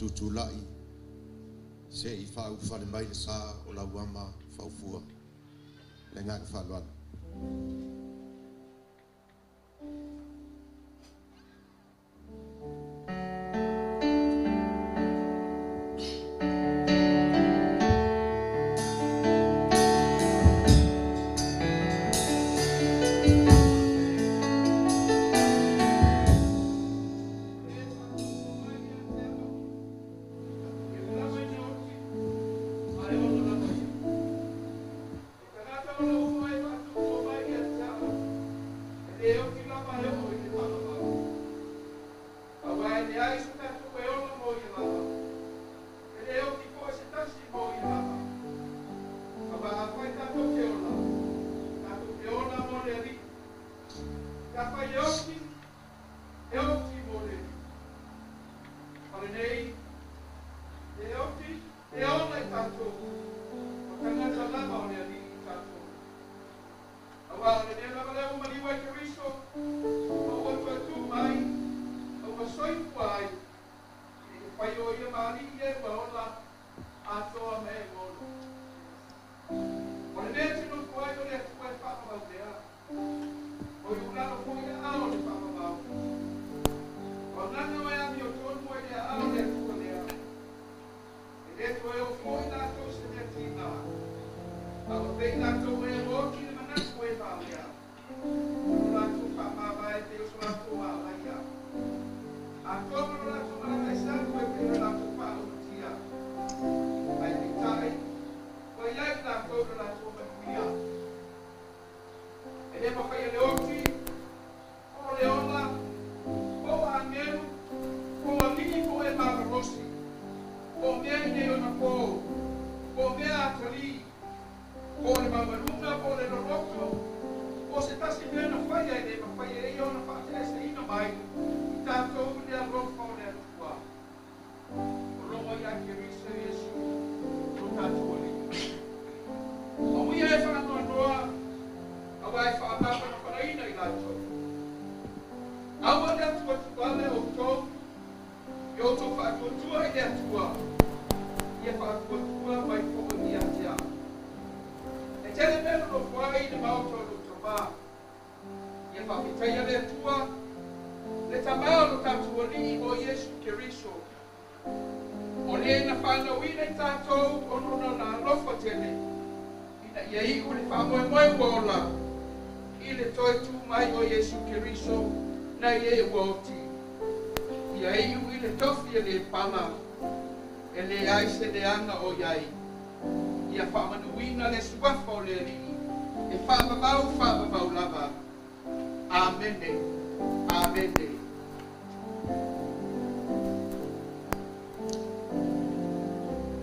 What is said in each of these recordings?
Tutulai se i faaulufale mai le sa o lau ama faufua. Le agaga faaaloalo.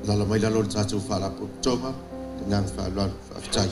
Lala mai lalo le tatou faalapotopotoga, le agaga faaaloalo, faafetai.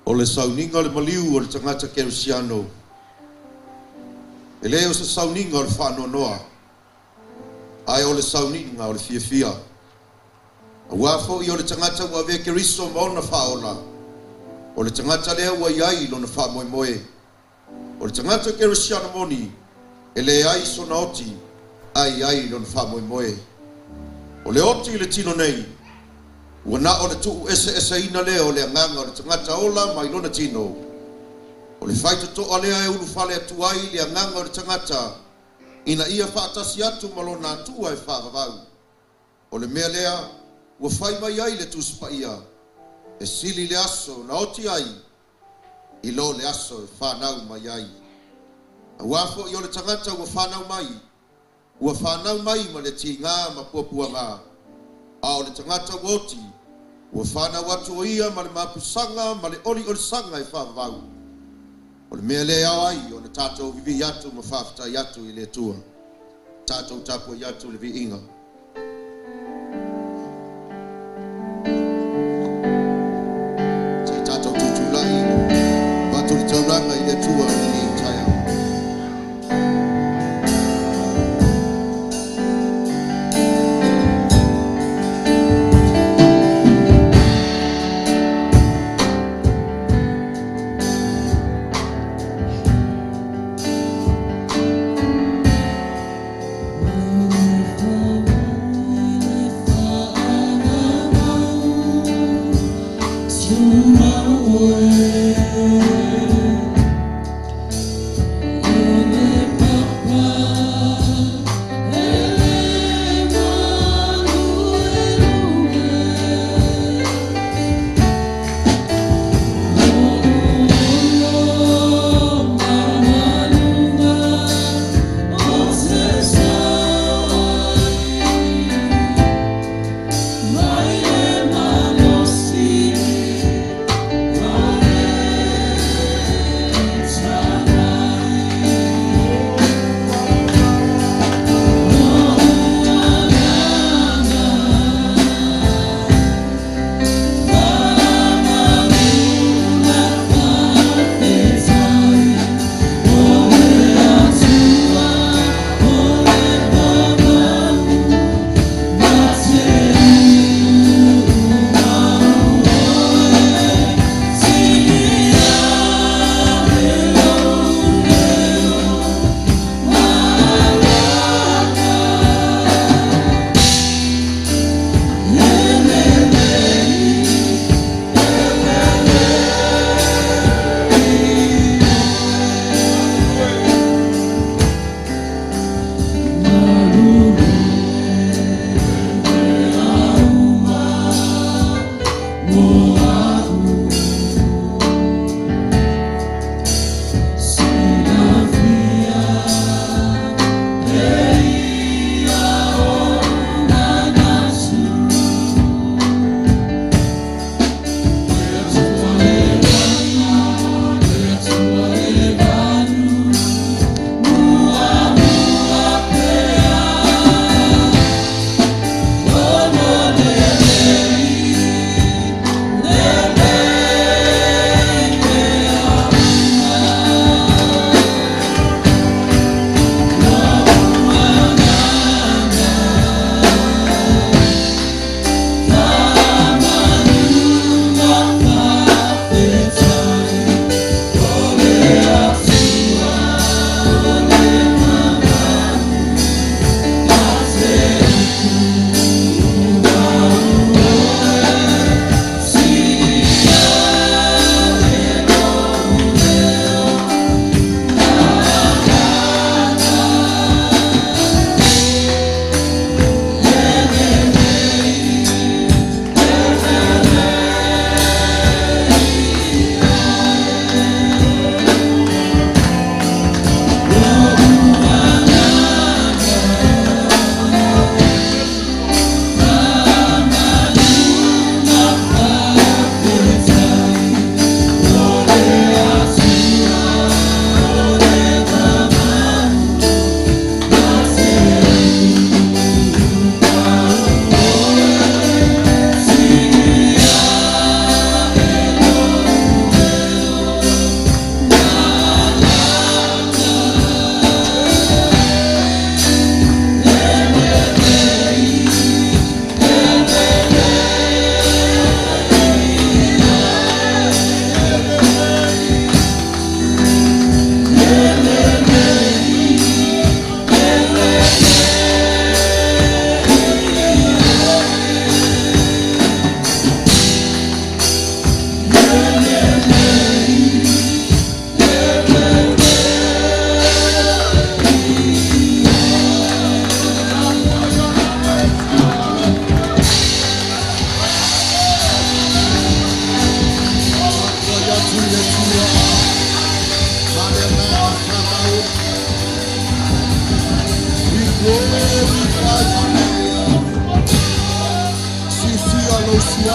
O le sauniga o le maliu o le tagata kerisiano, e le o se sauniga o le faanoanoa, ae o le sauniga o le fiafia. Auā foʻi o le tagata ua avea Keriso ma ona faaola, o le tagata lea ua i ai lona faamoemoe. O le tagata kerisiano moni, e leai sona oti, ae i ai lona faamoemoe. O le oti i le tino nei, ua na o le tuueseeseina lea o le agaga o le tagata ola mai lona tino. O le faitotoa lea e ulufale atu ai le agaga o le tagata, ina ia faatasi atu ma lona Atua e faavavau. O le mea lea ua fai mai ai le Tusi Paia, e sili le aso na oti ai, i lo le aso e fanau mai ai. Auā foʻi o le tagata ua fanau mai, ua fanau mai ma le tigā ma puapuagā, a o le tagata ua oti, ua fanau atu o ia ma le mapusaga ma le oliolisaga e faavavau. O le mea lea e ao ai ona tatou vivii atu ma faafetai atu i le Atua. Tatou tapuai atu le viiga. Se i tatou tutulai avatu le taulaga i le Atua i lenei taeao.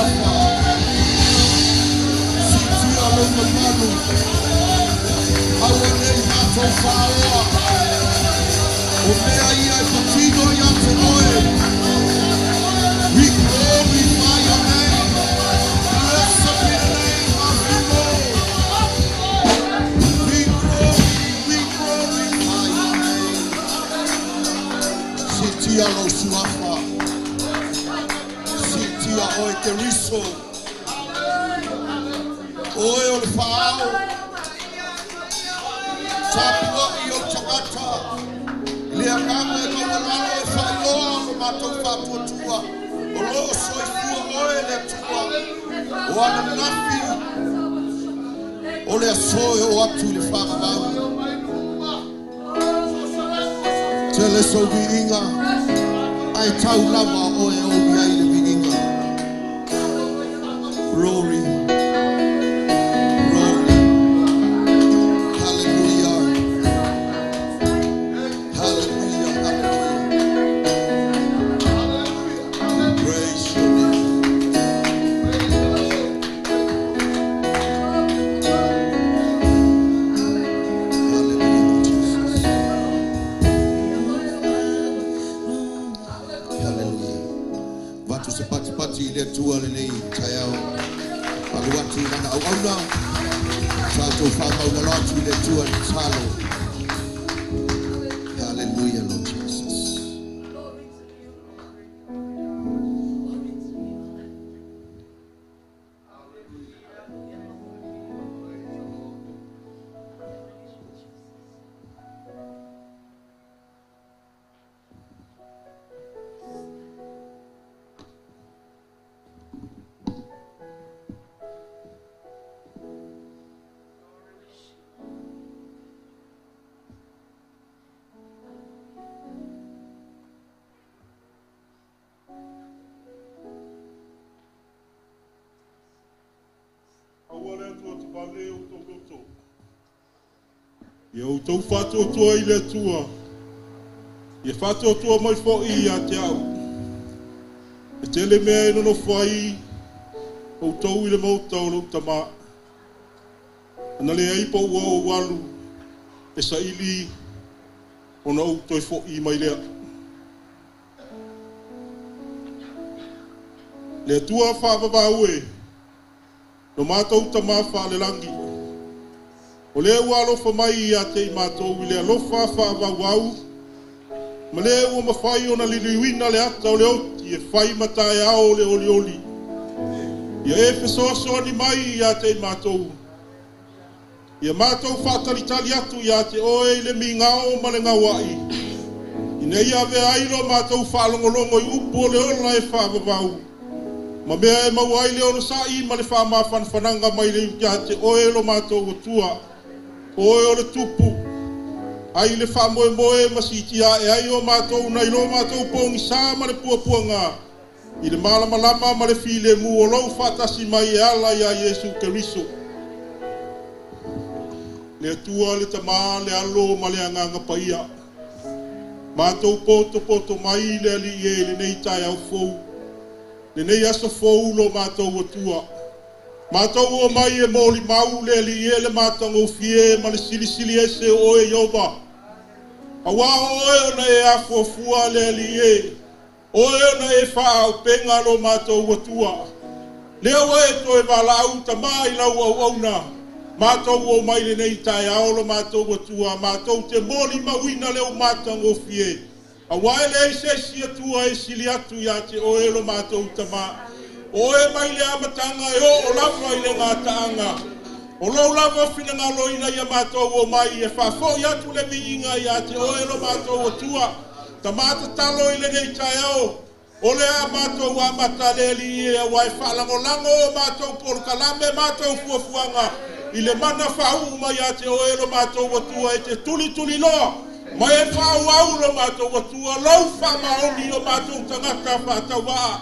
suafa. Siitia lou mamalu. Aua nei matou faaoa. O mea ia e patino ia te oe. We glorify your name. Blessed be the name of the Lord. We glorify your name. Siitia lou suafa. Siitia oe Keriso. Oe o le faaao. Tapuai o tagata. I le agaga e maualalo e faailoa lo matou faatuatua. O loo soifua oe le Atua. O ananafi. O le aso e oo atu i le faavavau. Tele sou viiga. Ae tau lava oe e ou i ai le viiga. Glory. Glory. Hallelujah. Hallelujah. Hallelujah. Praise your name. Hallelujah, Jesus. Hallelujah. Vatu se patipati i le Atua lenei taeao. Alu atu i lana auauna. Tatou faamaulalo atu i le Atua le tatalo. Hallelujah, Lord Jesus. Glory to you, Lord. Glory to you. Aua le Atua tavale o outou loto. Ia outou faatuatua i le Atua. Ia faatuatua mai fo'i ia te au. E tele mea e nonofo ai outou i le maota o lou tamā. Ana leai po ua ou alu e saili ona ou toe fo'i mai lea. Le Atua faavavau e, lo matou tamā faalelagi. O lea ua alofa mai ia te i matou i le alofa faavauau, ma lea ua mafai ona liliuina le ata o le oti e fai ma taeao o le olioli. Ia e fesoasoani mai ia te i matou. Ia matou faatalitali atu ia te oe i le migao ma le gauai. Ina ia avea ai lo matou faalogologo i upu o le ola e faavavau. Ma mea e maua ai le onosai ma le faamafanafanaga mai le ia te oe lo matou Atua. Oe o le tupu. Ai le faamoemoe ma siitia ae ai o matou nai lo matou pogisā ma le puapuaga. I le malamalama ma le filemu o lou faatasi mai e ala ia Iesu Keriso. Le Atua le Tamā le Alo ma le Agaga Paia. Matou potopoto mai le Alii e lenei taeao fou. Lenei aso fou lo matou Atua. Matou o mai e molimau le Alii e le matagofie ma le silisili ese o oe Ieova. Auā o oe ona e afuafua le Alii e. Oe ona e faaaupega lo matou Atua. Lea ua e toe valaau tamā i lau auauna. Matou o mai lenei taeao lo matou Atua. Matou te molimauina le ou matagofie. Auā e leai se isi Atua e sili atu ia te oe lo matou tamā. Oe mai le amataga e oo lava i le gataaga. O lou lava finagalo ina ia matou o mai e faafoi atu le viiga ia te oe lo matou Atua. Tamā tatalo i lenei taeao. O le a matou amata le Alii e auā e faalagolago o matou polokalame matou fuafuaga. I le mana faauu mai ia te oe lo matou Atua e te tulituliloa. Ma e faaauau lo matou Atua lou faamaoni o matou tagata faatauvaa.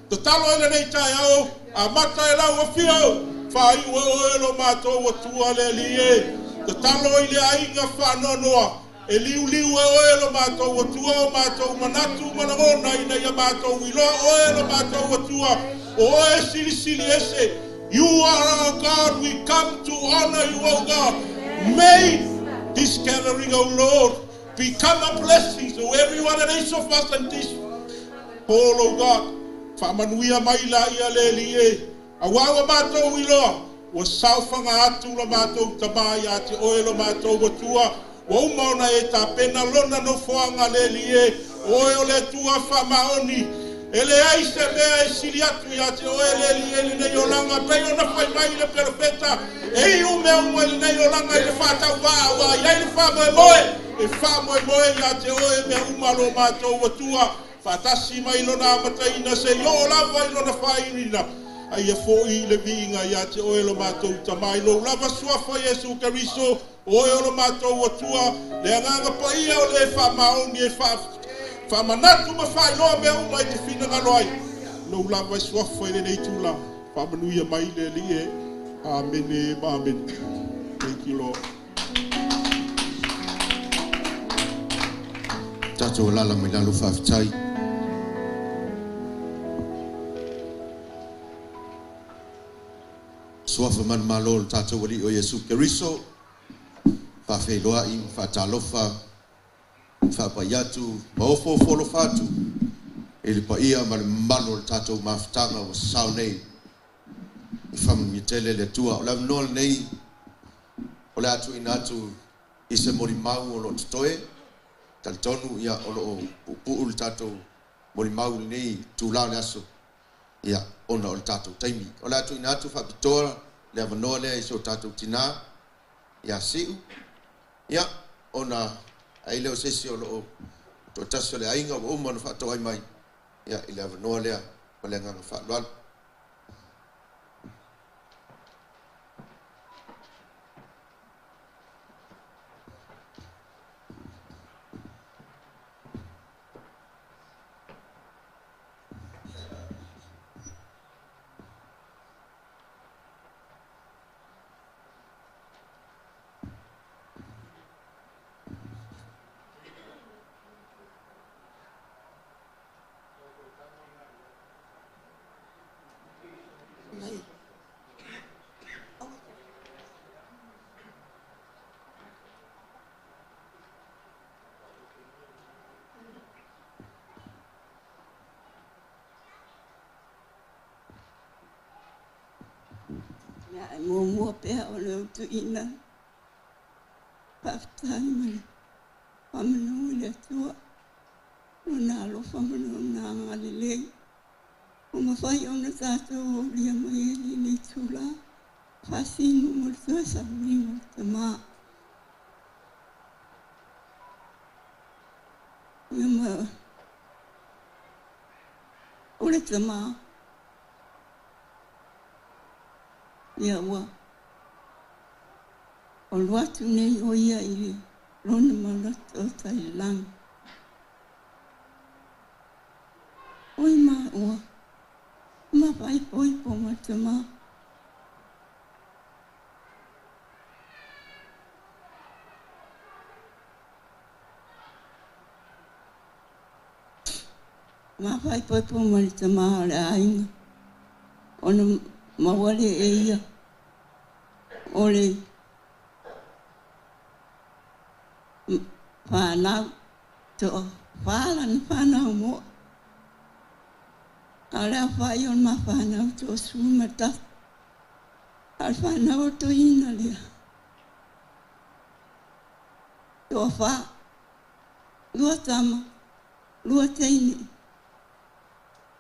Tatalo i lenei taeao, amata e lau afio, faaiu e oe lo matou Atua le Alii e. Tatalo i le aiga faanoanoa. E liuliu e oe lo mātou atua o mātou manatu ma lagona ina ia mātou iloa oe lo mātou atua o oe silisili ese. You are our God. We come to honor you, O God. May this gathering, O Lord, become a blessing to everyone and each of us and this hall, O God. Whaamanuia mai la ia le alii e. Auā ua mātou iloa, ua saofaga atu lo mātou Tamā iā te oe lo mātou Atua, ua uma ona e tapena lona nofoaga le alii e, o oe o le Atua faamaoni. E leai se mea e sili atu iā te oe le alii e i lenei olaga, pei ona fai mai le perofeta, e iu mea uma i lenei olaga i le faatauvaa, auā i ai le faamoemoe, e faamoemoe iā te oe mea uma lo mātou Atua, faatasi mai lona amataina seia oo lava i lona faaiuina. A ia foʻi le viiga iā te oe lo matou Tamā i lou lava suafa Iesu Keriso, o oe o lo matou Atua, le Agaga Paia o le faamaoni e faamanatu ma faailoa mea uma e te finagalo ai. Lou lava e suafa i lenei itulā. Faamanuia mai le Alii e. Amene ma amene. Thank you, Lord. Tatou alala mai lalo faafetai. Suafa manumalo o le tatou Alii o Iesu Keriso, faafeiloai ma faatalofa, faapai atu ma ofoofo alofa atu i le paia ma le mamalu o le tatou mafutaga ua sasao nei i faamanuia tele le Atua. O le avanoa lenei o le a tuuina atu i se molimau o lo o totoe. Talitonu ia o lo o puupuu le tatou molimau i lenei itula o le aso ia ona o le tatou taimi. O le a tuuina atu faapitoa le avanoa lea i so tatou tinā ia Siu, ia ona ai lea o se isi o lo o toatasi o le aiga ua uma ona faatoai mai ia i le avanoa lea ma le agaga faaaloalo. Ia e muamua pea o le utuina faafetai ma le faamanu i le Atua lona alofa ma lona agalelei ua mafai ona tatou aulia mai ai lenei itula faasinu mo le toe sauliga o le Tama. Ia ma o le Tama Ia ua alu atu nei ʻo ia i lona mau loto o tai i le lagi. Oi ma ua mafaipoipo ma tama. Mafaipoipo ma le tama o le aiga. Ona maua le e ia o le whanau to whālana whanau mo. A le awhai o ma whanau to sumata. A le whanau o to ina lea. To wha, lua tama, lua teine.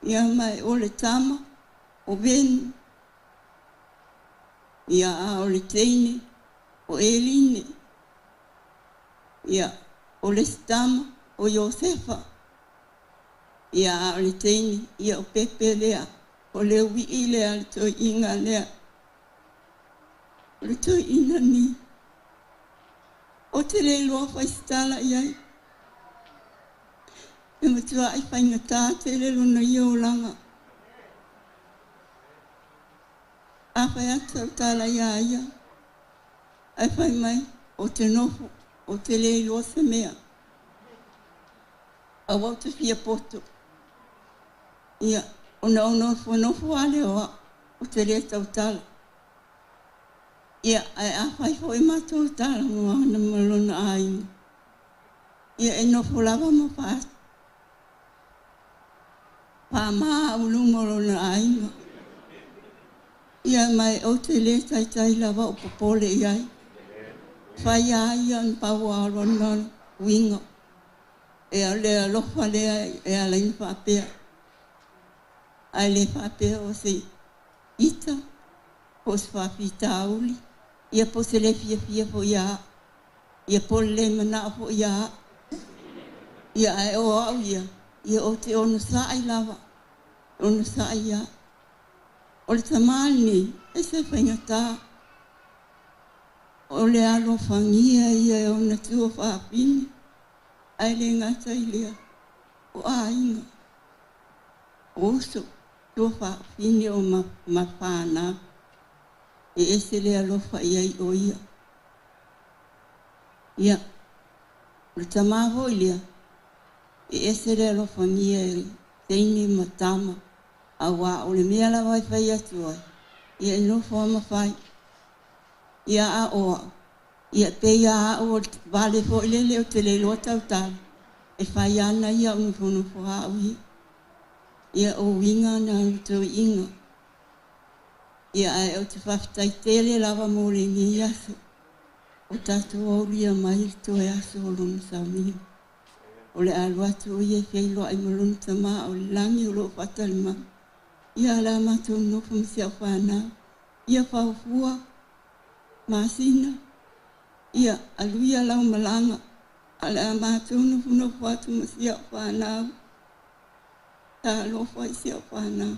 Ia mai o le tama, o Venu. Ia a o le teine, o Eline. Ia o le tama, o Iosefa. Ia a o le teine, ia o Pepe lea, o le uii lea, le toiga lea. O le toeaina ni. O te le iloa fai se tala i ai. E matuai faigata tele lona ia olaga. A fai atu sau tala iā ia, ae fai mai, ou te nofo. Ou te le iloa se mea. Aua ou te fia poto. Ia, ona ou nofonofo lava lea o au, ou te le tautala. Ia, ae afai foi matou tala ma lona aiga, ia e nofo lava ma faama au i luma o lona aiga. Ia, ma ou te le taitai lava o popole i ai. Fai a ia ona pau lava o lona uiga. E le alofa lea e ala i ona faapea. Ae le faapea o se ita, po o se faafitauli, ia po o se le fiafia foi ia au, ia po o le le manao foi ia au. Ia ae o au ia, ia ou te onosai lava, onosai ia. O le tama lenei, e se faigata. O le alofagia ia e ona tua faafine, ae le gata i lea, o aiga, o uso, tua faafine o mafanau. E ese le alofa i ai o ia. Ia, o le tama foi lea, e ese le alofagia e teine ma tama, auā o le mea lava e fai atu ai, ia e nofo lava ma fai. Ia a o au, ia pei lava au o le vale foi lele ou te le iloa tautala, e fai ana ia au nofonofo au ia. Ia o uiga na o le toeaiina. Ia ae ou te faafetai tele lava mo lenei aso. O tatou aulia mai le toe aso o lona sauniga. O le a alu atu o ia e feiloai ma lona tama o le lagi o lo o faatali mai. Ia o le a matou nofo ma si au fanau. Ia faufua, masina, ia aluia lau malaga. A o le a matou nofonofo atu ma si au fanau. Talofa i si au fanau.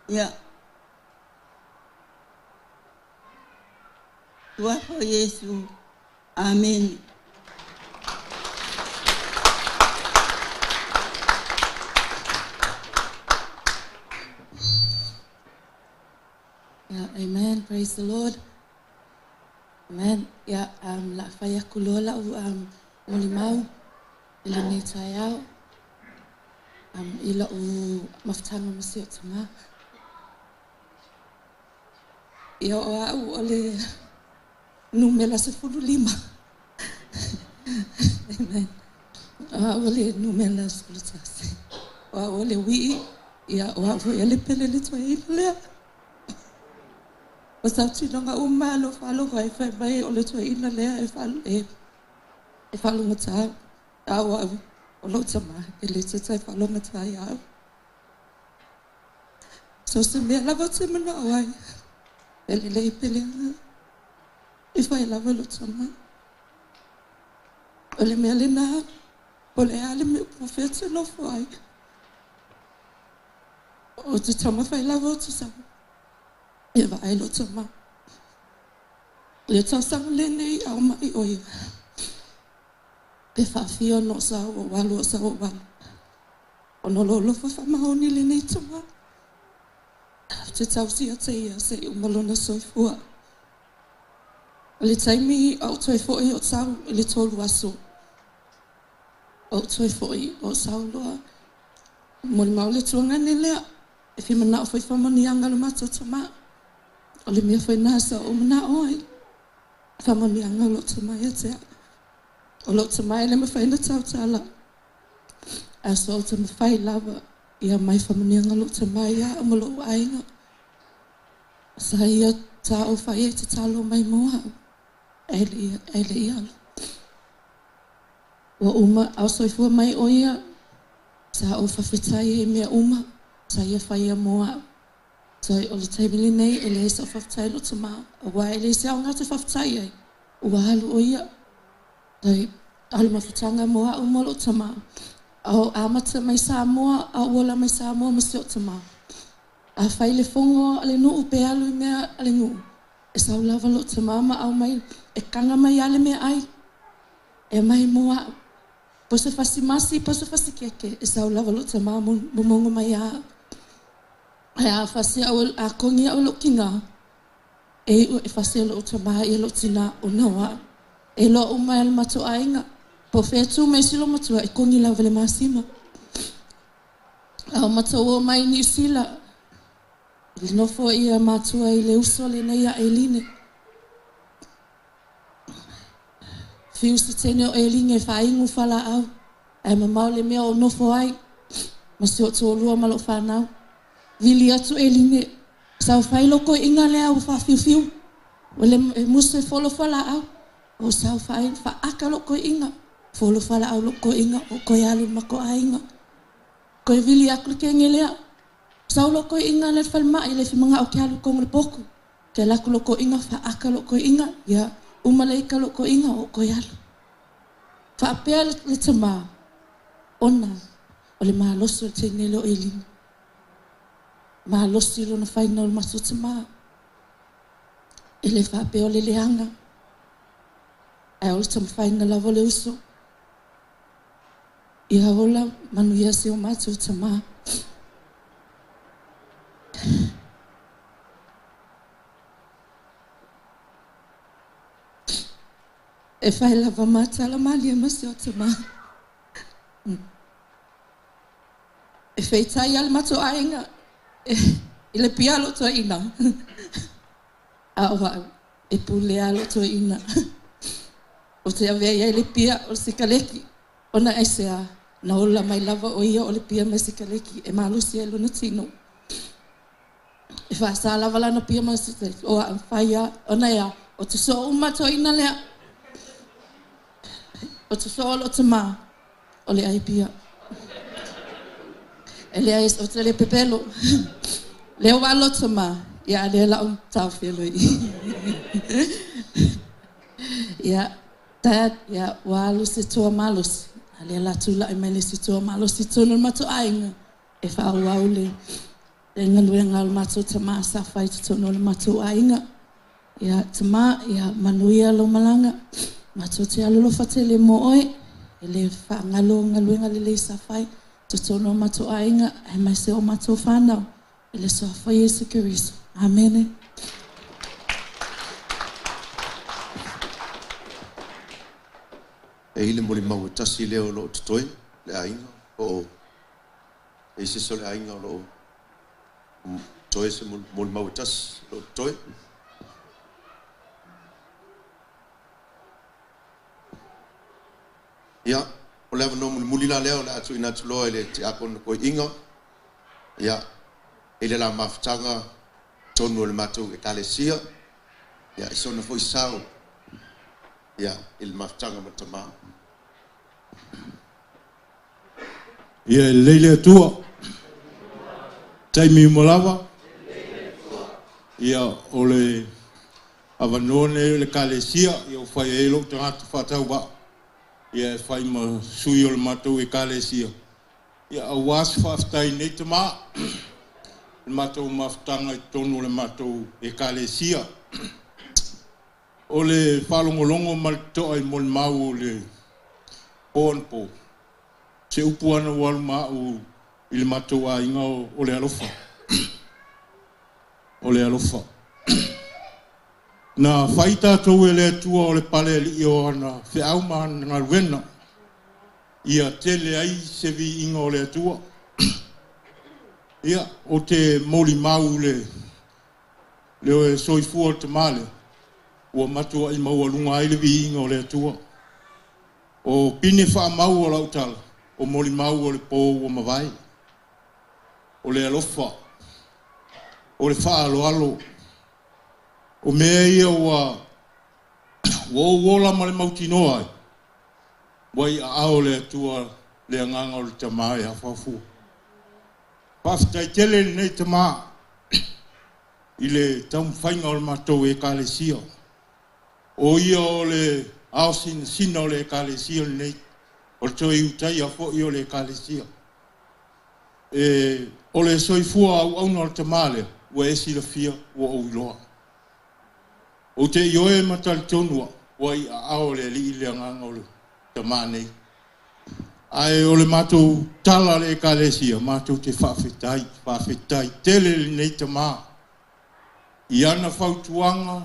Ia, Suafa o Iesu. Amene. Yeah, amen. Praise the Lord. Amen. Yeah, la fai aku loa lau molimau i lenei taeao i lau mafutaga ma si ou tama. Ia o au o le numera 15. Amen. O au o le numera 11. O au o le ui'i, ia o au foi o le pele le toeaina lea. O sautinoga uma lou faalogo ai fai mai o le toeaina lea e e faalogotā. A o au, o lou tama, e le taitai faalogotā ia au. So se mea lava ou te manao ai, e lelei pele e fai lava lou tama. O le mea lena, po o le a le mea po o fea ou te nofo ai. Ou te taumafai lava ou te sau e vaai lou tama. O le tausaga lenei a o mai o ia, pe faafia ona ou sau ou alu, ou sau ou alu. Ona o lou alofa faamaoni i lenei tama, ou te tausi ia te ia seia uma lona soifua. O le taimi a ou toe foi o sau i le 3 aso, ou toe foi o sau loa, molimau le tuagane lea, e fia manao foi faamanuiaga lo matou tama. O le mea foi lena sa ou manao ai, faamanuiaga o lou tama ia te au. O lou tama e le mafai ona tautala, ae sa ou taumafai lava ia mai faamanuiaga lou tama ia au ma lou aiga. Sa ia ta ou fai ai tatalo mai mo au, ae le i alu. Ua uma a o soifua mai o ia, sa ou faafetai ai i mea uma sa ia faia mo au. So o le taimi lenei e leai sa'u faafetai i lou tama, aua e leai se aoga ou te faafetai ai, ua alu o ia. A o le mafutaga mo au ma lou tama, a o amata mai Samoa, a ou ola mai Samoa ma si ou tama. A fai le fono a le nuu pe alu i mea a le nuu, E sau lava lo'u tamā ma aumai e kaga mai a le meaai e mai mo a'u. Po se fasimasi po se fasikeke e sau lava lo'u tamā momogo mai a. Ae a fasi a'u a kogi a'u e lo'u kigā e i'u e fasi e lo'u tamā ia lo'u tinā ona o a'u. E iloa uma e le matou aiga po o fea tu mai si matua e kogi lava le masima. A o matou o mai Niu Sila i le nofo ia matua i le uso lenei a Eline. Fiu si teine o Eline e fāigu fala'au ae mamao le mea o nofo ai ma si o'u toalua ma lo'u fanau. Vili atu Eline saofai lou koe'iga lea ua faafiufiu ua le musu e folo fala'au. O saofai fa'aka lo'u koe'iga folo fala'au lo'u koe'iga o koe alu i le matou aiga. Koe vili atu le kege lea sau lo'u koe'iga le falema'i le fimaga'o ke alu kogo le poku. Ke alu atu lo'u koe'iga fa'aka lo'u koe'iga ia uma le ika lo'u koe'iga o koe alu. Fa'apea le tamā ona o le malosi o le teine lea o Elina. Malosi lona faina o le matou tamā. E le faapea o le leaga ae o le taumafaiga lava o le uso. Ia ola manuia si o matou tamā. E fai lava matala malie ma si o tamā. E feitai a le matou aiga i le pia lo'u toe'ina. A o a'u e pule a lo'u toe'ina. O te avea i ai le pia o le sikaleki ona aisea na ola mai lava o ia o le pia ma sikaleki e malosi ai lona tino. E faasā lava lana pia ma sikaleki o a'u fai a ona ea o te so'o uma toe'ina lea. O te so'o lo'u tamā o le ai pia. E leai o te le pepelo. Lea ua alo tamā ia a lea la'u taofi e Ia, Dad, ia, ua alu se toa malosi. A lea la tula'i mai le isi toa malosi tonu o le matou aiga e fa'aauau le galuega a le matou tamā sa fai i totonu o le matou aiga. Ia, tamā, ia, manuia lou malaga. Matou te alolofa tele mo oe. E le fa'agalo galuega lelei sa fai totonu o matou aiga aemaise o matou fanau i le Suafa o Iesu Keriso. Amene. E i le molimau e tasi lea o lo'o totoe le aiga po o e i se isi o le aiga o lo'o totoe se molimau e tasi o lo'o totoe. Ia, o le avanoa mulimuli la lea o le a tuuina atu loa i le tiakono toe'iga ia i le la mafutaga tonu o le matou Ekalesia ia i sona foi sao ia i le mafutaga ma le tamā. Ia e lelei le Atua. Taimi uma lava. Ia o le avanoa lenei o le Ekalesia ia ua fai ai lou tagata faatauvaa ia e fai ma sui o le matou Ekalesia ia aua se faafetai i lenei tamā le matou mafutaga i totonu o le matou Ekalesia. O le faalogologo ma le toto'a i molimau o le po anapo se upu ana ua alu ma a'u i le matou aiga o le alofa. O le alofa. Na fai tatou e le Atua o le pale ali'i o ana feau ma ana galuega ia tele ai se viiga o le Atua. Ia o te molimau le le soifua o le tamā lea ua matua'i maualuga ai le viiga o le Atua. O pine faamau o lau tala o molimau o le po ua mavae. O le alofa, o le faaaloalo, o mea ia ua ou ola ma le mautinoa ai, ua i aao o le Atua le agaga o le tamā e afuafua. Faafetai tele lenei tamā i le taumafaiga o le matou Ekalesia. O ia o le ao sinasina o le Ekalesia lenei, o le toe utaia foi o le Ekalesia. E, o le soifua auauna o le tamā lea, ua e silafia, ua ou iloa. Ou te ioe ma talitonu au, ua i aao o le Alii le agaga o le tamā nei. Ae o le matou tala a le Ekalesia, matou te faafetai, faafetai tele i lenei tamā i ana fautuaga,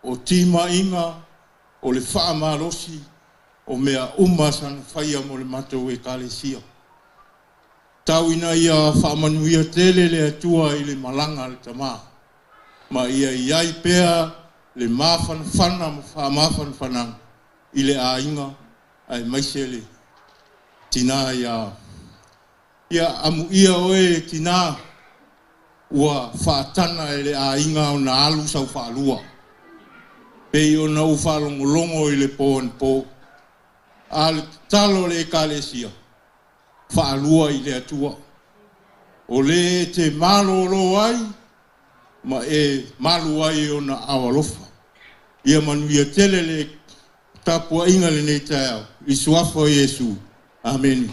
o timaiga, o le faamalosi, o mea uma sana faia mo le matou Ekalesia. Tau ina ia faamanuia tele le Atua i le malaga a le tamā, ma ia i ai pea le mafanafana ma faamafanafanaga i le aiga aemaise le tinā ia ia amuia oe e tinā ua faatana e le aiga ona alu sau faalua pei ona ou faalogologo i le po anapo. A o le tatalo a le Ekalesia, faalua i le Atua, o le e te malolo ai ma e malu ai i ona aao alofa. Ia manuia tele le tapuaiga i lenei taeao, i le suafa o Iesu. Amene.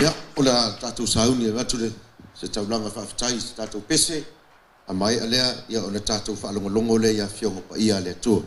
Ia, o le a tatou sauni e avatu le, se taulaga faafetai i se tatou pese, a maea lea, ia ona tatou faalogologo lea i Afioga Paia a le Atua.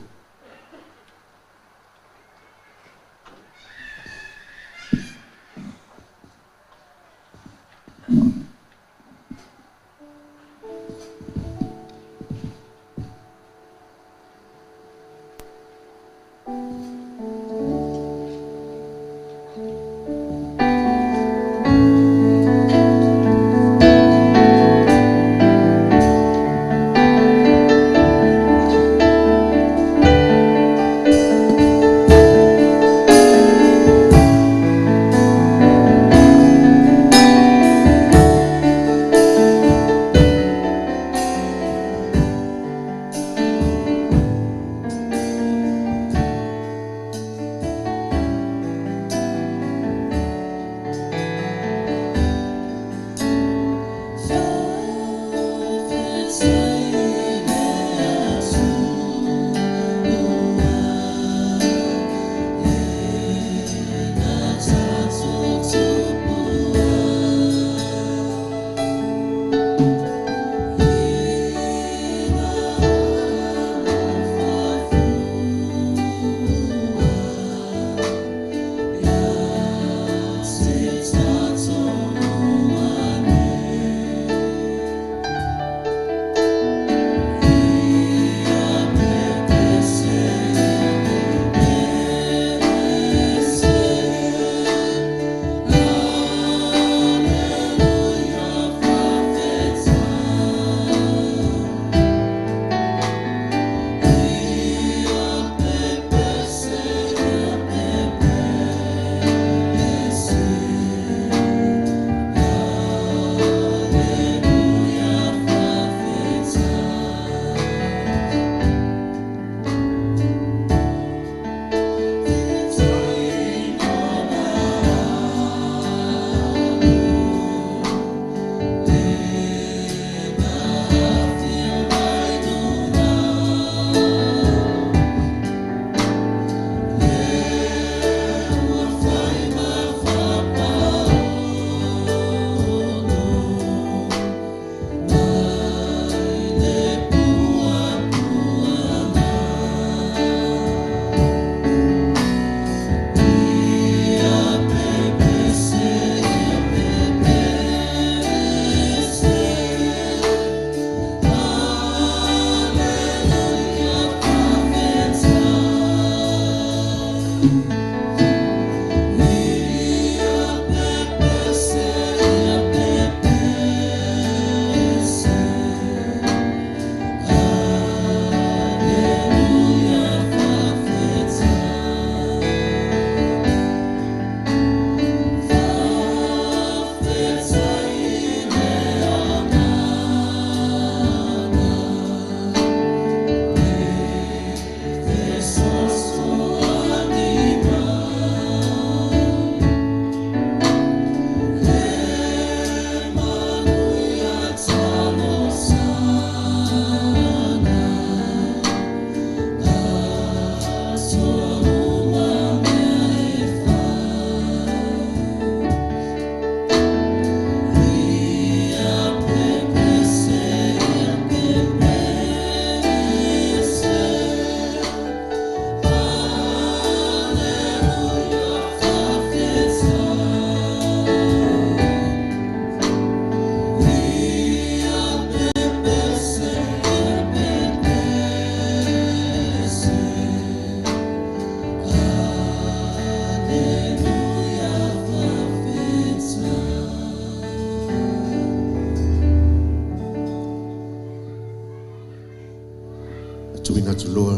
Tuuina atu loa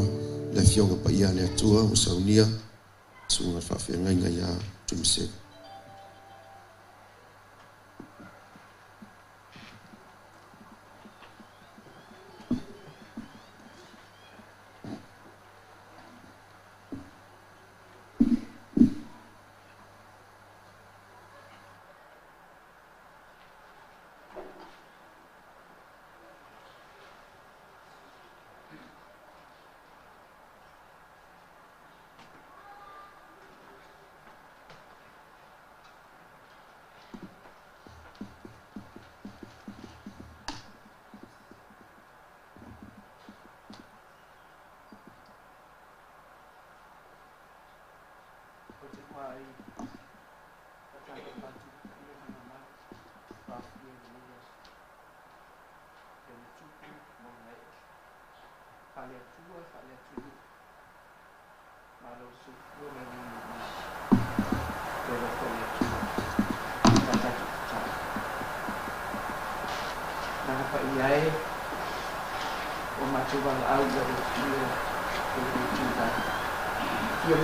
le Afioga Paia a le Atua ua saunia susuga faafeagaiga ia Tuimaseve.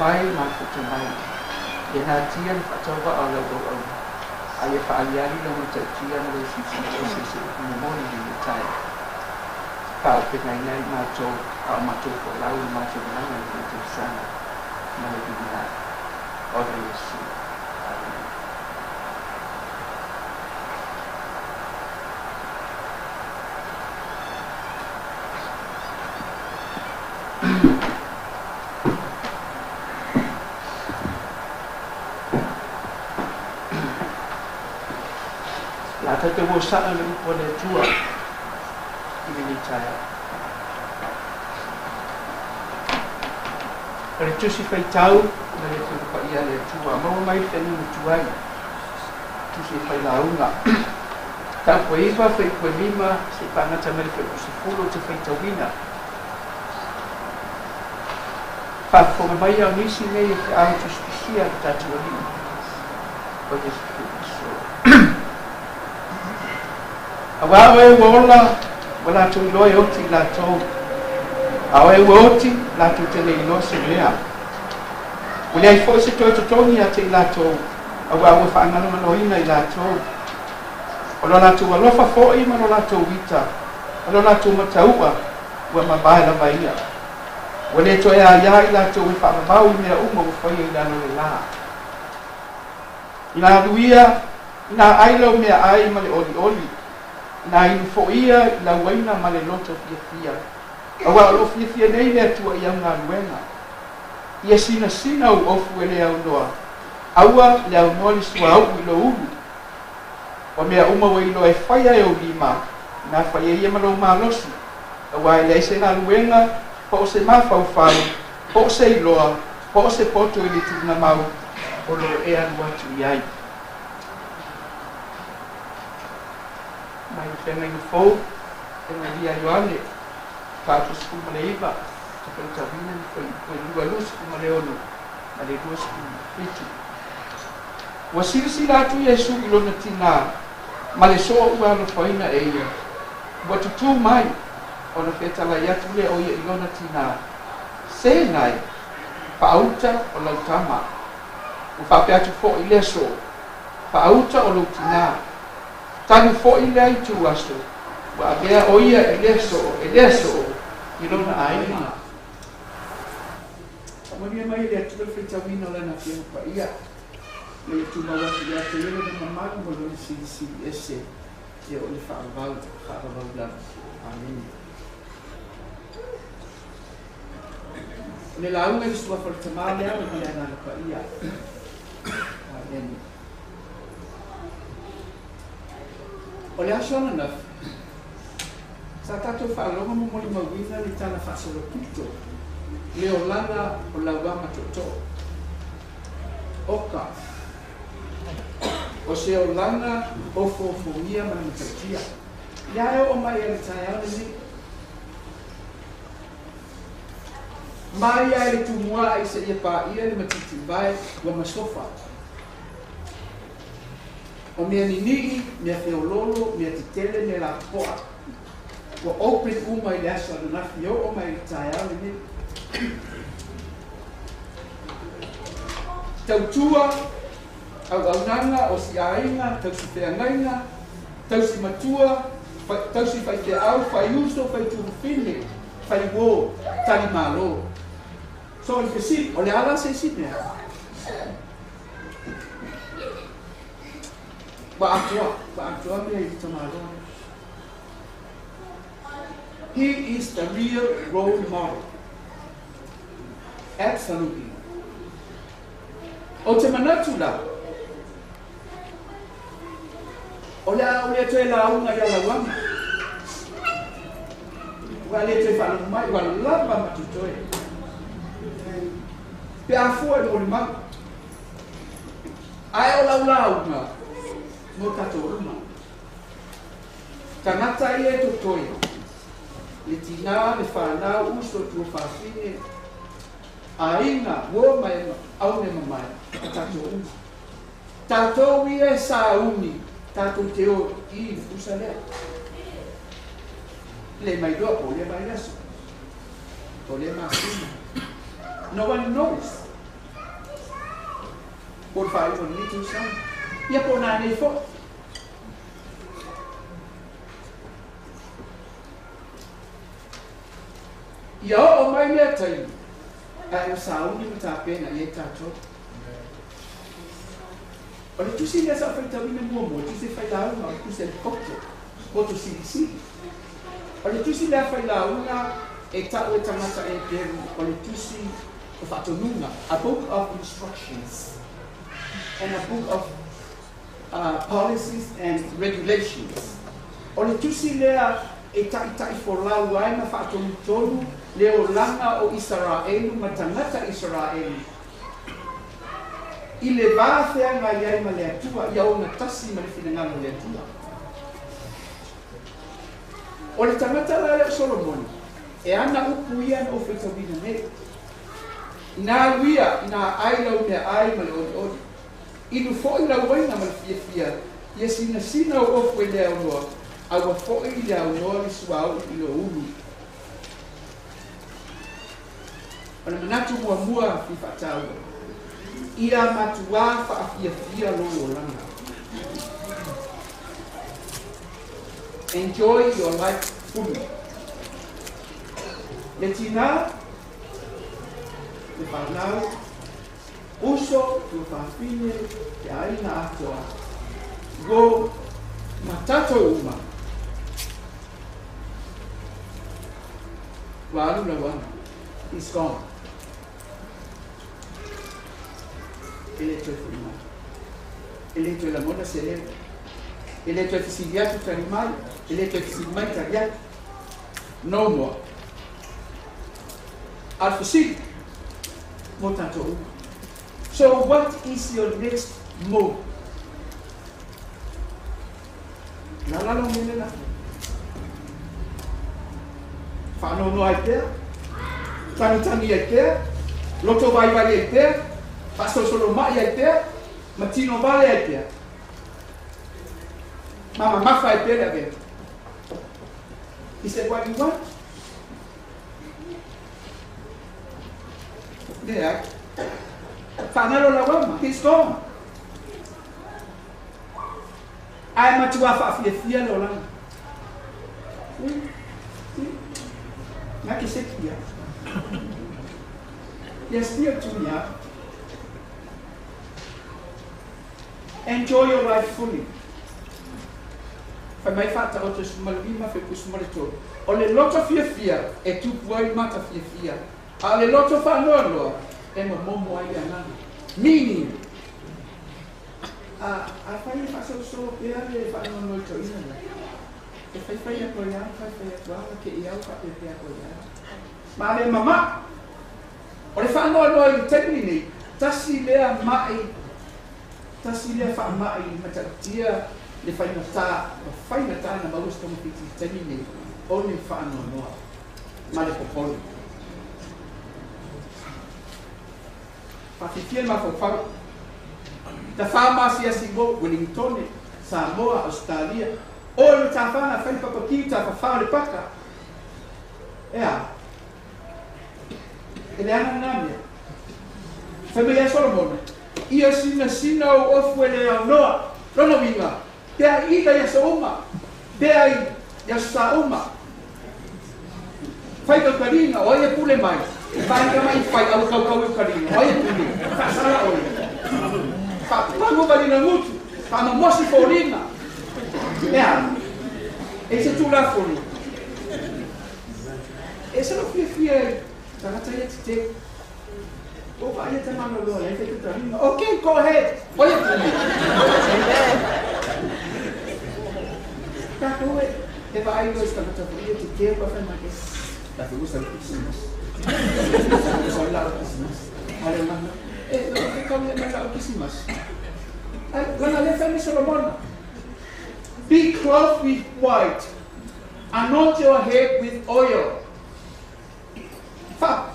Mai mafuta mai ia natia le faatauva o lau auauna a ia faaliali lau matautia ma lou silisili eseese upu momoli i le tae faaopegaina ai matou a o matou folau i matou malaga i lenei tausaga ma le lumanai ona Iesu. Amene. La tatou osa'a le upu a le Atua i lenei taeao. O le tusi faitau ma le Afioga Paia a le Atua, maua mai le feagaiga tuai, tusi e failauga. Mataupu e 9, fuaiupu e 5, seia faagata mai le fuaiupu 10 ou te faitauina. Faafofoga mai a o nisi nei o feau tusitusia a le tatou Alii o Iesu Keriso. Auā o e ua ola, ua latou iloa e oti i latou, a o e ua oti, latou te le iloa se mea. Ua leai foi se toe totogi ia te i latou, auā ua faagalogaloina i latou. O lo latou alofa foi ma lo latou ita, ma lo latou mataua, ua mavae lava ia. Ua le toe aiā i latou e faavavau i mea uma ua faia i lalo o le lā. Inā alu ia, inā ʻai lau meaʻai ma le ʻoliʻoli, inā inu foi ia i lau uaina ma le loto fiafia, auā o lo o fiafia nei le Atua i au galuega. Ia sinasina ou ofu e le aunoa, aua le aunoa le suauu i lou ulu. O mea uma ua iloa e faia e ou lima, inā faia ia ma lou malosi, auā e leai se galuega, po o se mafaufau, po o se iloa, po o se poto i le tuuina mau o lo o e alu atu i ai. Mai le Feagaiga Fou, Evalia Ioane, 49, te faitauina le fuaiupu e 26 ma le 27. Ua silasila atu Iesu i lona tinā ma le soo ua alofaina e ia, ua tutū mai, ona fetalai atu lea o ia i lona tinā, Se nae, faauta o lau tama. Ua faapea atu foi lea soo, Faauta o lou tinā. Talu foi lea itu aso, ua avea o ia i lea soo, e lea soo, i lona aiga. Faamanuia mai e le Atua le faitauina o Lana Afioga Paia, ma ia tumau atu ia te ia Lona mamalu ma Lona silisili ese e oo i le faavavau, faavavau lava. Amene. O le lauga i le Suafa o le Tamā, le Alo ma le Agaga Paia. Amene. O le aso ananafi, sa tatou faalogo ma molimauina le tala faasolopito, le olaga o Lauama Tootoo. Oka, o se olaga ofoofogia ma le matautia. Ia e oo mai ai le taeao lenei. Mai ai le tumua'i seia paia le matitivae ua masofa. O mea ninii, mea feoloolo, mea tetele, mea lapopoa. Ua open uma i le aso ananafi e oo mai i le taeao lenei. Tautua, auaunaga o siaiga, tausi feagaiga, tausi matua, tausi faifeau, faiuso, faitulufine, faiuō, talimalo. So o le fesili, o le a la se isi mea? Ua atoa, ua atoa mea i le tamaloa lea. He is the real role model. Absolutely. Ou te manatu la, o le a ou le toe lauga ia lauaga. Ua le toe faalogo mai, ua lava ma totoe. Pe a fua i molimau. Ae o lau lauga mo tatou uma. Tagata ia e totoe, le tinā, le fanau, uso, tuafafine, aiga, uo ma e aune mamae, o tatou uma. Tatou ia e sauni, tatou te o i le pusa lea. Le mai loa po o lea vaiaso, po o lea masina. No one knows. Po o le faaiuga o lenei tausaga. Ia po o nanei foi. Ia oo mai lea taimi, ae ua sauni ma tapena i ai tatou. O le tusi lea sa ou faitauina muamua, tusi e failauga, o le tusi a le poto, poto silisili. O le tusi lea failauga e tau e tagata Eperu, o le tusi o faatonuga, a book of instructions and a book of policies and regulations. O le tusi lea e taʻitaʻifolau ai ma faatonutonu le olaga o Isaraelu ma tagata Isaraelu i le va feagai ai ma le Atua, ia ogatasi ma le finagalo o le Atua. O le tagata la lea o Solomoni, e ana upu ia na ou faitauina nei. Inā alu ia, inā ai lau meaai ma le olioli. Inu foi lau uaina ma le fiafia, ia sinasina ou ofu e le aunoa, a ua foi i le aunoa le suauu i lou ulu. O le manatu muamua fia faataua, ia matuā faafiafia lou olaga. Enjoy your life fully. Le tinā, le fanau, Uso, tuafafine, te aiga atoa, uo ma tatou uma. Ua alu lauaga. He's gone. E le toe foi mai. E le toe lagona se leo. E le toe fesili atu tali mai. E le toe fesili mai tali atu. No more. A o le fesili mo tatou uma. So what is your next move? La la lau mea le la. Faanoanoa ai pea, tagitagi ai pea, loto vaivai ai pea, faasolosolo mai ai pea, ma tino vale ai pea. Ma mamafa ai pea le avega. Is that what you want? Leai. Faagalo lau ama. He's gone. Ae matua faafiafia le olaga. Na ke se kia. Yes, still too young. Enjoy your life fully. Fai mai Faataoto 15 fepusi ma le 3. O le loto fiafia e tupu ai mata fiafia, a o le loto faanoanoa e momomo ai le agaga. Meaning, a afai e faasolosolo pea le faanoanoa i toeaina lea, e faifai atu ai lava, faifai atu lava, ke i au faapea atu ai lava. Ma le mama'a, o le faanoanoa i le taimi lenei, tasi lea ma'i, tasi lea faama'i matautia le faigata, ma faigata na maua se togafiti i le taimi lenei, o le faanoanoa ma le popole. Faafiafia le mafaufau. Tafā ma asiasi mo Welingitone, Samoa, Ausetalia, O le tāwhanga whai papaki tā whawhao le paka. Ea. E le ana nā mea. Whai mai a Solomona. Ia sina sina o ofu e le au noa. Lona winga. Pea ila ia sa uma. Pea ia sa uma. Whai kaukarina, o ia pule mai. Whai mai whai au kaukau kaukarina. O ia pule. Whasara o ia. Whapangu valina ngutu. Whamamosi fōrina. Ea. E se tūlafoni. E se lo fia fia tangata ia te te. O vai te mana loa, e te tutarina. Okay, go ahead. O ia pule. Tātou e, e vaai loa i tangata fo ia te te pa whai mai ke. Tātou usa le Christmas. Tātou usa le Christmas. Ale mana. E, lo ke kau le mana o Christmas. Ai, lana le whai me Solomona. Be clothed with white. Anoint your head with oil. Fa.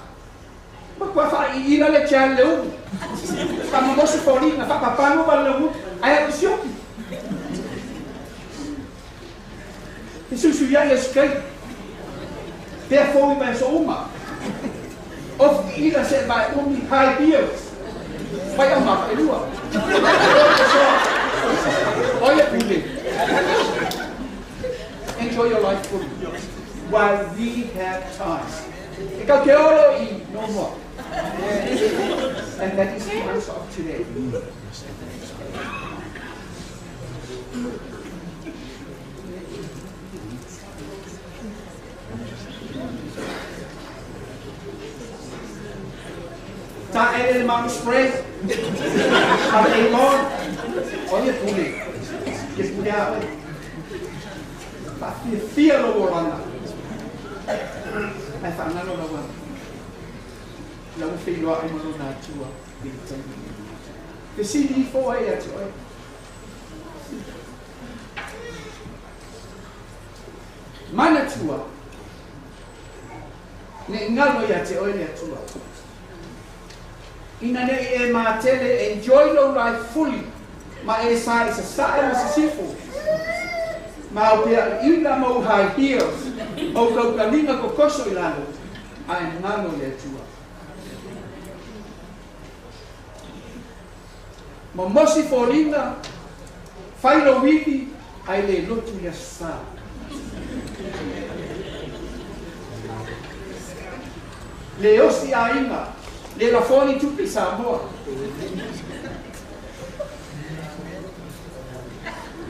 Ma kua fa i ila le tia le umu. Fa mamosi fōlina, fa papanu wa le umu. Ai a kusioki. Te susu ia ia skai. Pea fōi mai so uma. Of ila se mai umi high heels. Vai au maka e lua. Oia pule. Enjoy your life fully while we have time. E kau te oro i no more. And that is the answer of today. Ta ele manu spray. A le mon. Oia pule. Ke pule a oe. Pa fia fia lo oranga. Ai whaangalo lawa. Lau whiloa ai mano nā tua i le taimi. Te sili fo ai atu ai. Mana tua. Ne ngalo ia te oe le atua. Ina ne e mātele enjoy lo life fully. Ma e sa i sa sa e ma sa sifo. Ma o pea ila mau high heels. O kaukalinga kokoso i lalo. Ai ngalo le atua. Mamosi fōlinga, whailo wiki, ai le lotu ia sa. Le osi a inga, le lafoni tupi Samoa.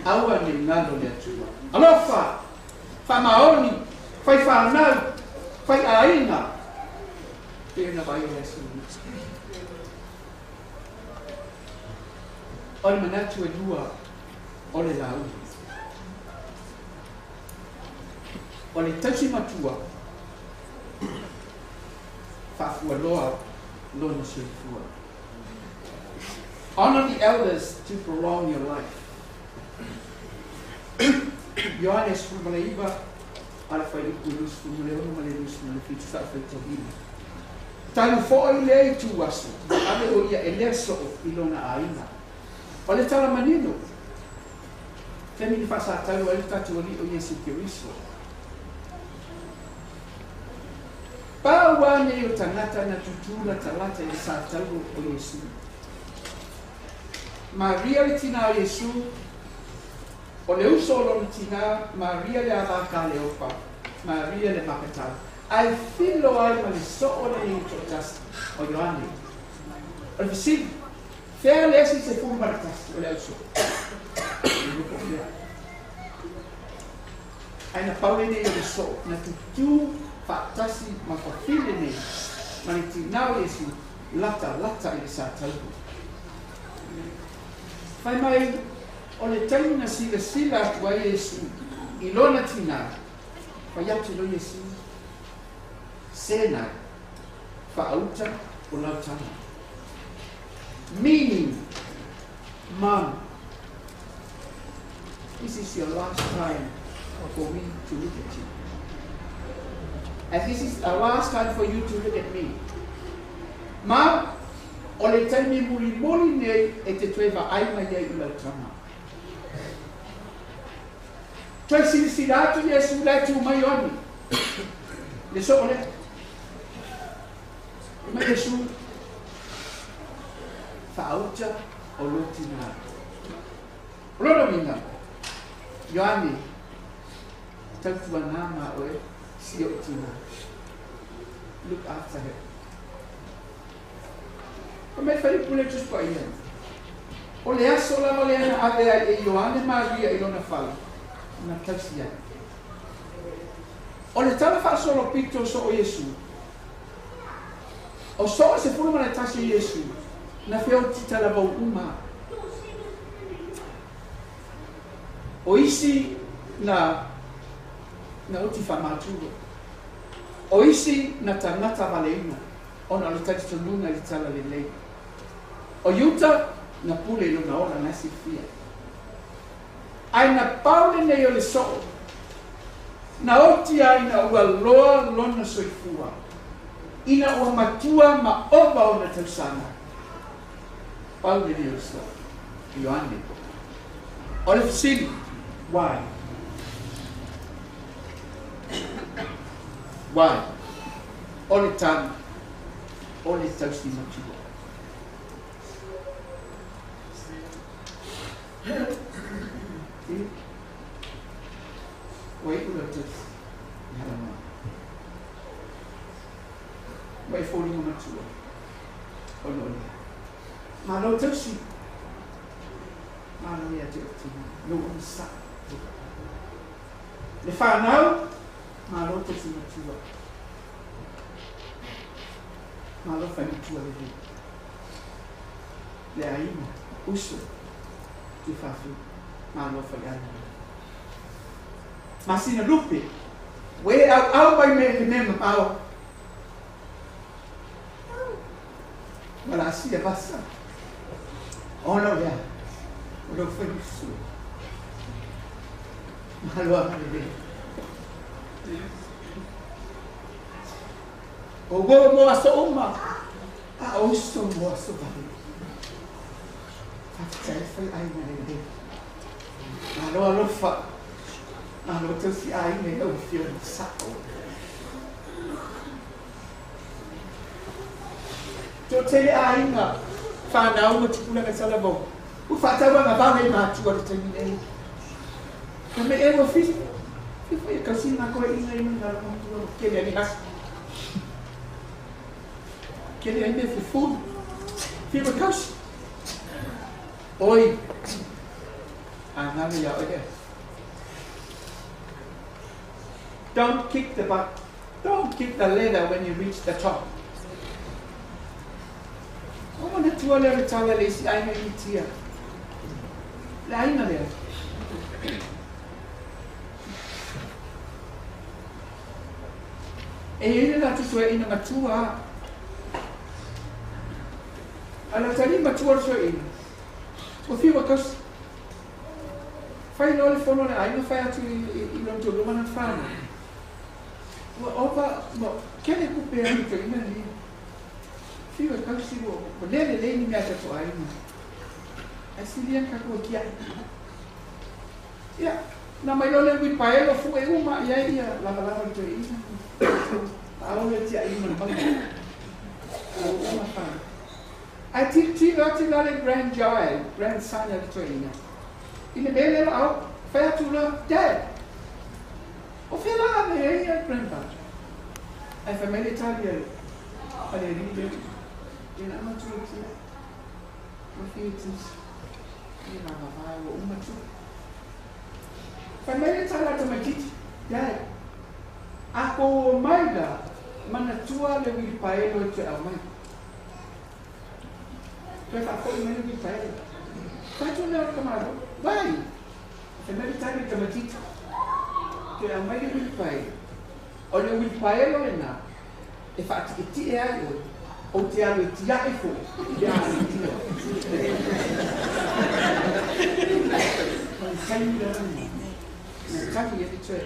Aua ne ngalo le atua. Alofa, whamaoni, whai whanau, whai aina. Pena vai o le sulu. O le manatu e lua o le lauli. O le tausi matua whaafua loa lona soifua. Honor the elders to prolong your life. Ioane 19, ala whai uku lusu male ono male lusu male fitu sa whai tauhina. Talu fo'oi le i tu aso, ave o ia e lea so'o i lona aina. O le tala manino, temi ni whaasātau ai tātou ali o Iesu Keriso. Pā ua nei o tangata na tutula talata i sātau o Iesu. Maria le tina o Iesu, o le uso o lona tina, Maria le avaka le opa, Maria le makatau. Ai filo ai ma le so'o le i tōtasi o Ioane. O le fisili, fea le esi se fulu maratasi o le au so'o. E fea. Ai na paule nei o le so'o, na tutu whaatasi ma whawhile nei, ma le tinau Iesu, lata lata i le sātau. Whai mai, o le taimi na sila sila atu ai Iesu, i lona tinau, whai atu lo Iesu, sēnai, whaauta o lautana. Meaning, Mum, this is your last time for me to look at you. And this is the last time for you to look at me. Mum, o le taimi muli muli nei e te toe vaai mai ai i lautama. Toe silasila atu Iesu la e tu mai Ioane. Le soo lea. E mai Iesu, faauta o lou tina. O lona uiga, Ioane, tautuana ma oe si ou tina. Look after her. O mai fai pule Tusi Paia. O le aso lava lea na ave ai e Ioane Maria i lona fale, na tausi ai. O le tala faasolopito o soo Iesu. O soo 11 o Iesu, na feoti talavou uma. O isi na oti whaamāturo. O isi na tangata valeina, ona o le talitonuga i le tala lelei. O Iuta na pule i lona ola na silafia. Ae na pau lenei o le soo, na oti ai na ua loa lona soifua, ina ua matua ma ova ona tausaga. Pau lenei o le soo, Ioane. O le fesili, why? Why? O le tali, o le tausi matua. Ua iu lau tausi i hala mai. Ua e foliga matua ona o lea. Malo tausi. Malo ia te o tina. Lou onosai. Le whanau, malo tausi matua. Malo whai matua le lei. Le aiga, uso, te whawhi, malo whai aiga. Masina lupe, we au au mai me le mea mamao. Wala asia vasa. Ona o lea, o lau whai uso. Malo a le lei. O go mo aso uma, a uso mo aso vale. Whakatau whai aiga le lei. Malo alofa, malo tausi aiga i lau whiona sao. Tō tele aiga, whanau ma tupulaga talavou. U whaatauanga vale mātua le taimi nei. Na me e ua whiti, whiwha ia kausina koe inga i mana ngā matua o kele ani hasi. Kele ai mea fufuru. Whiwa kausi. Oi, a ngaro ia oe. Don't kick the butt. Don't kick the ladder when you reach the top. O mana tua lea le tala le isi aiga i tia. Le aiga lea. E ile la tutua ina matua. Ala tali matua le sua ina. O whiwa kausi. Whai loa le fono le aiga whai atu i lona tolu mana whānau. Ua ova, mo, kele kupe ai te ina ni. Whiwa kausi ua, o lele le ni mea tato aiga. Ai silia kakua kia. Ia, na mai loa le ui paelo fu e uma ia ia lava lava le toe ina. Paolo tia i mana mana. O uma whānau. Ai tiri atu la le grandchild, grandson a le toe ina. I le mea lea au, whai atu la, Dad. O whia la ave e ia grandpa. Ai whai mai le tali a le ri le. Tēnā matua tia. O whia tisi. I lava vai o uma tu. Whai mai le tali a tamaititi. Dad. A ko mai la, mana tua le wilipaelo e te au mai. Toe whaafoi mai le wilipaelo. Whai tō leo ka maro. Vai! Whai mai le tali a tamaititi. Toe au mai le wilipaelo. O le wilipaelo le nā, e whaatiketie ai oe, o te alu e tiae fo, i a le tio. Ma le taimi la rani, na tali e le toe,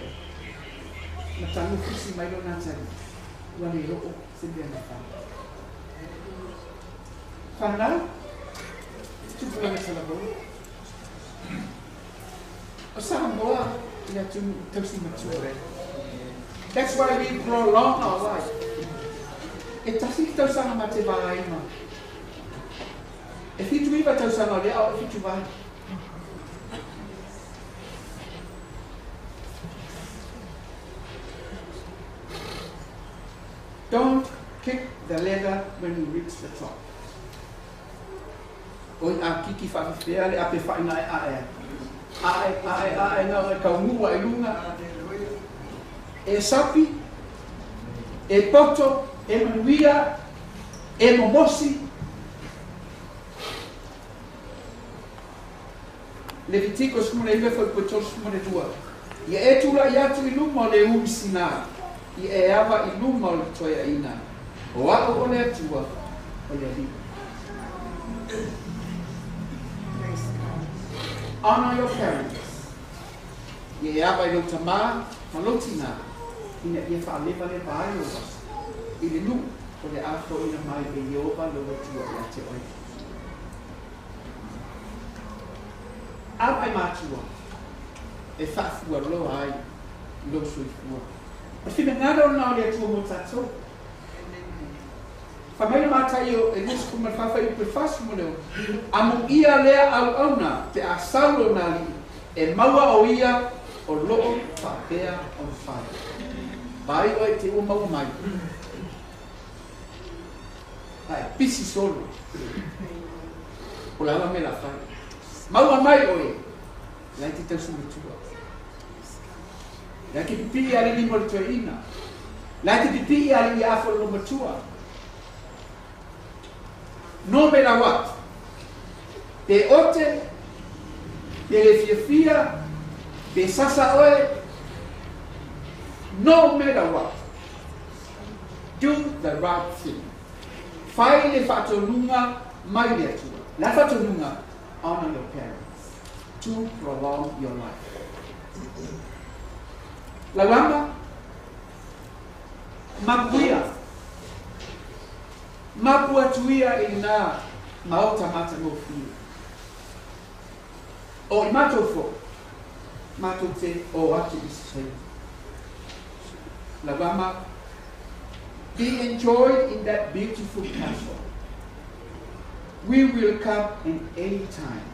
na tanu fusi mai lona tali, ua le oo se mea na whai. Whanau, tupulaga talavou. O Samoa, I le atunuu tausi matua. That's why we prolong our life. E tasi le tausaga ma te vaaiga. E 79 tausaga o lea a o e 78. Don't kick the ladder when you reach the top. Oi a kiki whaafefea le ape whaina e ae. Ae, ae, ae, na e kaumua e lunga. E sapi, e poto, e manuia, e momosi. Levitiko 19 foi po 32. Ia e tula i atu i luma o le umisina. I e awa i luma o le toea ina. O ao o le atua o le alii. Honor your parents. Ia e awa i lau tamā ma lau tina. Ina ia whaaleva le vai o aso. I le nuu o le afo ina mai e Ieova lau atua ia te oe. Au ai mātua e whaafua loa ai lou soifua. O le finagalo na o le Atua mo tatou. Fai mai le matai o e 24 whai upe 46. Amo ia lea au auna pe a saulo nā alii e maua o ia o loo whaapea o whai. Vai oe te ua maua mai. Ae pisi solo. O la ala me la whai. Maua mai oe. Lai te tausi matua. Lai te pipii ale lima o le toeina. Lai te pipii ale i afo lo matua. No matter what. Pe ote, pe le fiafia, pe sasa oe. No matter what. Do the right thing. Whai le whaatonunga mai le atua. La whaatonunga, honor your parents. To prolong your life. Lauama, mapuia. Mapu atuia i nā maota mata ngōwhia. O i mātou fo, mātou te o atu i se. Lauama, be enjoyed in that beautiful castle. We will come in any time.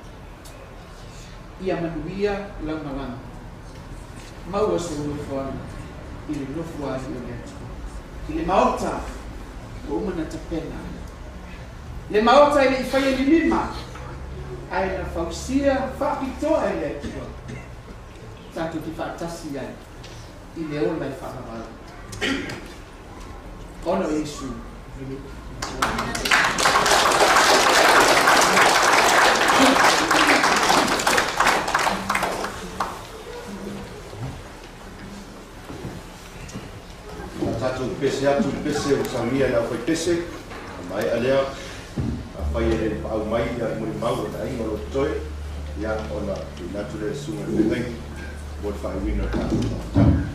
Ia manuia lau malanga. Maua se ulofoana i le nofu ali o le atua. I le maota o umana tapena. Le maota i le iwhaia ni lima. Ai na fausia whaapitoa i le atua. Tātou ki whaatasi ai i le ola i whakamau. Ona Yesu. Tātou pese atu pese o saunia lau whai pese. Mai alea a whai e le paau mai ia muri mau o ta ingo lo toe. Ia ona i natu le sunga le wengai. Mo te whai wina tātou tātou.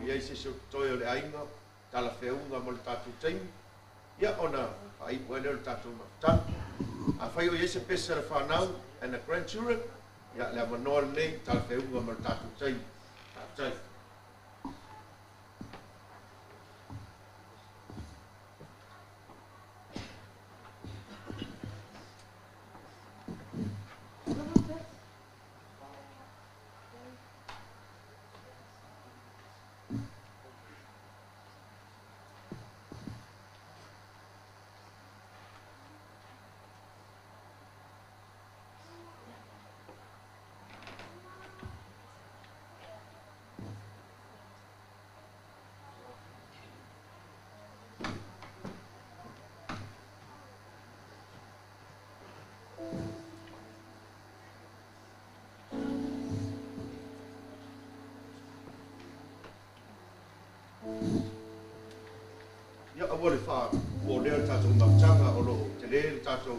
i ai se isi o totoe o le aiga, talafeauga mo le tatou taimi, ia ona faaiu ai lea o le tatou mafutaga. Afai o i ai se pese a le fanau and the grandchildren, ia le avanoa lenei talafeauga mo le tatou taimi. Faafetai. Ia aua le faapopoleina le tatou mafutaga o lo o tele le tatou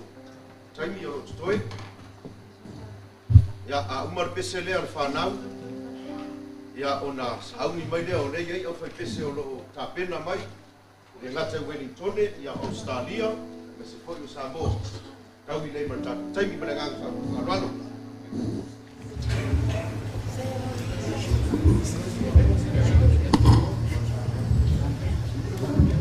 taimi o lo o totoe. Ia a uma le pese lea o le fanau, ia ona sauni mai lea o lea e i ai aufaipese o lo o tapena mai, e le gata i Wellingtone, ia Australia, aemaise foi o Samoa. Tau lelei ma le tatou taimi ma le agaga faaaloalo. Amen.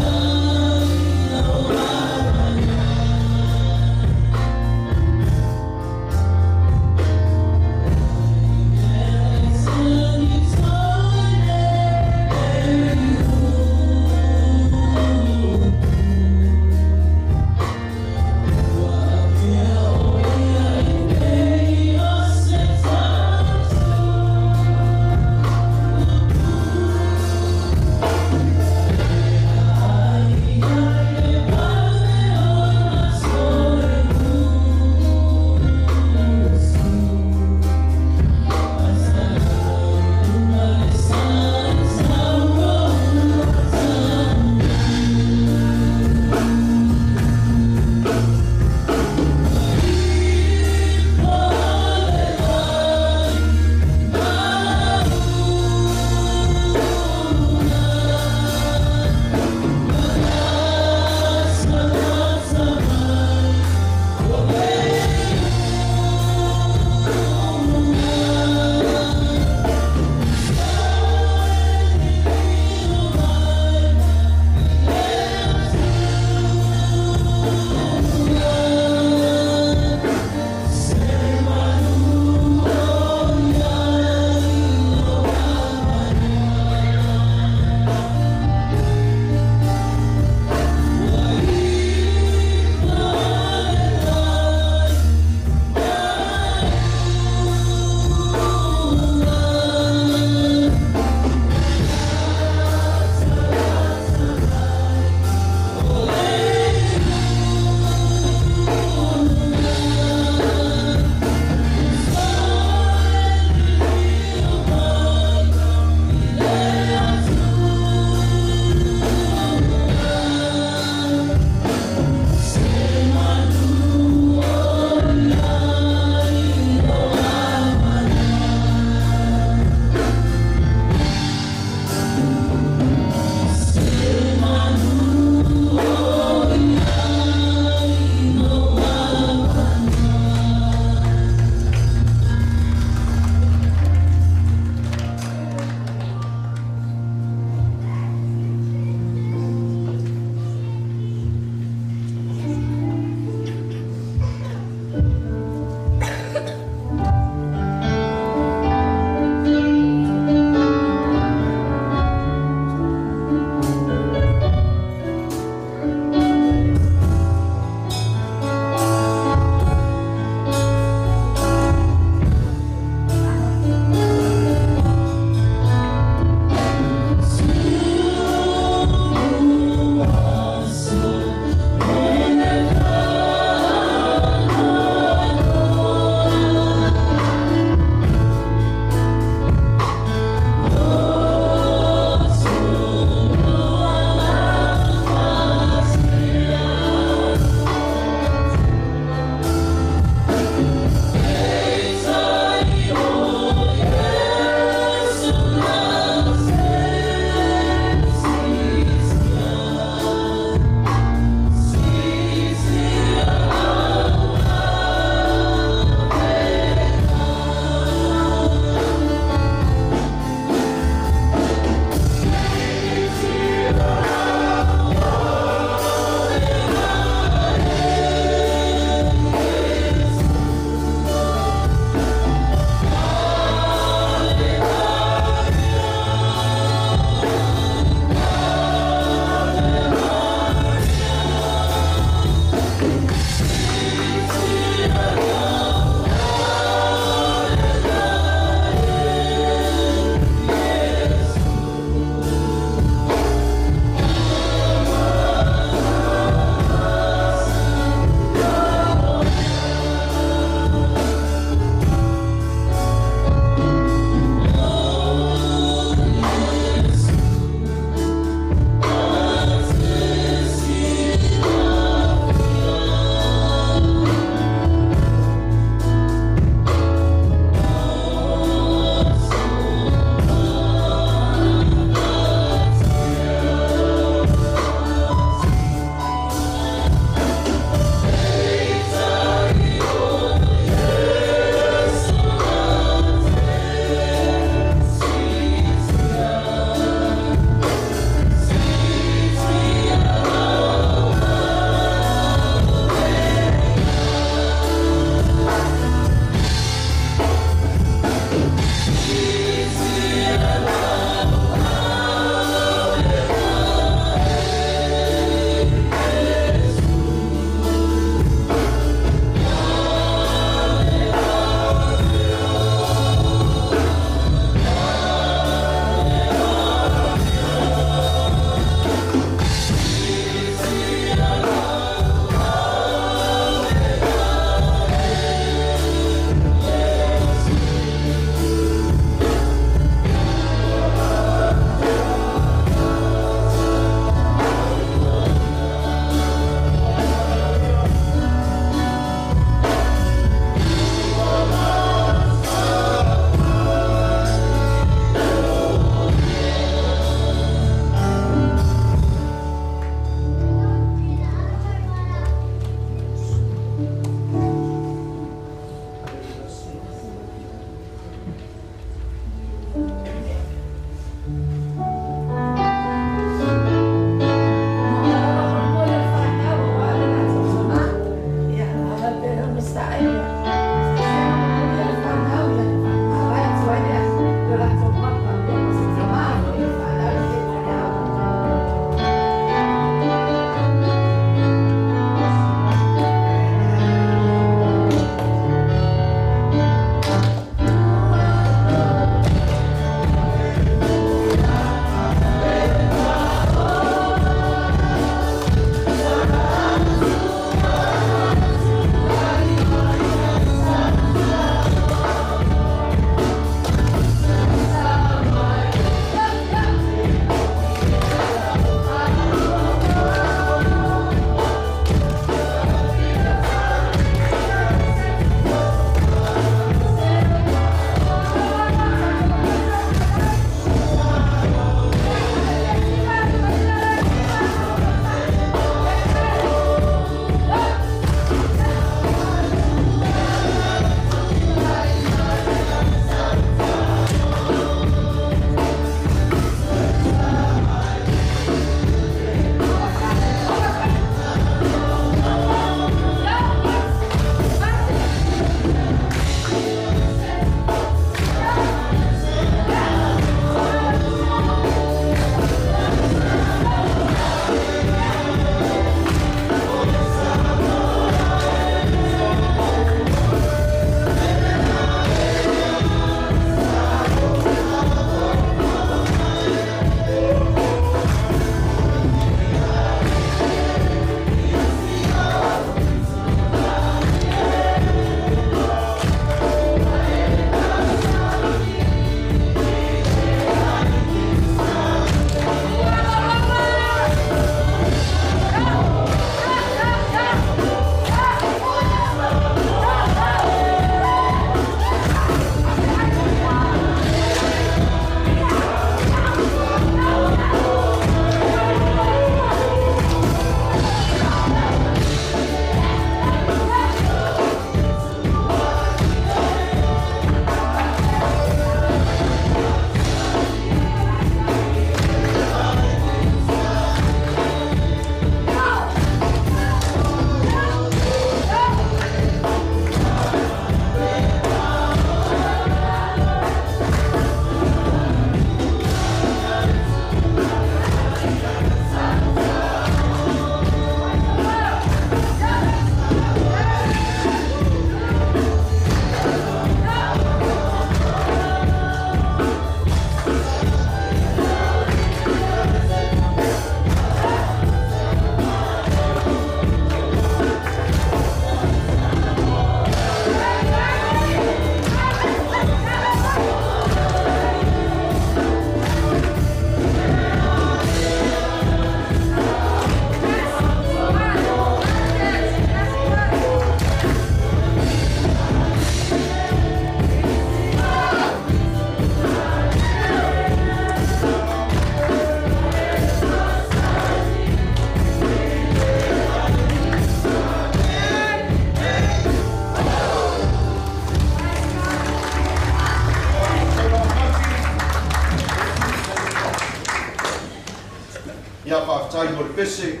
Faafetai mo le pese.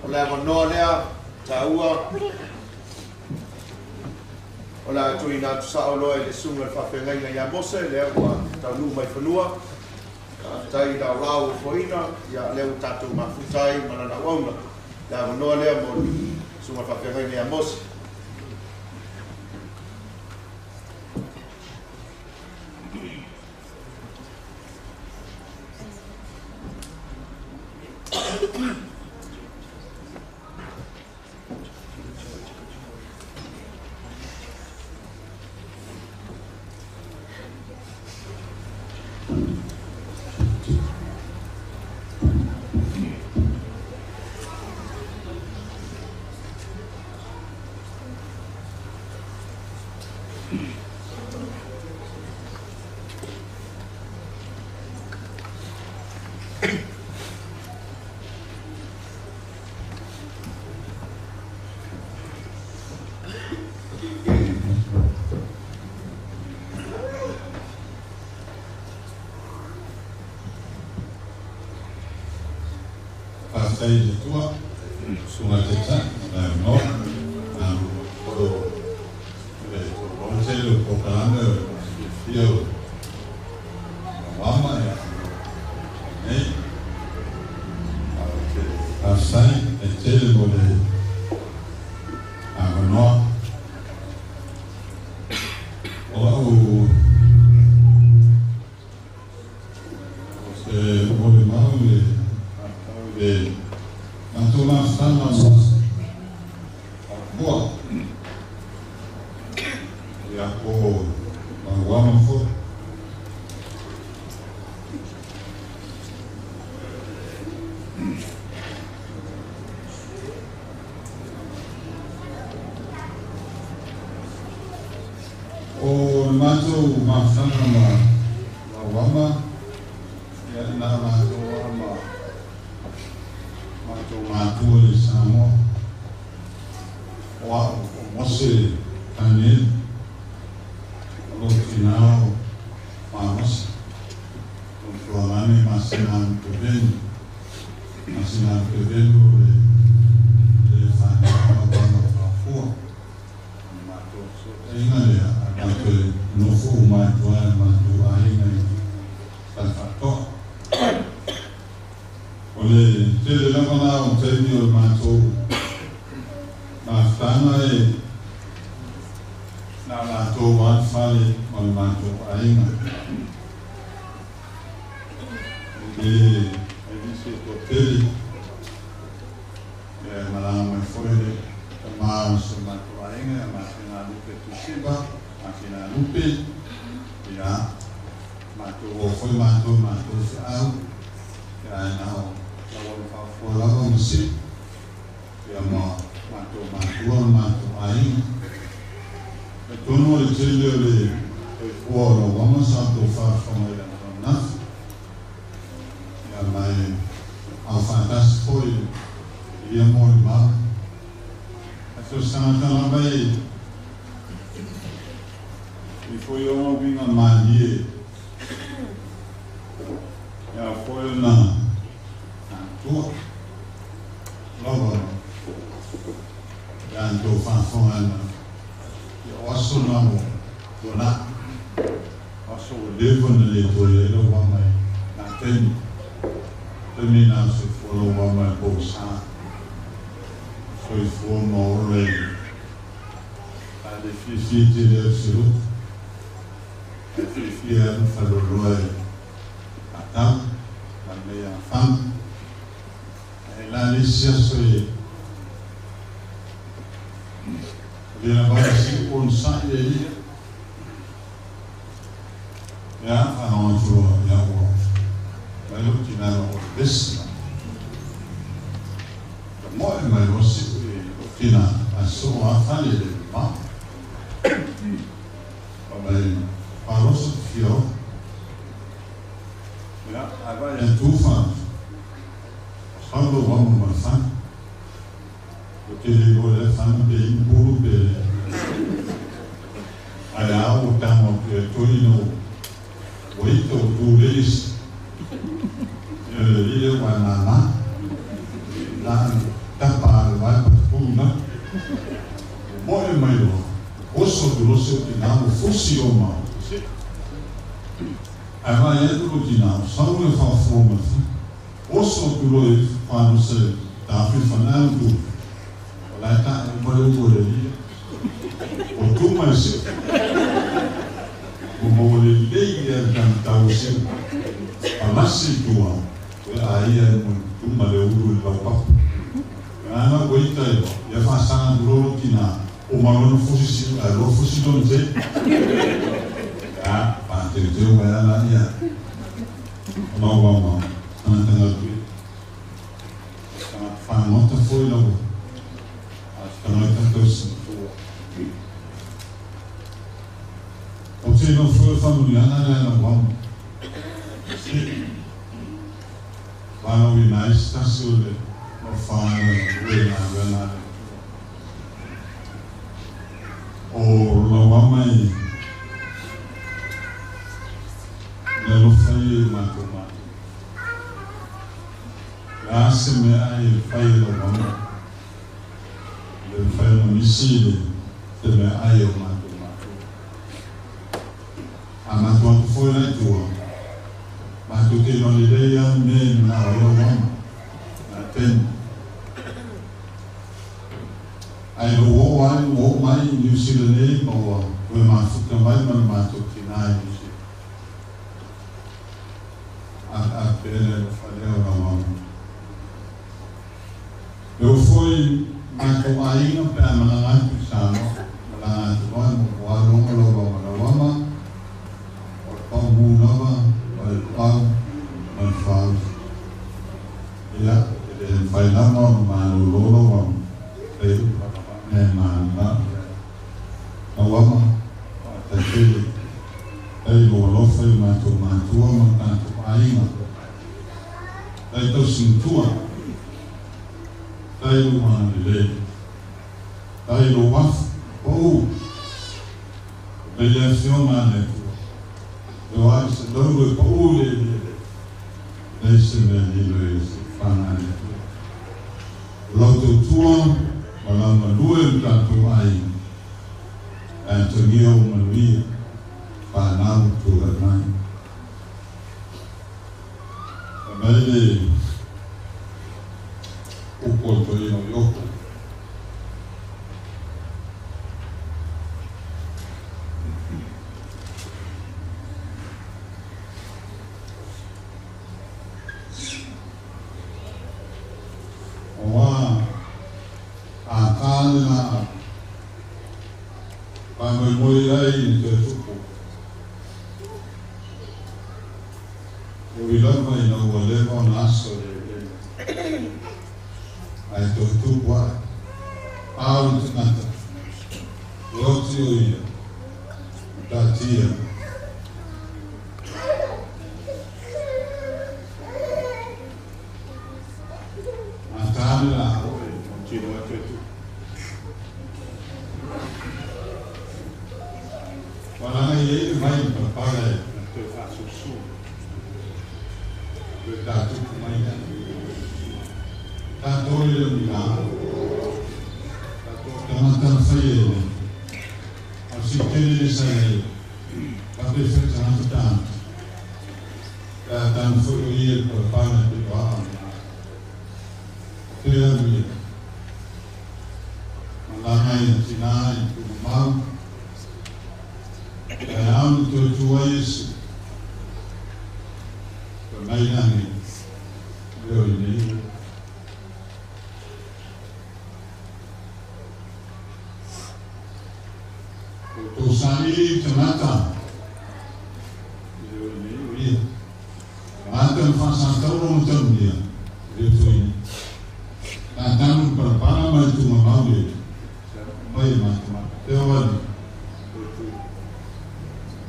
O le avanoa lea taua. O le a tuuina atu sao loa i le susuga i le faafeagaiga ia Mose, lea ua taunuu mai fanua. Faafetai i laolao ua foaina, ia lea ua tatou mafuta ai ma lana auauna. Le avanoa lea mo le susuga i le faafeagaiga ia Mose. Faafetai i le Atua, Susuga i le Taitai, ma le avanoa. O le tele o polokalame o le fiafia o Lauama ia nei. Faafetai e tele mo le avanoa. O lau o se molimau le le matou mafutaga ma Papua ia po Lauama foi. O le matou mafutaga ma Lauama ia na matou ma matou matua i Samoa. O au o Mose Daniel, o lou tina o Malosi, o Tualani Masina Pevenu, Masina Pevenu o le whanau Lauama Papua. O le matou fesootaiga lea, a matou nofo uma atu ai matou aiga i Salefaatoa. O le tele lava la o taimi o le matou mafutaga e na latou lava le fale ma le matou aiga. E le ai nisi e toatele, e malaga mai foi le tama o si o matou aiga ia Masina Lupe Tusiva, Masina Lupe, ia matou o foi matou matou feau, ia e na o Lauama Faafua lava ma si, ia ma matou matua ma matou aiga. E tonu o le tele o le soifua o Lauama sa tou faafofoga i le aso ananafi. Ia mai au faatasi foi i ia molimau. Ae so o se tagata lava e i foi ona uiga malie ia foi ona atua lava ia tou faafofoga ananafi. Ia o aso na ua tuanai, o aso ua leva ona le toe ai Lauama i nā taimi, taimi na o soifua Lauama i pogasā, soifua ma ola i a le fiafia tele au i se lotu, ae fiafia alu faaloloa i Atau, ma le mea afaga. Ae la le isi aso e le lava e siu onosai e ia. Ia, faalogo atu loa ia ua mai lou tina loa ua vevesi mai. Ua moe mai loa siu i lou tina ae soo lava fale e le mamao. Fai mai, Malosi te fia oo. Ia, ae vaai atu fa sau lou amo ma le fana. Ua tele loa lea fana pe inu pulu pe ae a ua tago atu e toeaina ua ita ua tu le isi. Ia le alii lea ua Foi mai loa, oso atu loa si ou tinā ua fusi o ma. Ae vaai atu lou tinā, ua sau le faafofoga ma le fale. Oso atu loa i fanosa i taofi le fale, a ua tu, o la e tae uma le ulu a le alii lea. Ua tu mai le seu. Ua maua lelei lea le tagitau o seu. Palasi i tua, toe aia e moe tu ma le ulu i le laupapa. Lana ua ita i loa, ia faasaga atu loa lou tinā, o ma lona fusi siu ae loa fusi lona tei. Ia, faateuteu mai lava laia. O lau ama, tagata galue. Tagata fagota foi lava, a o se tagata tausi matua. Ou te iloa foi o le faamanuiaga lea lau ama. Se valaauina ai se tasi o le mau fanau e galuega a le Atua. O lau ama i le alofa ia i o matou matua. O le a se meaai e fai e lau ama, e le mafai ona misi le te meaai o matou matua. A matou atu foi la i tua, matou te iloa lelei lava le mea e manao ai lau ama, na taimi. Ae lou oo ai, ua oo mai i Niu Sila nei ma ua toe mafuta mai ma le matou tinā i Niu Sila. Apeape pea le alofa lea o lau ama. E oo foi matou aiga pe a malaga atu i Samoa, malaga atu loa e muamua logo lau ama lau ama, o le paumū lava, o le luau ma le faauli. Ia, e le mafai lava ona malōlō lau ama, e iu lava mea e mananao i ai. Lau ama, faafetai tele, faafetai i lou alofa i o matou matua ma le tatou aiga. Faafetai tausi matua, faafetai i lou agalelei, faafetai i lou afu pau, faafetai i le Afioga a le Atua, e o ai se laulu e pau i le eleele, leai se mea lilo i se faga a le Atua. O lau tautua ma lau galue i lo tatou aiga, e atagia ou manuia, fanau ua tulai mai. Fai mai le upu a le toeaina o Iopo. Auā a tā le lāau, faamoemoe ai i le toe tupu. E ui lava ina ua leva ona aso i le eleele, ae toe tupu ae. A o le tagata, e oti o ia, ma taatia. A tā le lāau e autilo ai toe tupu. Ua laga i ai le vai i le palapala e na toe faasusu, toe tatupu mai ai. Tatou e le o ni lāau, tatou o tagata na faia e le A o si tele le sa i ai, faapefea le tagata pe a ata, pe a tanu foi o ia i le palapala e pei o aa o le lāau. O fea alu i ai? Malaga i atinā i tumamau, taeao na toe tu ai Iesu, fai mai le agelu, E o i nei oe. O tou saili i tagata, e le o i nei o ia. Tagata na faasatau lona tanuia, e le o toe i nei. Tatanu le palapala ma le tugamau le mai e matamata. Te o ali, toe tu.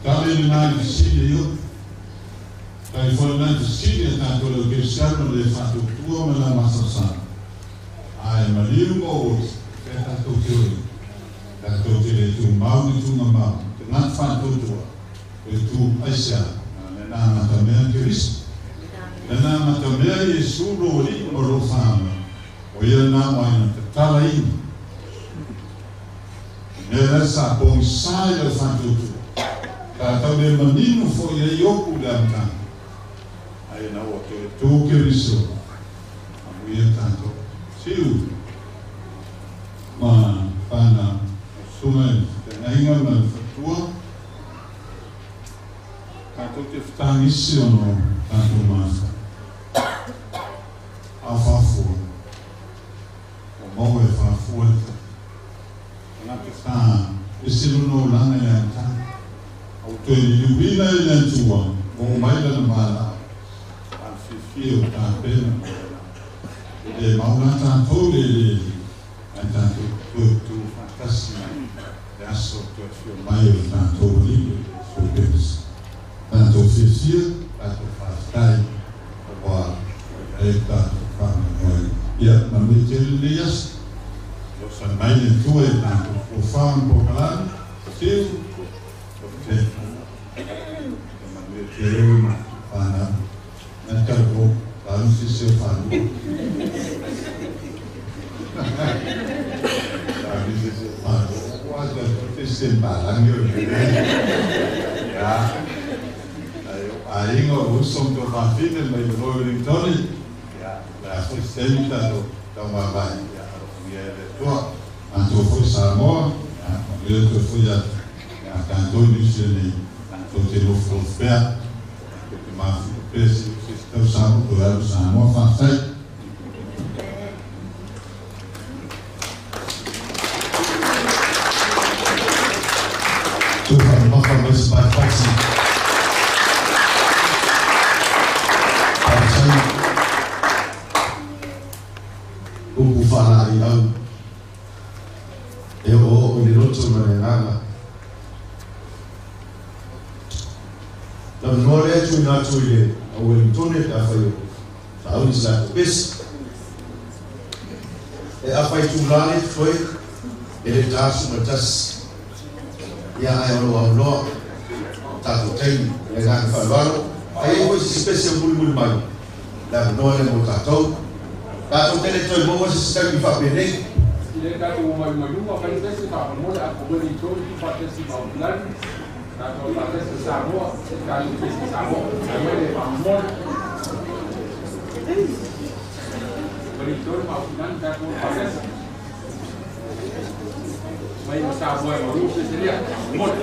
Tali lena i le fesili e Iopu. Tali foi lena i le fesili a tatou le au kerisiano le faatuatua ma le masalosalo. Ae maliu ma ou oti, fea tatou te o i ai? Tatou te le tumau ni tugamau, tagata faatuatua, toe tu aisea, lena amatamea Keriso. Lena amatamea Iesu lou Alii ma lou Fanau, o ia lena ua aina tatalaina. Mea la sa pogisa i lau faatuatua. Tatou le manino foi ai opu i le amataga, ae ina ua toe tu Keriso, amuia tatou. Siu ma fanau, susuga i le feagaiga ma le faletua, tatou te fetagisi ona o tatou mafaufau. A o faafua, ua maua e faafua le tagata. Tagata sa ese lona olaga i le amataga, a ua toe liliuina e le Atua, ua oo mai lana valaau, a o le fiafia ua tapena mo le laga. E le mau la tatou le eleele, ae tatou te toe tu faatasi mai le aso toe afio mai o le tatou Alii o Iesu Keriso. Tatou fiafia, tatou faafetai ua i ai le tatou faamoemoe. Ia manuia tele lenei aso. Fesoasoani mai le Atua i tatou tofa ma polokalame. Siu, Lote. Ia manuia tele oe ma fanau. Nani talavou, valu sisi o falua. Valu sisi o falua. Ua tatou te sembalangi o le Ya. Ai o aiga o uso ma tuafafine mai le Roy Wellingtoni. Ya, o le a foi se taimi tatou taumavae. Ya, alofagia e le Atua. Matou foi Samoa, ya, manuia toe foi ia tatou i Niu Sila nei, tatou te nofonofo pea, tatou te mafuta pea se isi tausaga o toe alu Samoa. Faafetai. Toe faamamafa mai se faifati. Faafetai. Upu faalaeiau e oooo i le loto ma le agaga. Le avanoa lea e tuuina atu i le au Wellingtone pe afai o sauni se latou pesi. E afa itula lea e totoe, e le ta asu ma le tasi. Ia ae o lo o aunoa le tatou taimi. I le agaga faaaloalo, a i ai foi se isi pesi o mulimuli mai, le avanoa lea mo tatou. Tatou te le toe maua se isi taimi faapenei. I le tatou omai mai luma fai le pese faamolemole a komeli i tolu tu faatasi ma Aukilani tatou faatasi i Samoa se tatou pese Samoa ae mai le faamolemole komeli i tolu ma Aukilani tatou faatasi mai ma Samoa e malu pese lea faamolemole.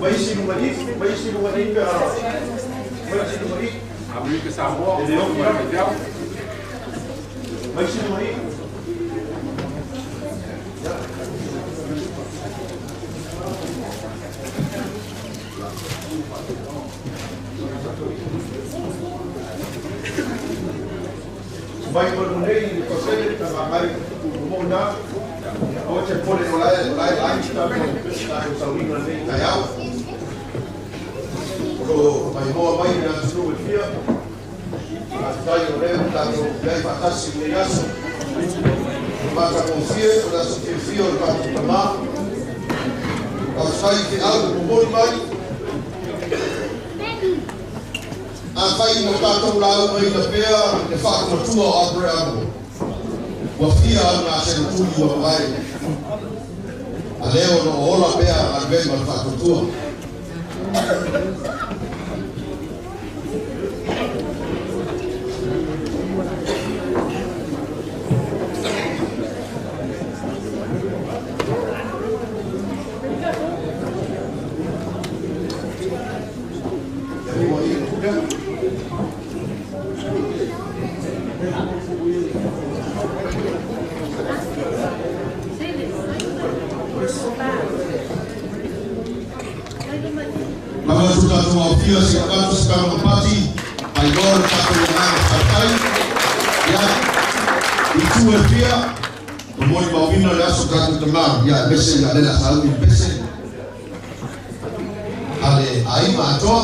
Mai isi luga i, mai isi luga i pe a mai isi luga i. Amerika Samoa E le ofi lava. Mai isi luga i. Mai manu nei i le pasene ta ngai mo na o te pole o lai lai lai ta ko sauniga nei taeao. O lo mai moa mai i le atunuu e fia. Faafetai o lea ua tatou i ai faatasi i lenei aso. O le matagofie o le aso fiafia o le tatou tamā. Faafetai i feau ua momoli mai. Afai ua tatou laugaina pea le faatuatua o Apereamo, ua fia au gaselutuli ua mavae, a lea o lo o ola pea galuega o le faatuatua. Lava atu tatou aofia se avatu se taaloga pati, mailoa le tatou agaga faafetai. Ia, i itu e fia, ua molimauina le aso tatou tamā, ia aemaise ia le la sauni le pese a le aiga atoa.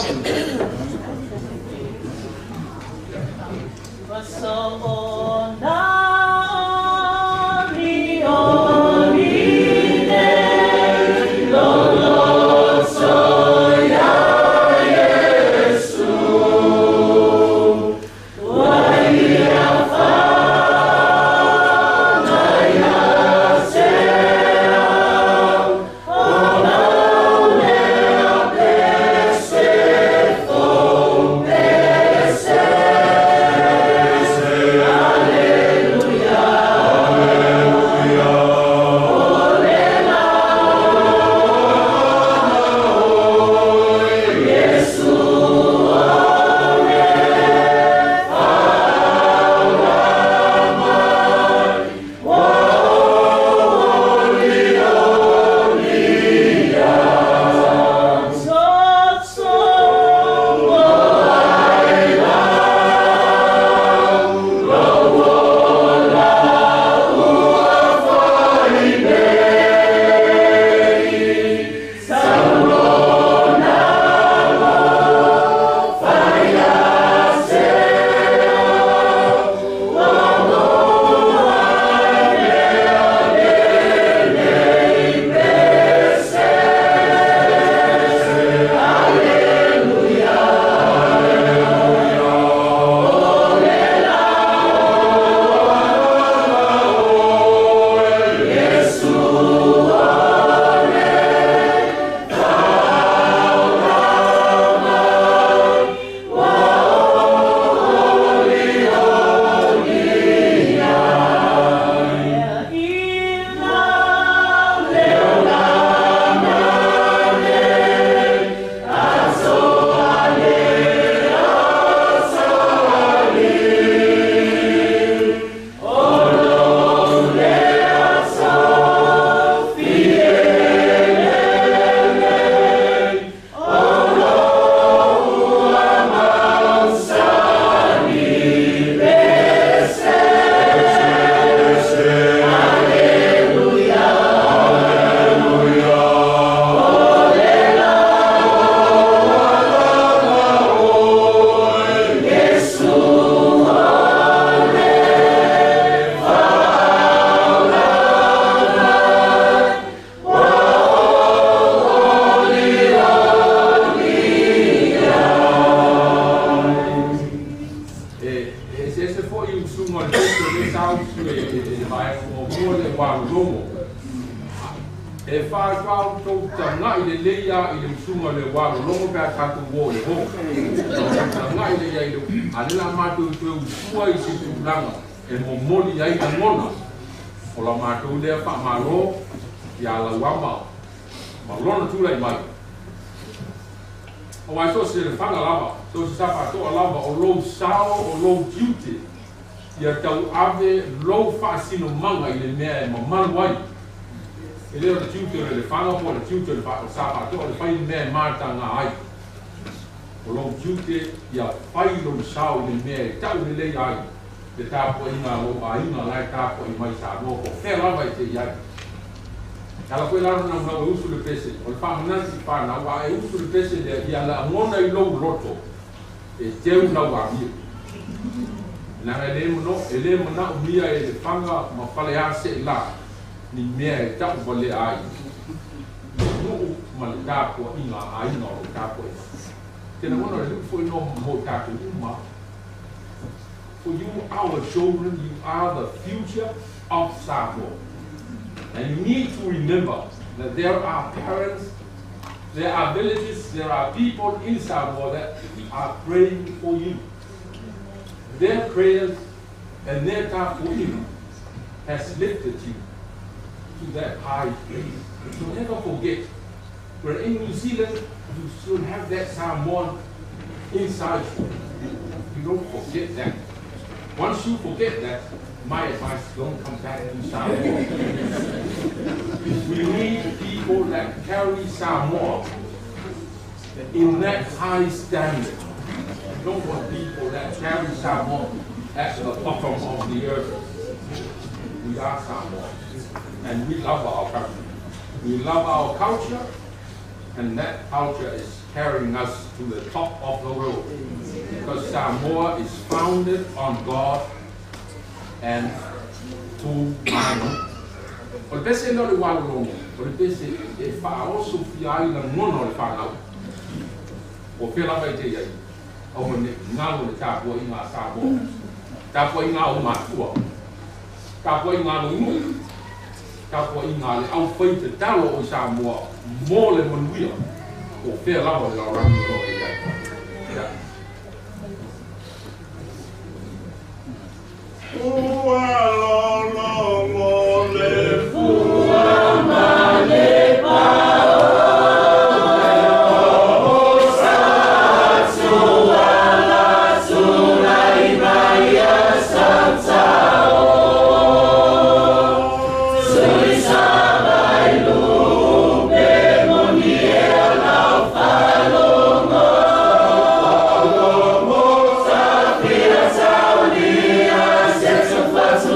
Tagai le leia i le usuga le walologo pe a tatou uō le ho. Tagai le ia i le a le la matou toe usua i se tulaga e momoli ai lagona o la matou lea faamālō ia lauama ma lona tulai mai. Auā so se lefaga lava, so se safaatoa lava o lou sao o lou tiute ia tauave lou faasinomaga i le mea e mamalu ai. E lē o le tiute o le lefaga po o le tiute o le safaatoa o le fai le mea e matagā ai. O lou tiute ia fai lou sao i le mea e tau lelei ai le tapuaiga a lou aiga la e tapuai mai Samoa po o fea lava e te i ai. E ala foʻi la lona manao e usu le pese o le faamanatu i fanau a e usu le pese lea ia lagona i lou loto e teu lau amio. Leaga e lē mano e lē manaʻomia e lefaga ma Faleaseʻe lā ni mea e taʻu valea ai le nuu ma le tapuaiga a aiga o loo tapuai mai. Te lagona o le luʻu foʻi no mo tatou uma. For you, our children, you are the future of Samoa. And you need to remember that there are parents, there are villages, there are people in Samoa that are praying for you. Their prayers and their tapuaiga has lifted you to that high place. So never forget, we're in New Zealand, you should have that Samoan inside you. You don't forget that. Once you forget that, my advice, don't come back to Samoa. We need people that carry Samoa in that high standard. We don't want people that carry Samoa at the bottom of the earth. We are Samoa, and we love our country. We love our culture, and that culture is carrying us to the top of the world. Because Samoa is founded on God and Tumanu. O le pese lea o le ualologo, o le pese e faaoso fia ai lagona o le fanau. O fea lava e te i ai, aua neʻi galo le tapuaiga a Samoa, tapuaiga a ou matua, tapuaiga a lou nuu, tapuaiga a le aufai tatalo o i Samoa mo le manuia o fea lava le lalolagi o loo e i ai. Ia. Ua lologo le fua ma le pao sa tuala tulai mai a sa tao sui sa vai lupe moni e lau faalogo sa fia taulia se tu.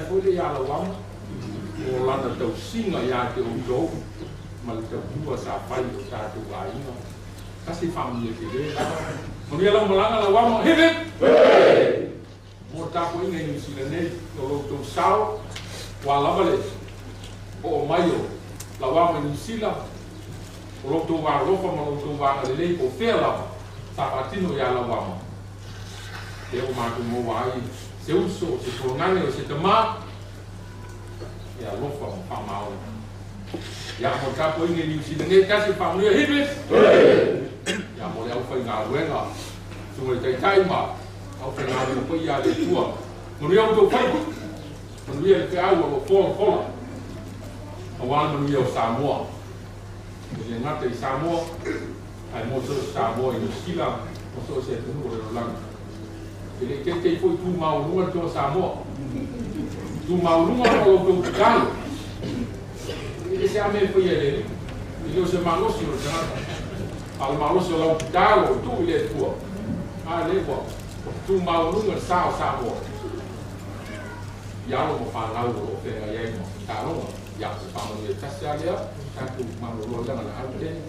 foi le ia lauama o lana tausiga iā te outou ma le tautua sa fai o tatou aiga tasi faamanuia telē lava manuia lau malaga lauama hip hip mo tapuaiga i Niusila nei o loutou sao ua lava le oo mai o lauama i Niusila o loutou alofa ma loutou agalelei po o fea lava sa faatino iā lauama lea ua matou maua ai se uso o se tuagane o se tamā e alofa ma faamaoni ia mo le tapuaiga i Niusila nei tasi faamanuia hip hip ia mo le aufaigaluega suga i taitai ma aufaigaluega foi ia le Atua manuia outou faiva manuia le feau o loo folafola auā le manuia o Samoa e le gata i Samoa ae mo so o se Samoa i Niusila mo so o se atunuu o le lalolagi e le'i teitei fo'i tumaualuga le toa Samoa tumaualuga ona o loutou tatalo e se a mea e faia e le Alii e le o se malosi o le tagata a o le malosi o lau tatalo tuu i le Atua a lea ua tumaualuga le sa o Samoa i alo ma fanau o loo feagai ai ma taloga ia o faamanuia tasi a lea tatou malolo ai lagalaau tele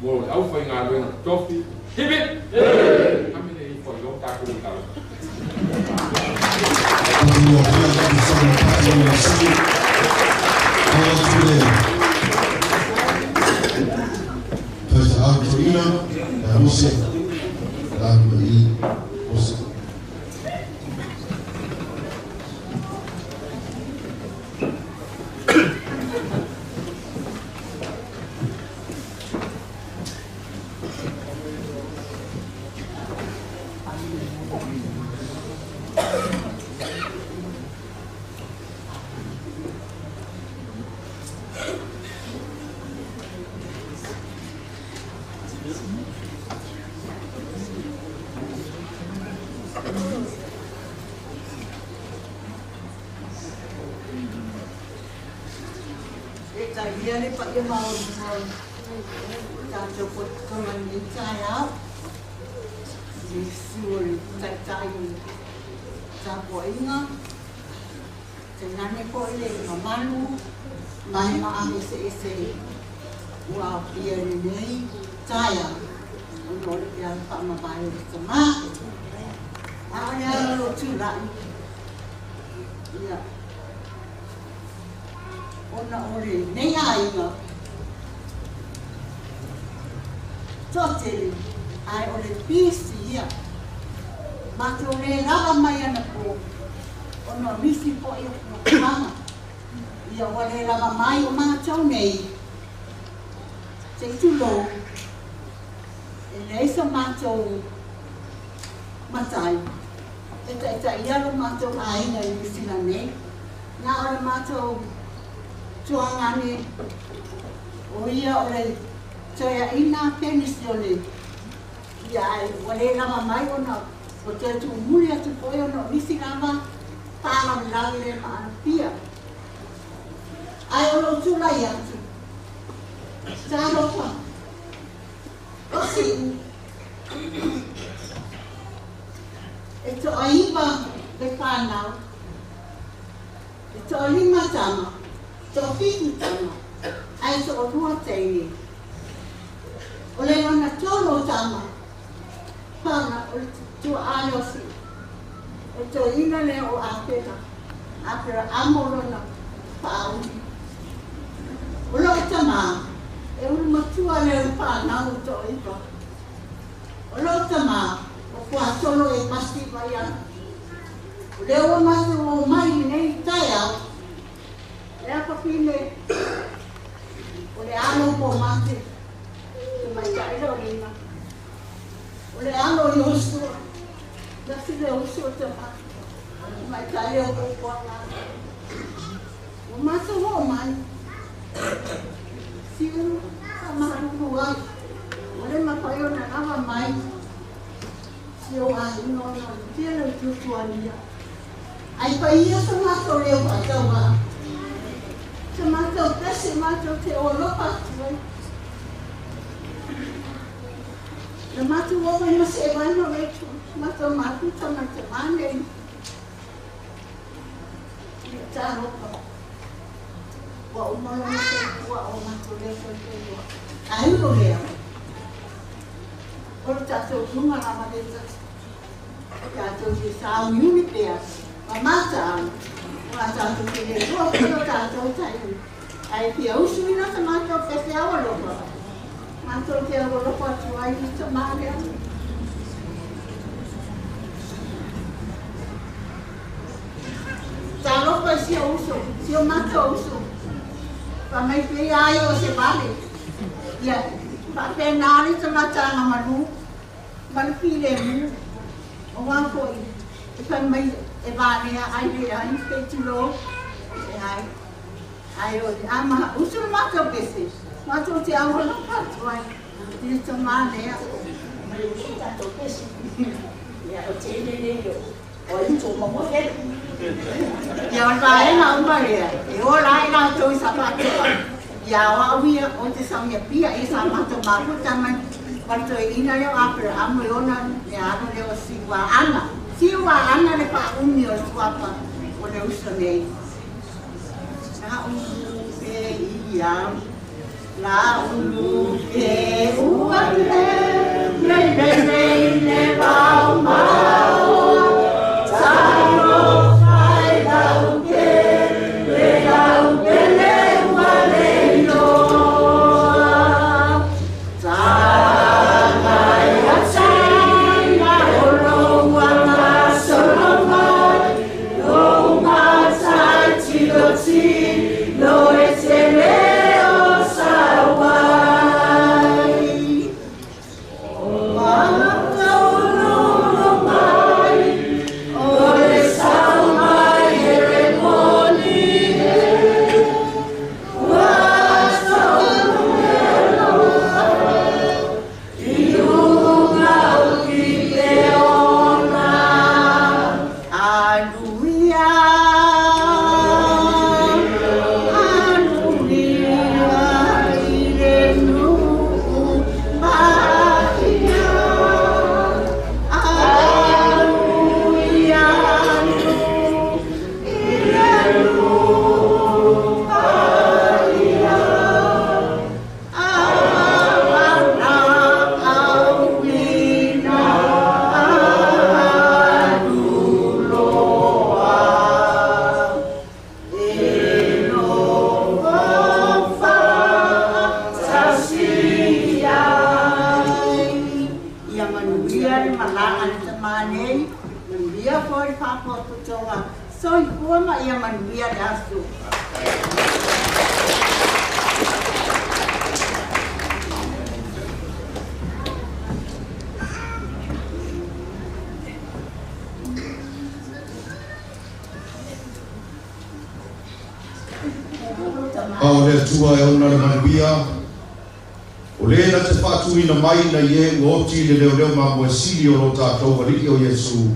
mo le aufaigaluega totofi hip hip amene ifo ai loa tatou i lalo. E talia le paia maualuga o tatou pototoga i lenei taeao i le susu o le Taitai o le tapuaiga, tainane foi le mamalu mai maave eseese ua aofia i lenei taeao ona o le peau faamavae o le tamā. A o le ala o lou tulai, ia, ona o lenei aiga toatele ae o le pisi ia matou le lava mai anapo ona o nisi foi o fuafuaga ia ua le lava mai o matou nei se i tulou e leai so matou matai e taitaia lo matou aiga i Niu Sila nei na o le matou tuagane o ia o le toeaina penisione ia ai ua le lava mai ona ua toe tuumuli atu foi ona o nisi lava faalavelave le maalofia ae o lou tulai atu talofa o si'u e toaiva le fanau e toalima tama toafitu tama ae toalua teine o le lona tolu o tama pana o le tua'a lea o si'u o le toeaina lea o Apera Apera amo lona faauli o lo'u tamā e ulu matua lea o le fanau o toaiva o lo'u tamā o fuatolo e masi mai ana o lea ua matou omai i lenei taeao e afafine o le alo po mate tamaitai lea o lima o le alo o Iosua lasi le uso o tamā tamaitai lea o puapuaga ua matou oo mai si'u faamalulu ai ua le mafai ona lava mai si ou aiga ona o le tele o tuatualia ai paia so matou leo faatauvaa sa matou pese matou te o alofa atu ai na matou oo ai ma se'evai ma Rachel matou mafuta ma le tamā nei Talofa. Ua uma lona soifua o matou lea soifua. Ai o lea. O le tatou luga lava le tasi. Tatou te sauniuni pea. Ma mata au. Ua tatou te le lua foi o tatou tai. Ai fia usu ina sa matou pese au alofa. Matou te au alofa atu ai i sa male. Talofa si o uso, si o matou uso. Pa mai pe ai o se vale. Ia, pa pe nani sa matanga manu. Manu pile mu. O wā foi. E pa mai e vale ai le ai pe tulo. E ai. Ai o ama usu matou pese. Matou te au alofa atu ai. I sa male. Mai usu tatou pese. Ia o te le le o. O i tō maua hele. Ia o vaega uma lea, e ola ai latou i sa faatoa. Ia o au ia o te saunia pia i sa matou mafuta mai ma le toeaina lea o Aperahamo e ona le alo lea o Siuaana. Siuaana le faaumi o le suafa o le uso nei. La ulu pe ia, la ulu pe ua le, le le le le vau maua. Talofa i lau pe, le lau pe le ua le iloa. Tagai a taina o lou agasolo mai, lou matai tilotilo e te leo sau ai. O mataululu mai, o le sau mai e le moni e. Ua soulelo i luga o Gipeona. Aleluia, aleluia, i le nuu maia. Aleluia, i le nuu maia. Awana auina aluloa. E nofofa tasi ai. Ia manuia le malaga le tamanei, manuia foi le faapotopotoga. Soifua ma ia manuia le aso. A o le Atua e ona le manuia, o le na te faatuina mai na ie ua oti le leoleo mamoe sili o lo tatou alii o Iesu.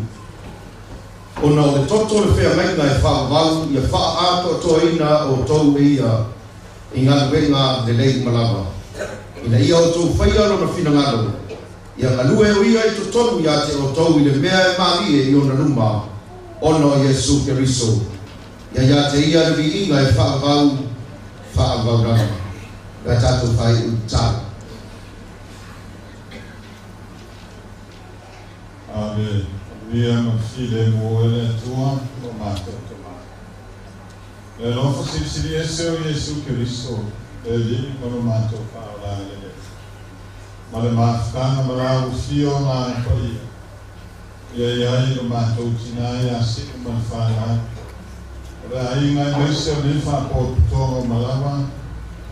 Ona o le toto le feagaiga e faavavau ia faaatoatoaina o tou e ia i galuega lelei uma lava. Ina ia outou faia lona finagalo, ia galue o ia i totonu ia te outou i le mea e malie i ona luma, ona o Iesu Keriso. Ia ia te ia le viiga e faavavau, faavavau lava. Le tatou fai u talo. Ave, via ma file mo ele tua, lo mato toma. Le alofa silisili ese o Iesu Keriso, le alii ma lo matou faaola lelei. Ma le mafutaga ma la ufia o nā paia. Ia ia ai lo matou tinā ia si'u ma le fanau. O le aiga aemaise o nei faapotopotoga uma lava,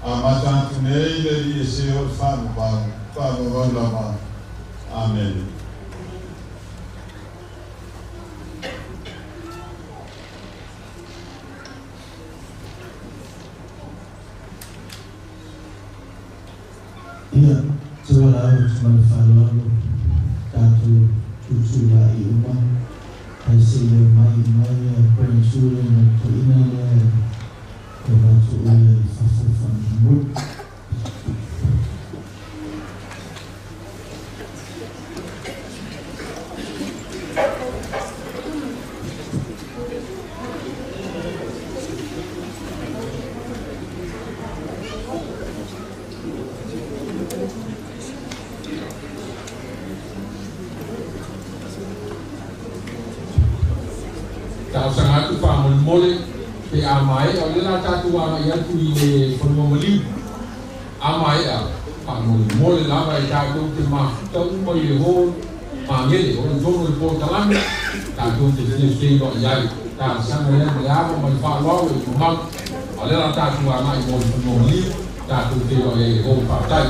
amata atu nei le alii ese o le faavavau, faavavau lava. Amene. Ia, taualaau atu ma le faaaloalo, tatou tutulai uma, ae se i aumai uma ia grandchildren ma le toeaina lea e avatu o ia i fafo faamolemole. Talosaga atu faamolemole pe a maea, o lea o le a tatou agai atu i le fanua maliu. A maea, faamolemole lava e tatou te mafuta uma i le hall magele o lo o i totonu o le polokalame tatou te fia feiloai ai. Talosaga lea ma le ava ma le faaaloalo i mamalu, a o lea o le a tatou agai mo le fanua maliu, tatou feiloai ai i le hall. Faafetai.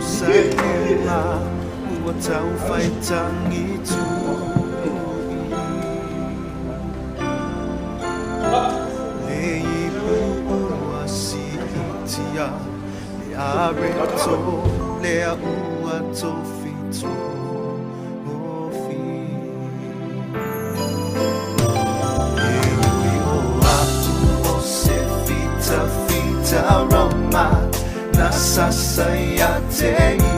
Ierusalema ua taufaitagi tua. Areto lea ua tofi tofi. E ui o a'u o se fitafita roma na sasa ia te ia.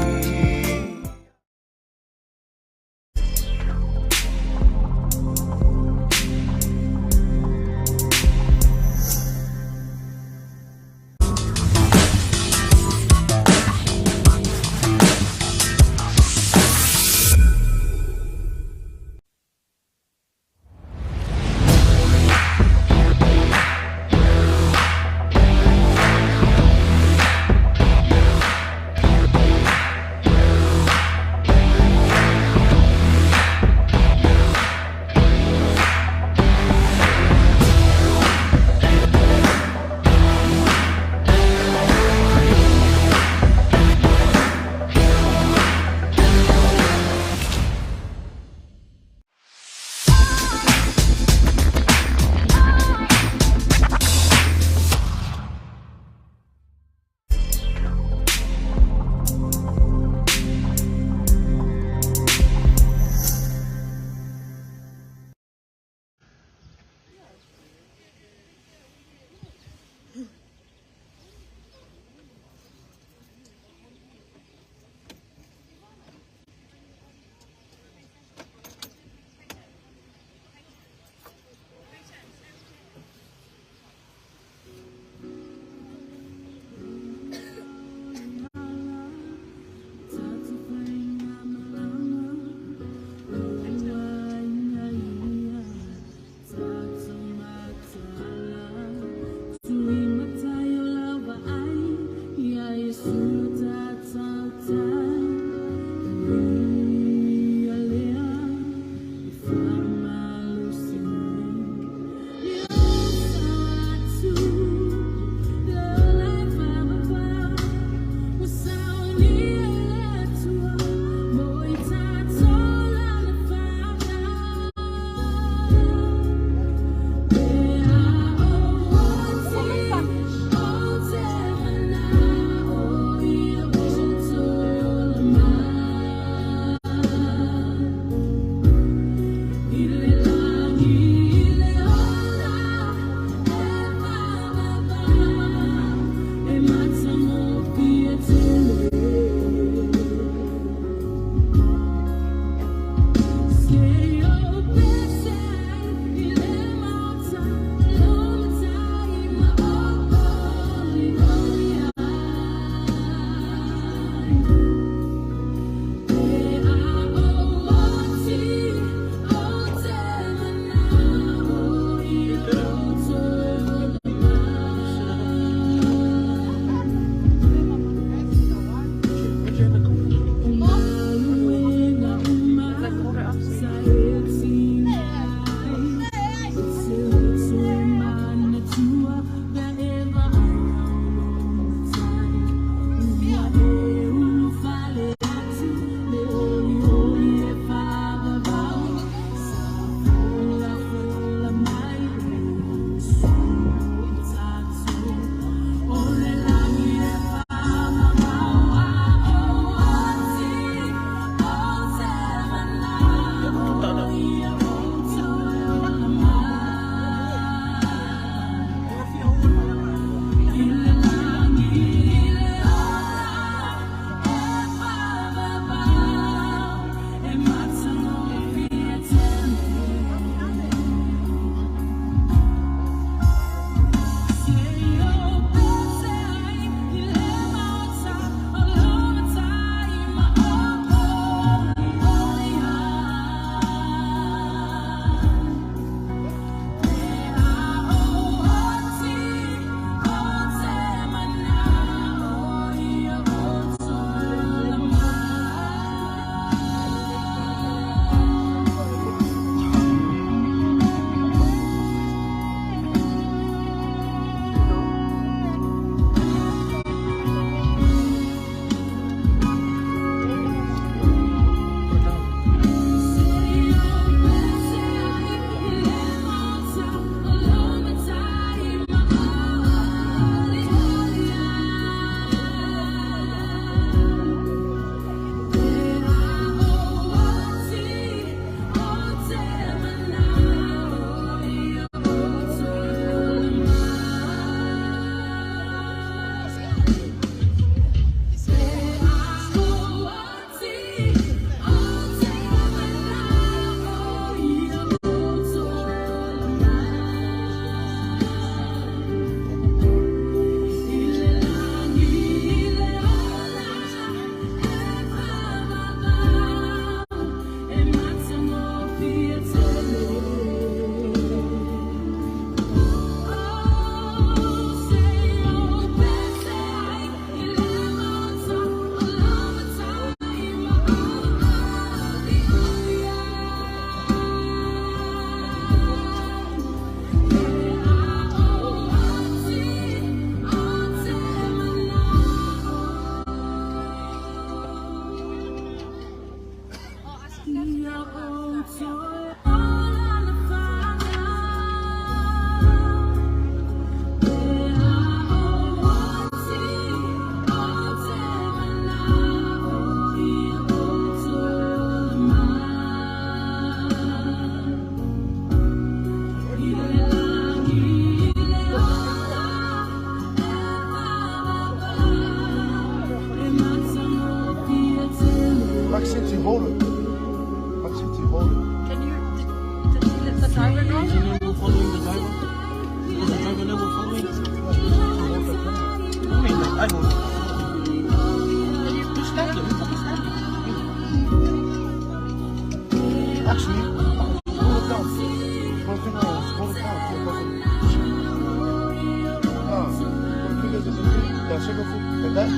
the second foot, like that.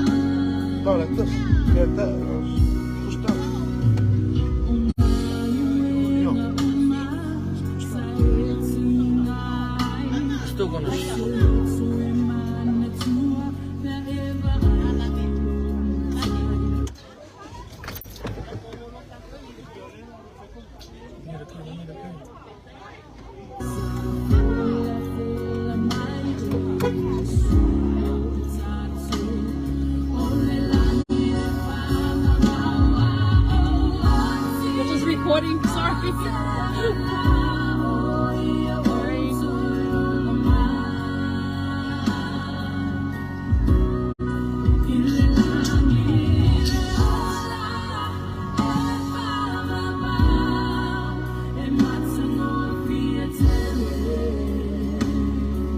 No, like this. Yeah, that. Push down. Yo. Still gonna. We're just recording, sorry. Sorry.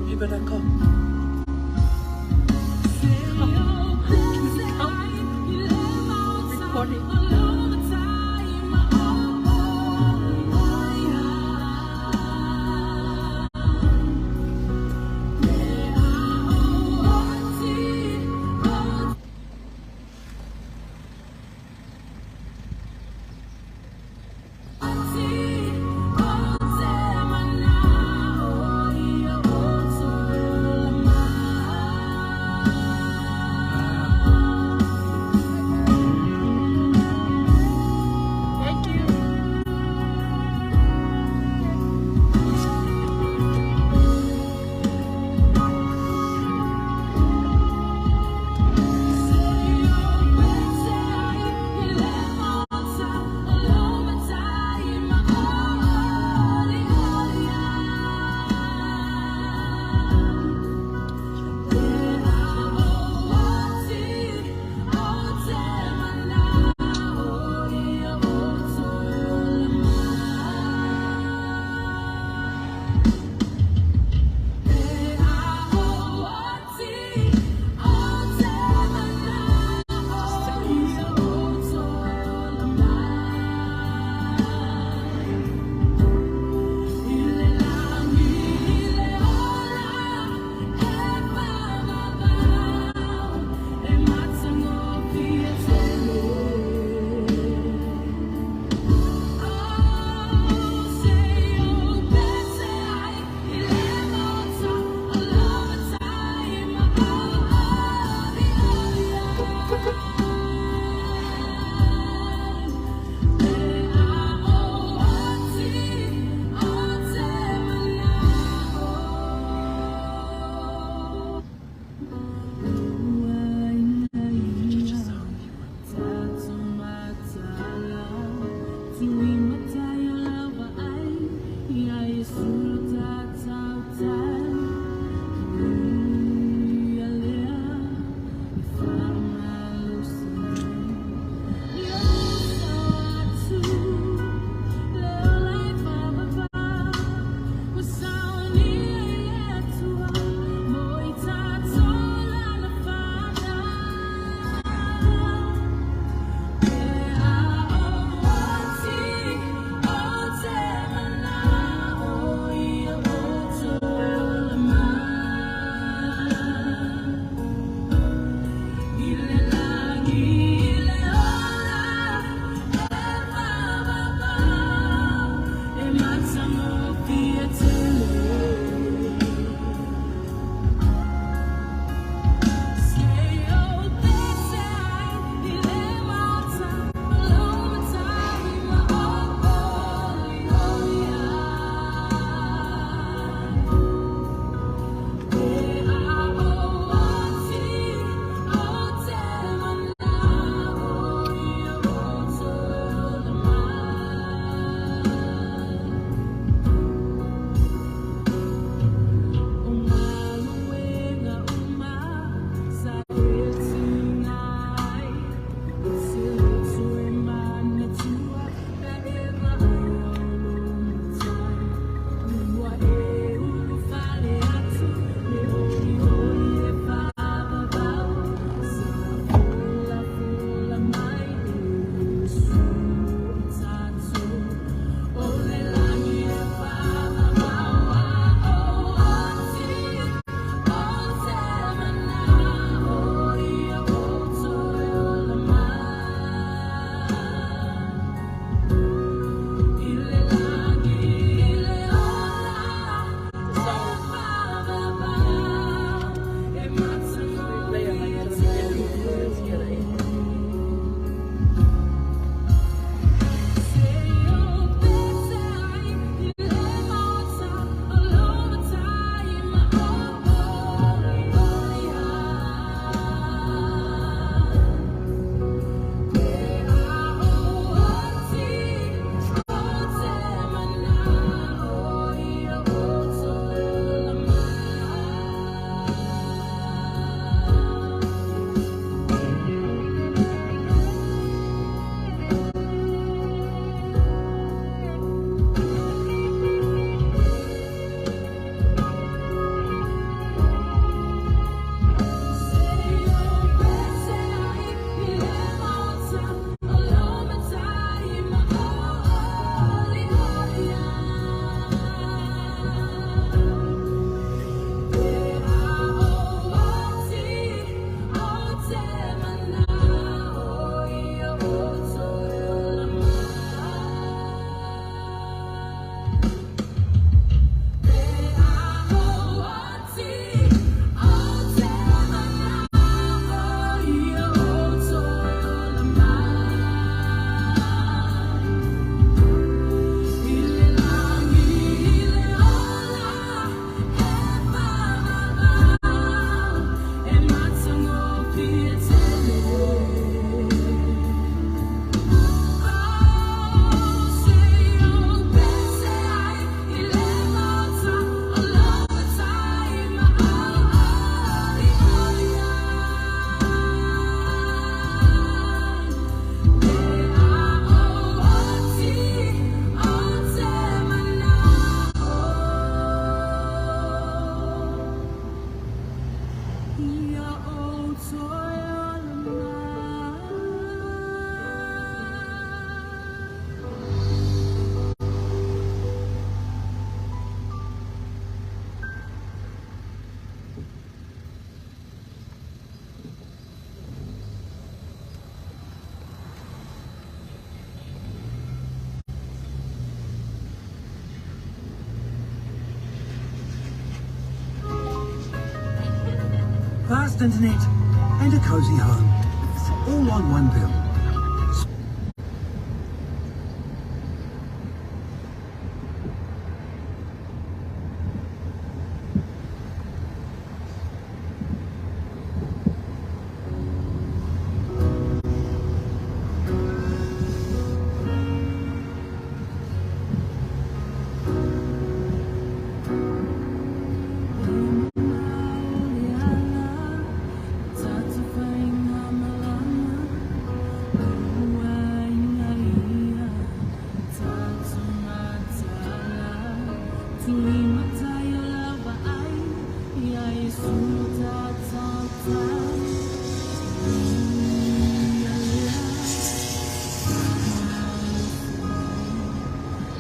You better come. Come. Recording. Fast internet and a cozy home. All on one bill.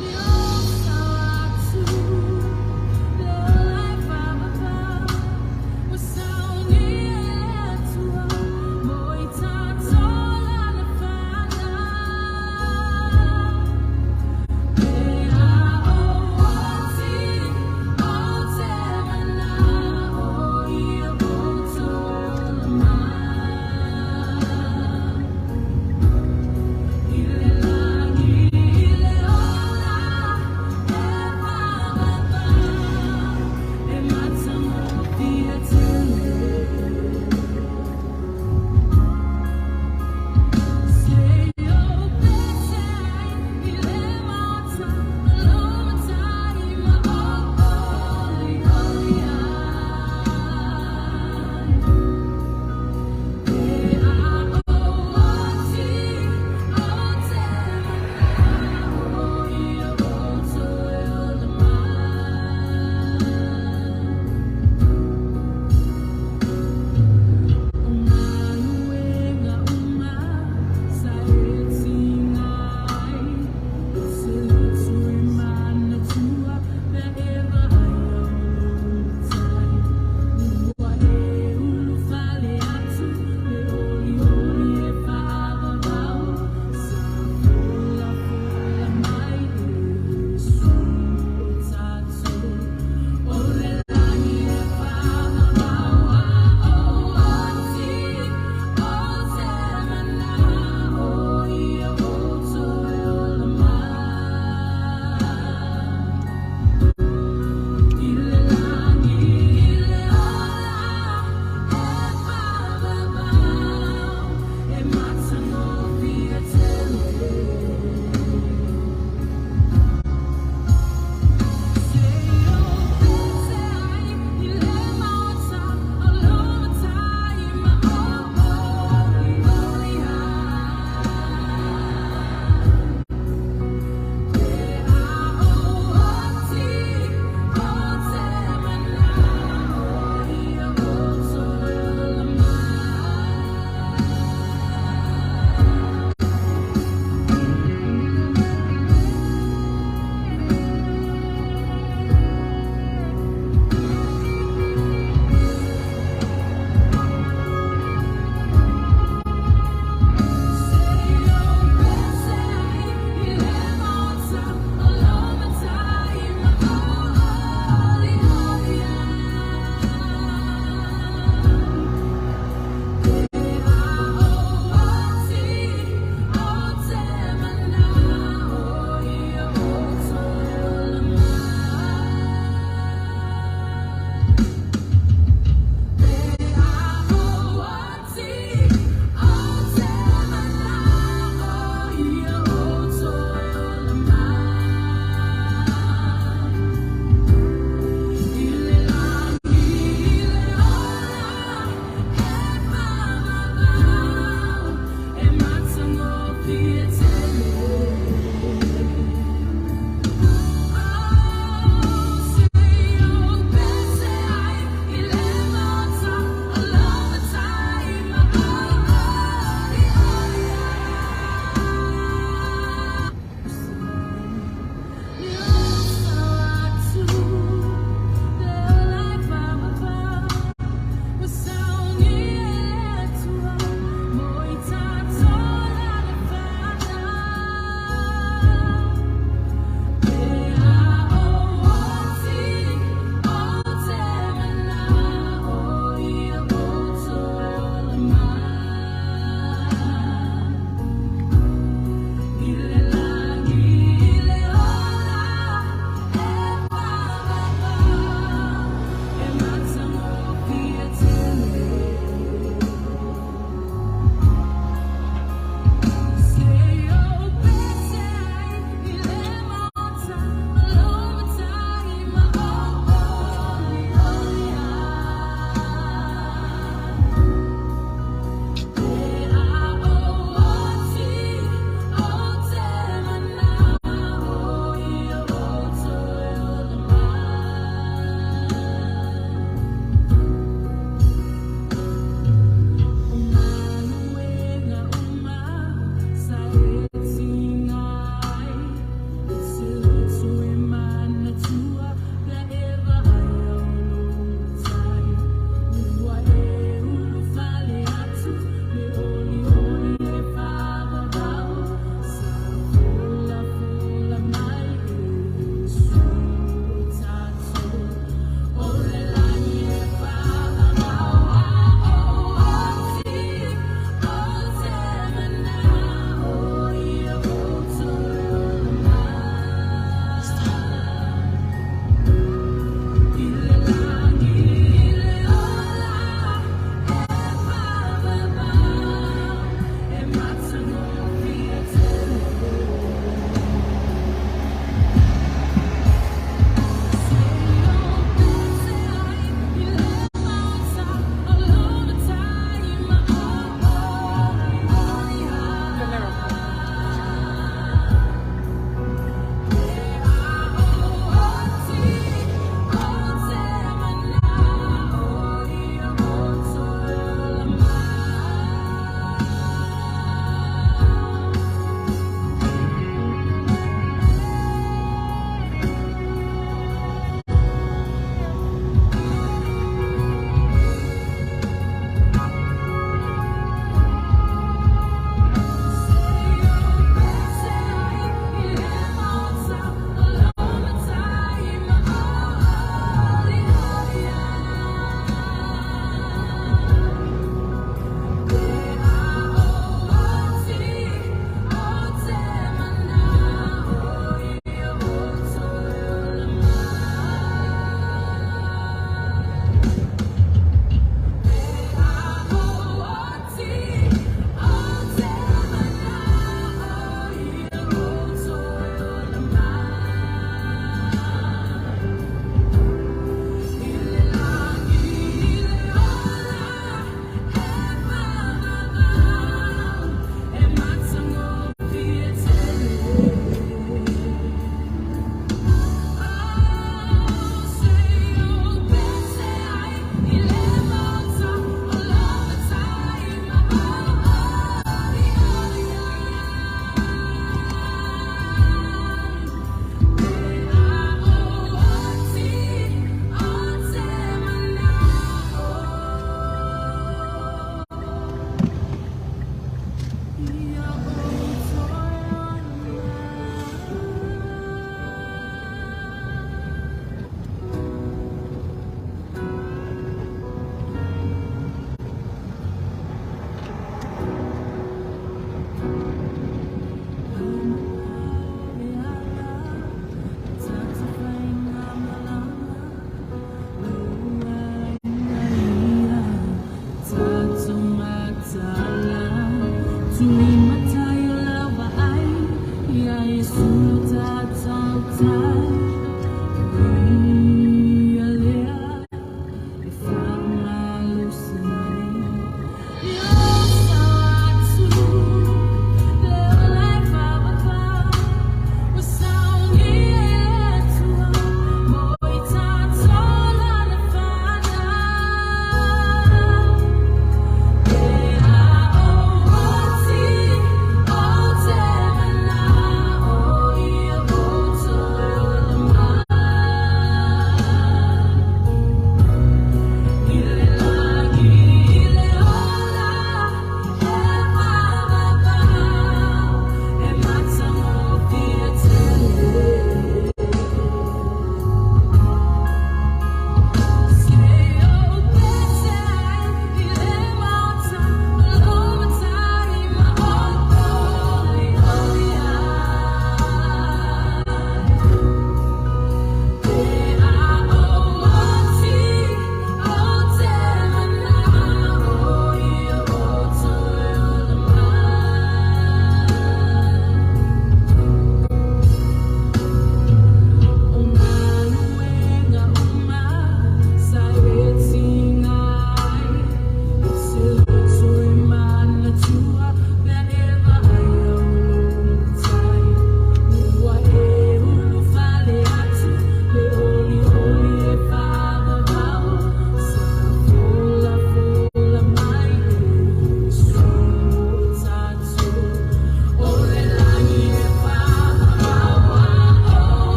Yeah.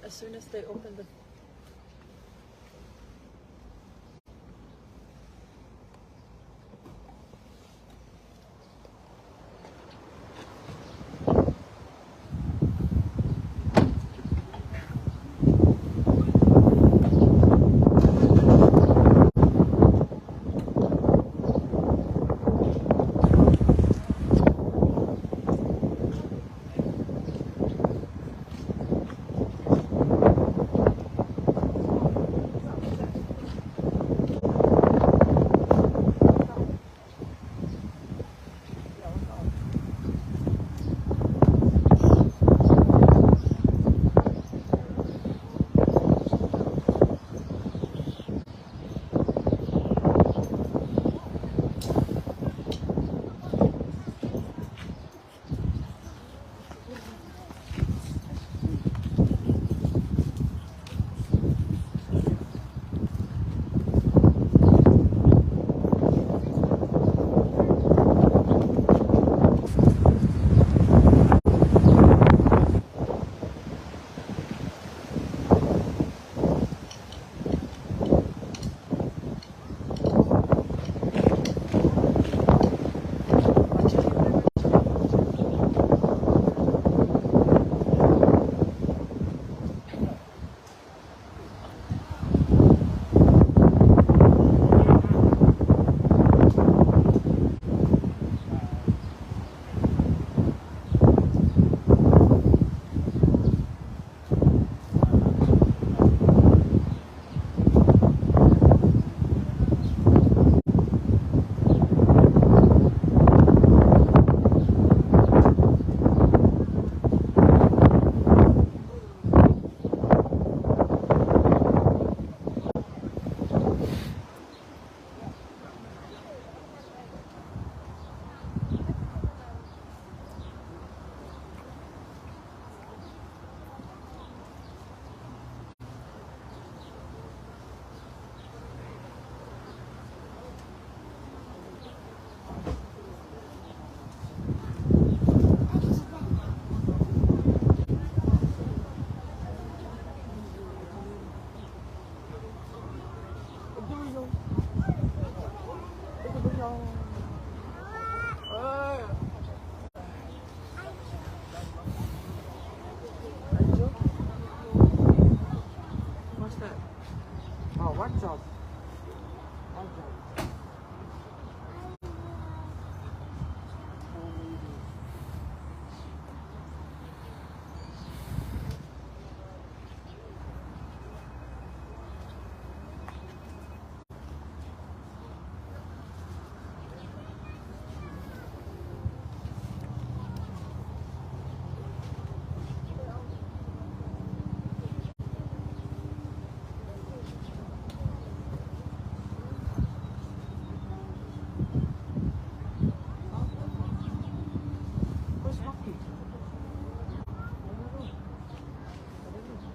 As soon as they open the What's that? Oh, one job. One job. Where's Rocky? I don't know. I don't know.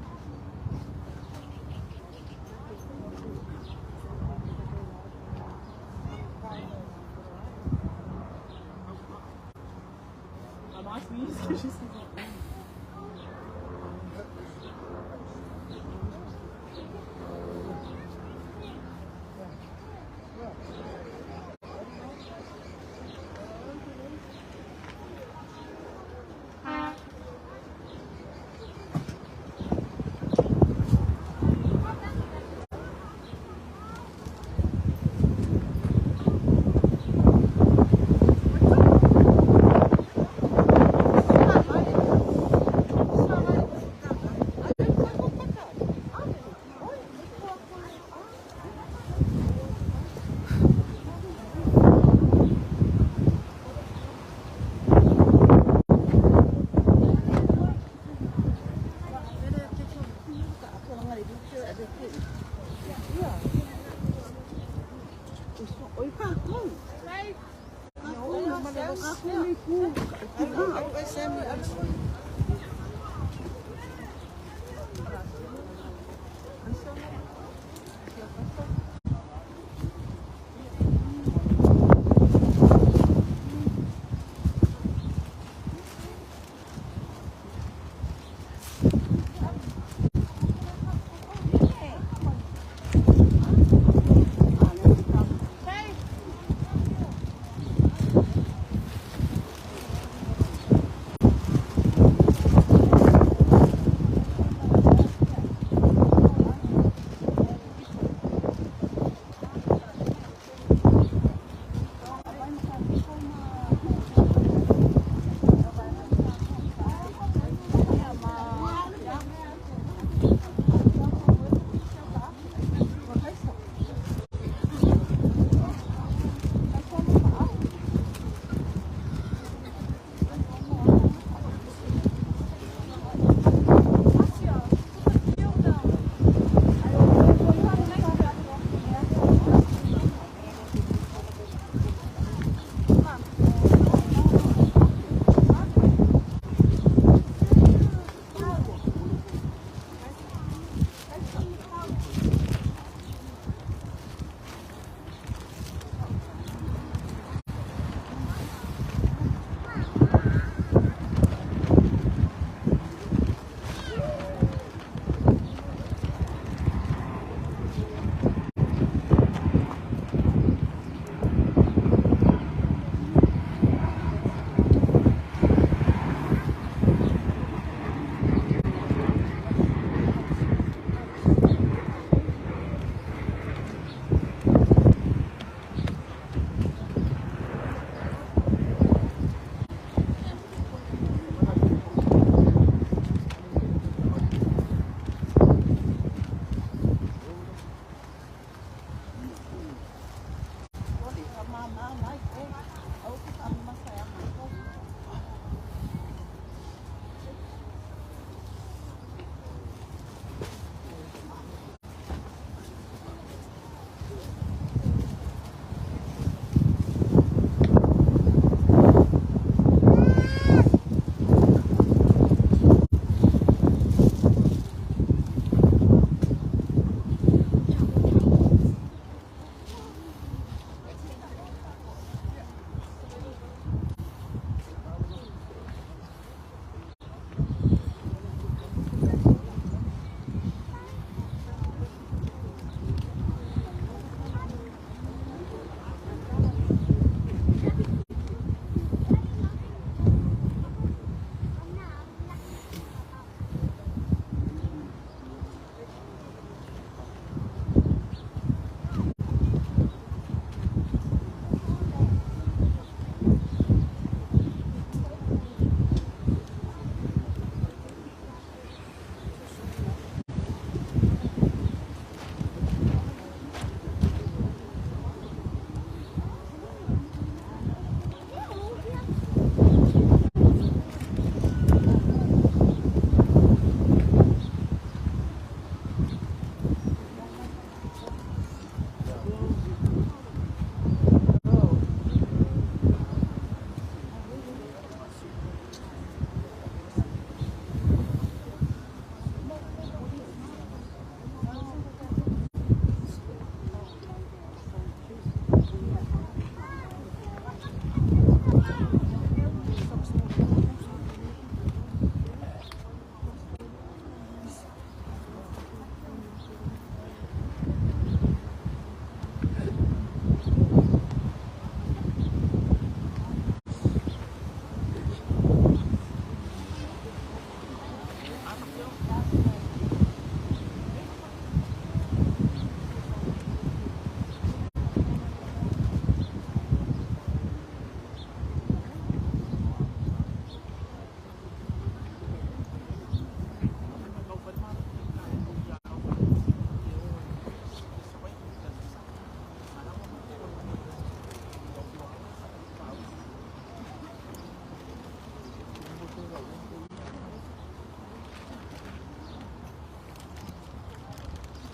I'm asking you because she's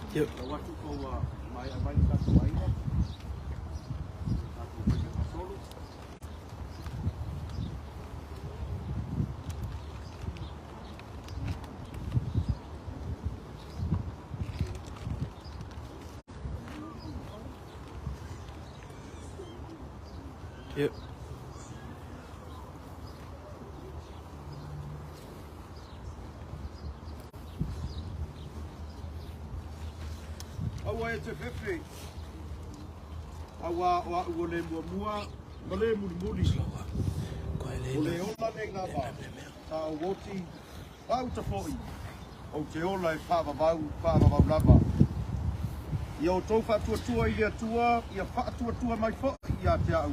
Yep. Lau atu ko ua maea mai le tatou aiga. Tatou faiga fasolo. Yep. Aua e te fefe. Aua o au o le muamua ma le mulimuli. O le ola nei lava. Sa ou oti, a uta foi. Ou te ola e faavavau, faavavau lava. Ia outou faatuatua i le Atua, ia faatuatua mai foi ia te au.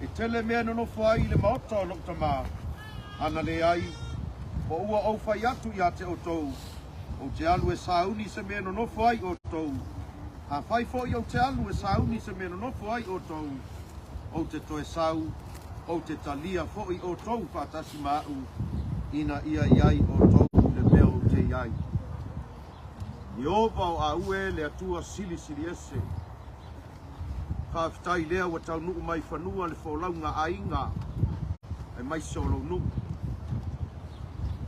E tele mea e nonofo ai i le maota o lou Tamā. Ana leai, po ua ou fai atu ia te outou, ou te alu e sauni se mea e nonofo ai outou. Afai foi ou te alu e sauni se mea e nonofo ai outou, ou te toe sau, ou te talia foi outou faatasi ma au, ina ia i ai outou i le mea ou te i ai. Ieova o Aue le Atua silisili ese. Faafetai lea ua taunuu mai fanua le folauga aiga aemaise o lou nuu.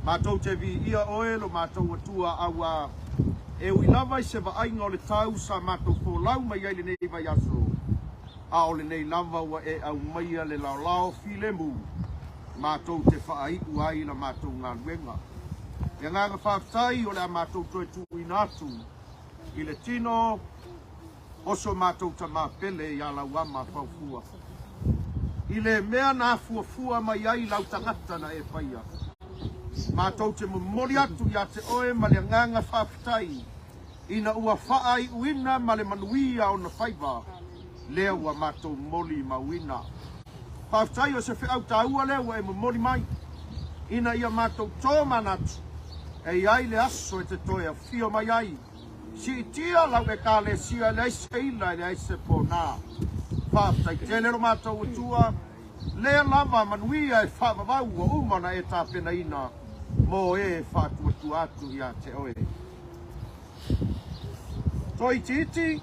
Matou te viia oe lo matou Atua auā e ui lava i se vaaiga o le tau sa matou folau mai ai lenei vaiaso, a o lenei lava ua e aumaia le laolao filemu matou te faaiu ai la matou galuega. Le agaga faafetai o le a matou toe tuuina atu i le tino o so matou tamā pele ia Lauama Faufua. I le mea na afuafua mai ai lau tagata na e faia. Matou te momoli atu ia te oe ma le agaga faafetai ina ua faaiuina ma le manuia ona faiva, lea ua matou molimauina. Faafetai o se feau taua lea ua e momoli mai, ina ia matou tomanatu e i ai le aso e te toe afio mai ai. Siitia lau Ekalesia e leai se ila e leai se ponā. Faafetai tele lo matou Atua, lea lava manuia e faavavau ua uma ona e tapenaina mo e e faatuatua atu ia te oe. Toeitiiti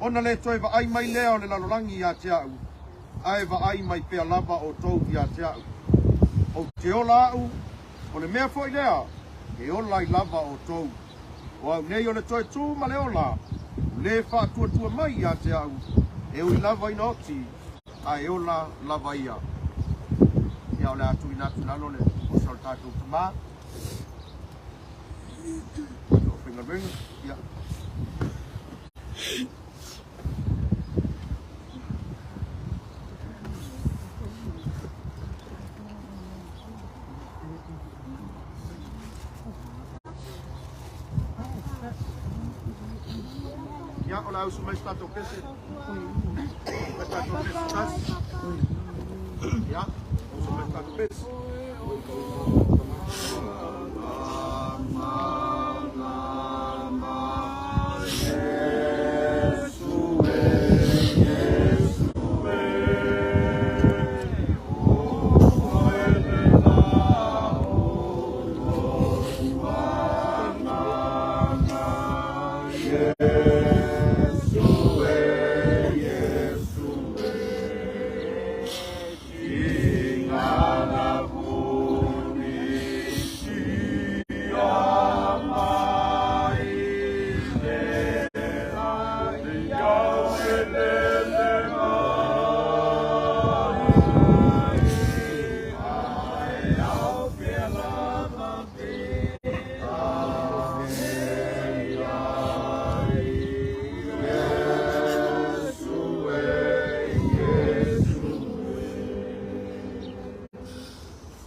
ona le toe vaai mai lea o le lalolagi ia te au, ae vaai mai pea lava outou ia te au. Ou te ola au, o le mea foi lea e ola ai lava outou. O au nei o le toe tū ma le ola, o le faatuatua mai ia te au, e ui lava ina oti, ae ola lava ia. Ia o le a tuuina atu i lalo le oso o le tatou tamā. O faigaluega, ia. Ia, o le a usu mai se tatou pese. Mai se tatou pese tasi. Ia, usu mai se tatou pese.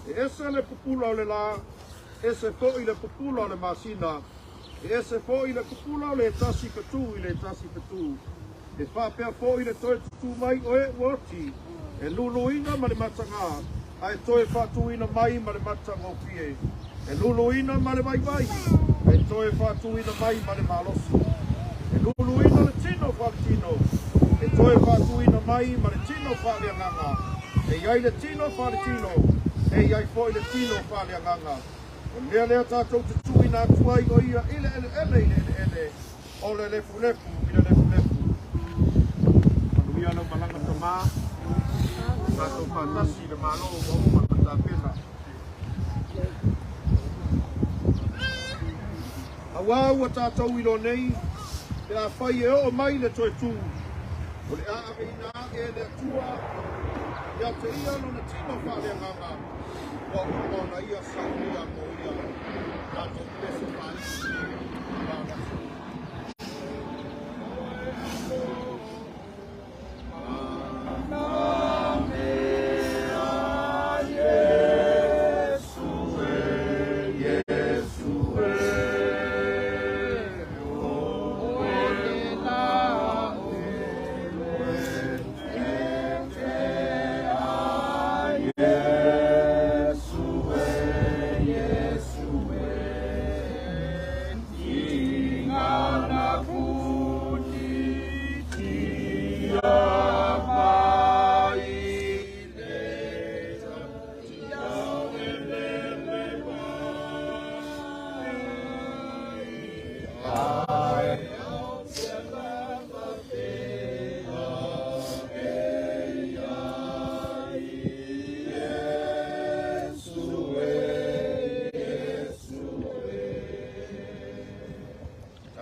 E ese le pupula o le lā, ese foi le pupula o le masina, e ese foi le pupula o le tasi fetu i le tasi fetu. E faapea foi le toe tutū mai o e ua oti, e luluina ma le matagā, ae toe faatuina mai ma le matagofie. E luluina ma le vaivai, ae toe faatuina mai ma le malosi. E luluina le tino faaletino, e toe faatuina mai ma le tino faaleagaga. E i ai le tino faaletino, e i ai foi le tino faaleagaga. O le mea lea tatou te tuuina atu ai o ia i le eleele i le eleele, O le lefulefu i le lefulefu. Manuia lau malaga tamā. Tatou faatasi i le Malo ua uma ona tapena. Auā ua tatou iloa nei, pe afai e oo mai le toe tu, o le a aveina aʻe e le Atua ia te ia lona tino faaleagaga, ua uma ona ia saunia mo ia tatou pese faaiu ma ona aso.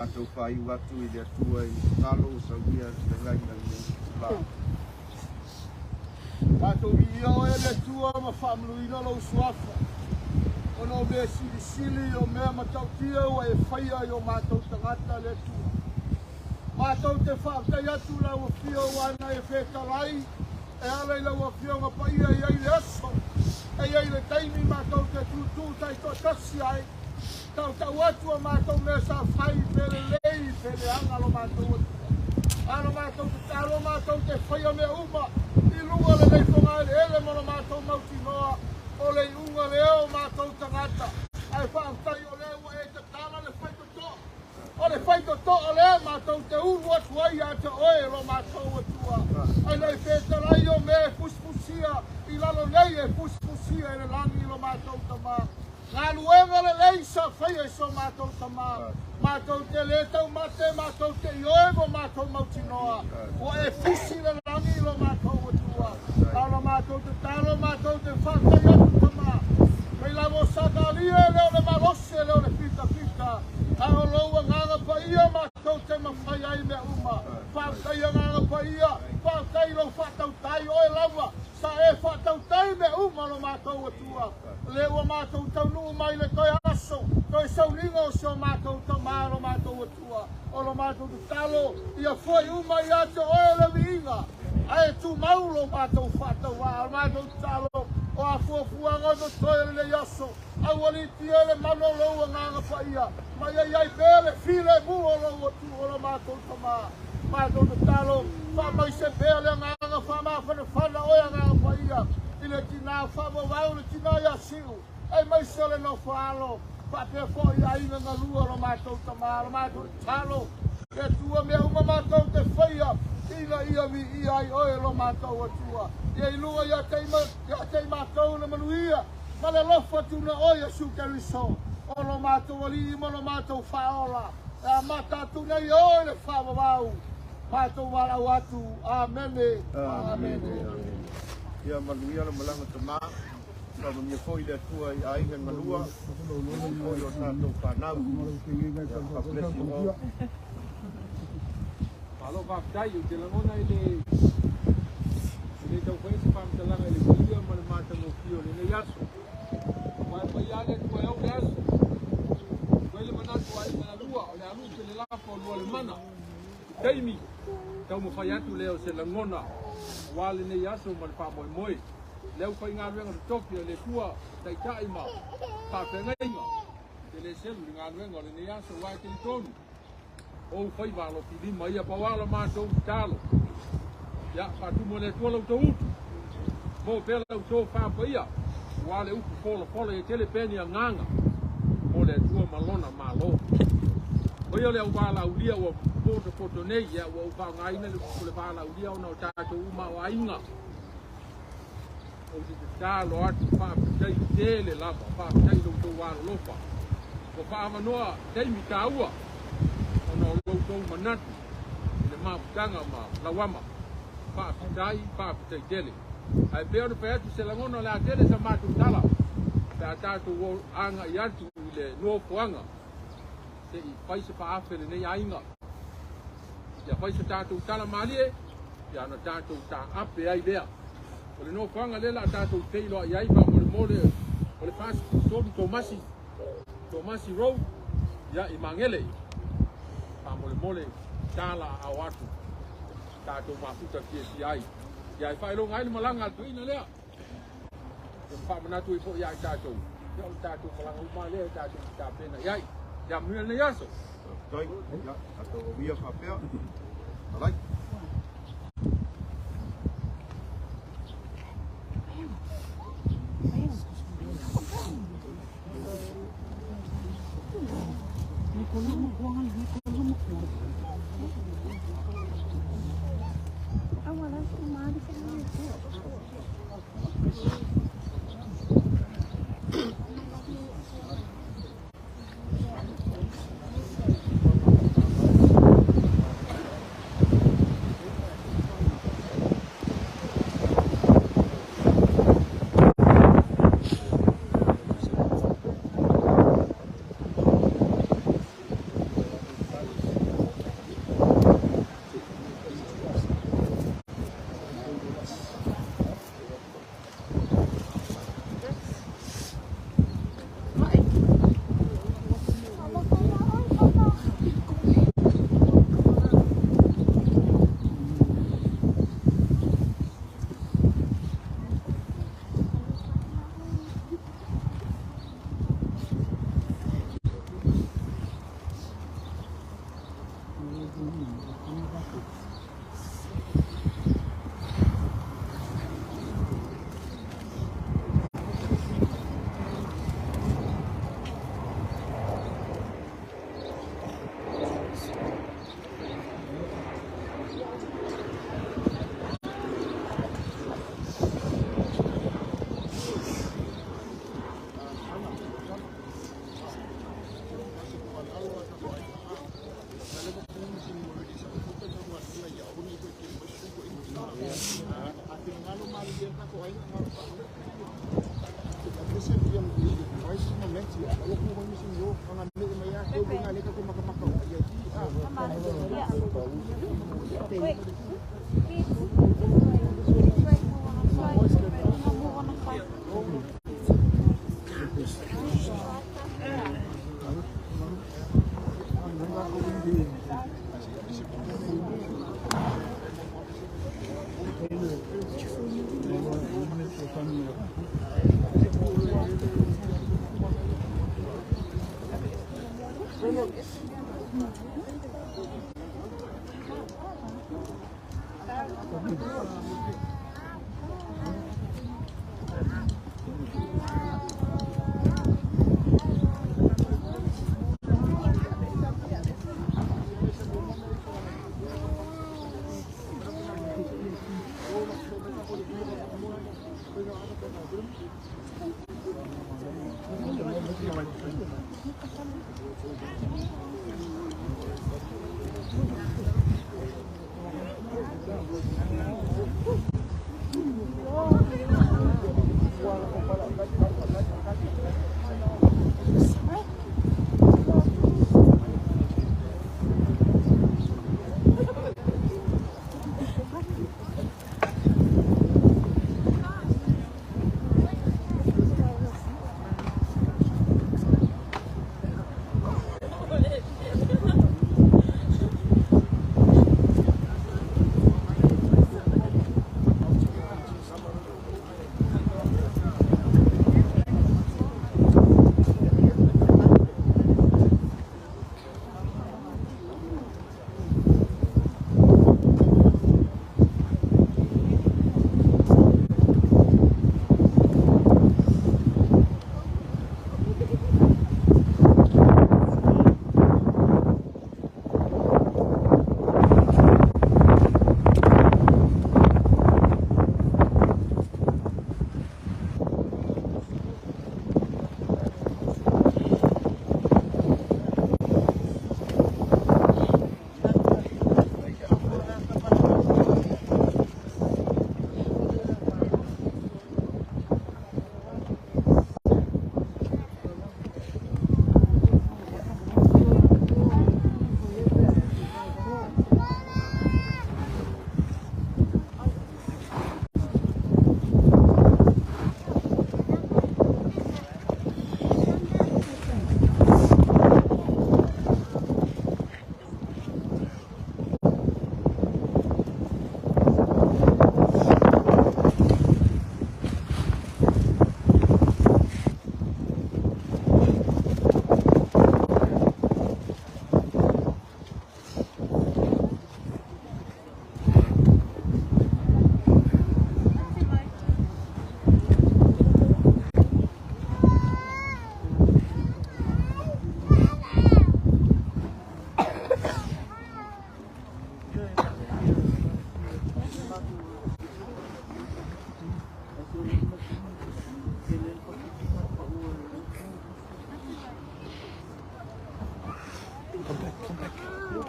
Tatou faaiu atu i le Atua i le tatalo ua saunia e le feagaiga i lenei itula. Tatou viia oe e le Atua ma faamanuina lou suafa, ona o mea silisili o mea matautia ua e faia i o matou tagata, le Atua. Matou te faafetai atu lau Afio ua ana e fetalai e ala i lau Afioga Paia e i ai le aso, e i ai le taimi matou te tutu taitoatasi ai, tautau atu a matou mea sa fai pe lelei pe leaga lo matou Atua. A lo matou tatalo matou te faia mea uma i luga o lenei fogaeleele ma lo matou mautinoa o le iuga lea o matou tagata. Ae faafetai o lea ua e tatala le faitotoa. O le faitotoa lea matou te ulu atu ai ia te oe lo matou Atua. Ai nei fetalai o mea e fusifusia i lalo nei e fusifusia e le lagi lo matou Tama. Galuega lelei sa faia i so matou Tama. Matou te le taumate, matou te ioe mo matou mautinoa. Ua e fusi le lagi i lo matou Atua. A o la matou tatalo matou te faafetai atu Tama. Mai lava o Sakaria e le o le malosi e le o le fitafita, a o lou agaga paia matou te mafai ai mea uma. Faafetai agaga paia, faafetai i lou faatautai oe lava sa e faatautai mea uma lo matou Atua. Lea ua matou taunuu mai le toe aso, toe sauniga o si o matou Tama lo matou Atua. O lo matou tatalo, ia foi uma ia te oe le viiga, ae tumau lo matou faatauā. O lo matou tatalo, o a fuafuaga o totoe o lenei aso, aualiitia le mana o lou agaga paia, ma ia i ai pea le filemu o lou Atua, o lo matou Tama. Matou tatalo, faamaise pea le agaga faamafanafana oe agaga paia, i le tinā faavavau, le tinā ia Siu, aemaise o le nofo alo, faapea foi i aiga galua lo matou Tama, lo matou tatalo, le Atua mea uma matou te faia, ina ia viia ai oe lo matou Atua. Ia i luga ia te i matou le manuia ma le alofa tunaoi Iesu Keriso, o lo matou Alii ma lo matou Faaola, e amata atu nei e oe le faavavau, matou valaau atu. Amene. Amene. Ia manuia le malaga tama, faamanuia foi le Atua i aiga galua, aemaise foi o tatou fanau. Ia, God bless you all. Malo faafetai, ou te lagona e le e le tau faia se faamatalaga i le paia ma le matagofie o lenei aso. Aua e paia lava le Atua e ou le aso. Ua i ai le manatu o aiga galua, o le alupe le lafo o lua le mana. I taimi, taumafai atu lea o se lagona aua lenei aso ma le faamoemoe. Le aufaigaluega totofi a le Atua, taitai ma faafeagaiga, te le selu i le galuega o lenei aso, aua e talitonu o ou faiva alofilima ia pau lava la matou tatalo. Ia, faatumu e le Atua la outou utu, maua pea la outou faapaia, aua le upu folafola ia tele pea ni agaga mo le Atua ma Lona Malo. O ia o le au valaaulia ua potopoto nei, ia ua ou faaaogaina le upu o le valaaulia ona o tatou uma o aiga. Ou te tatalo atu, faafetai tele lava, faafetai i lo outou alolofa. Ua faaavanoa taimi taua ona o outou manatu i le mafutaga ma lauama. Faafetai, faafetai tele. Ae pei ona fai atu se lagona o le a tele sa matou tala pe a tatou agai atu i le nofoaga se'i fai se faaafe lenei aiga. Ia fai se tatou tala malie, ia ona tatou taape ai lea. O le nofoaga lea o le a tatou feiloai ai faamolemole o le 43 Tomasi, Tomasi Road, ia i Magele. Faamolemole tala aao atu tatou mafuta fiafia ai. Ia e faailoga ai le malaga a le toeaina lea. Ia ma faamanatu ai foi ia i tatou, ia o le tatou malaga uma lea e tatou te tapena i ai. Ia manuia lenei aso. Faafetai. Ia, tatou auia faapea. Talai.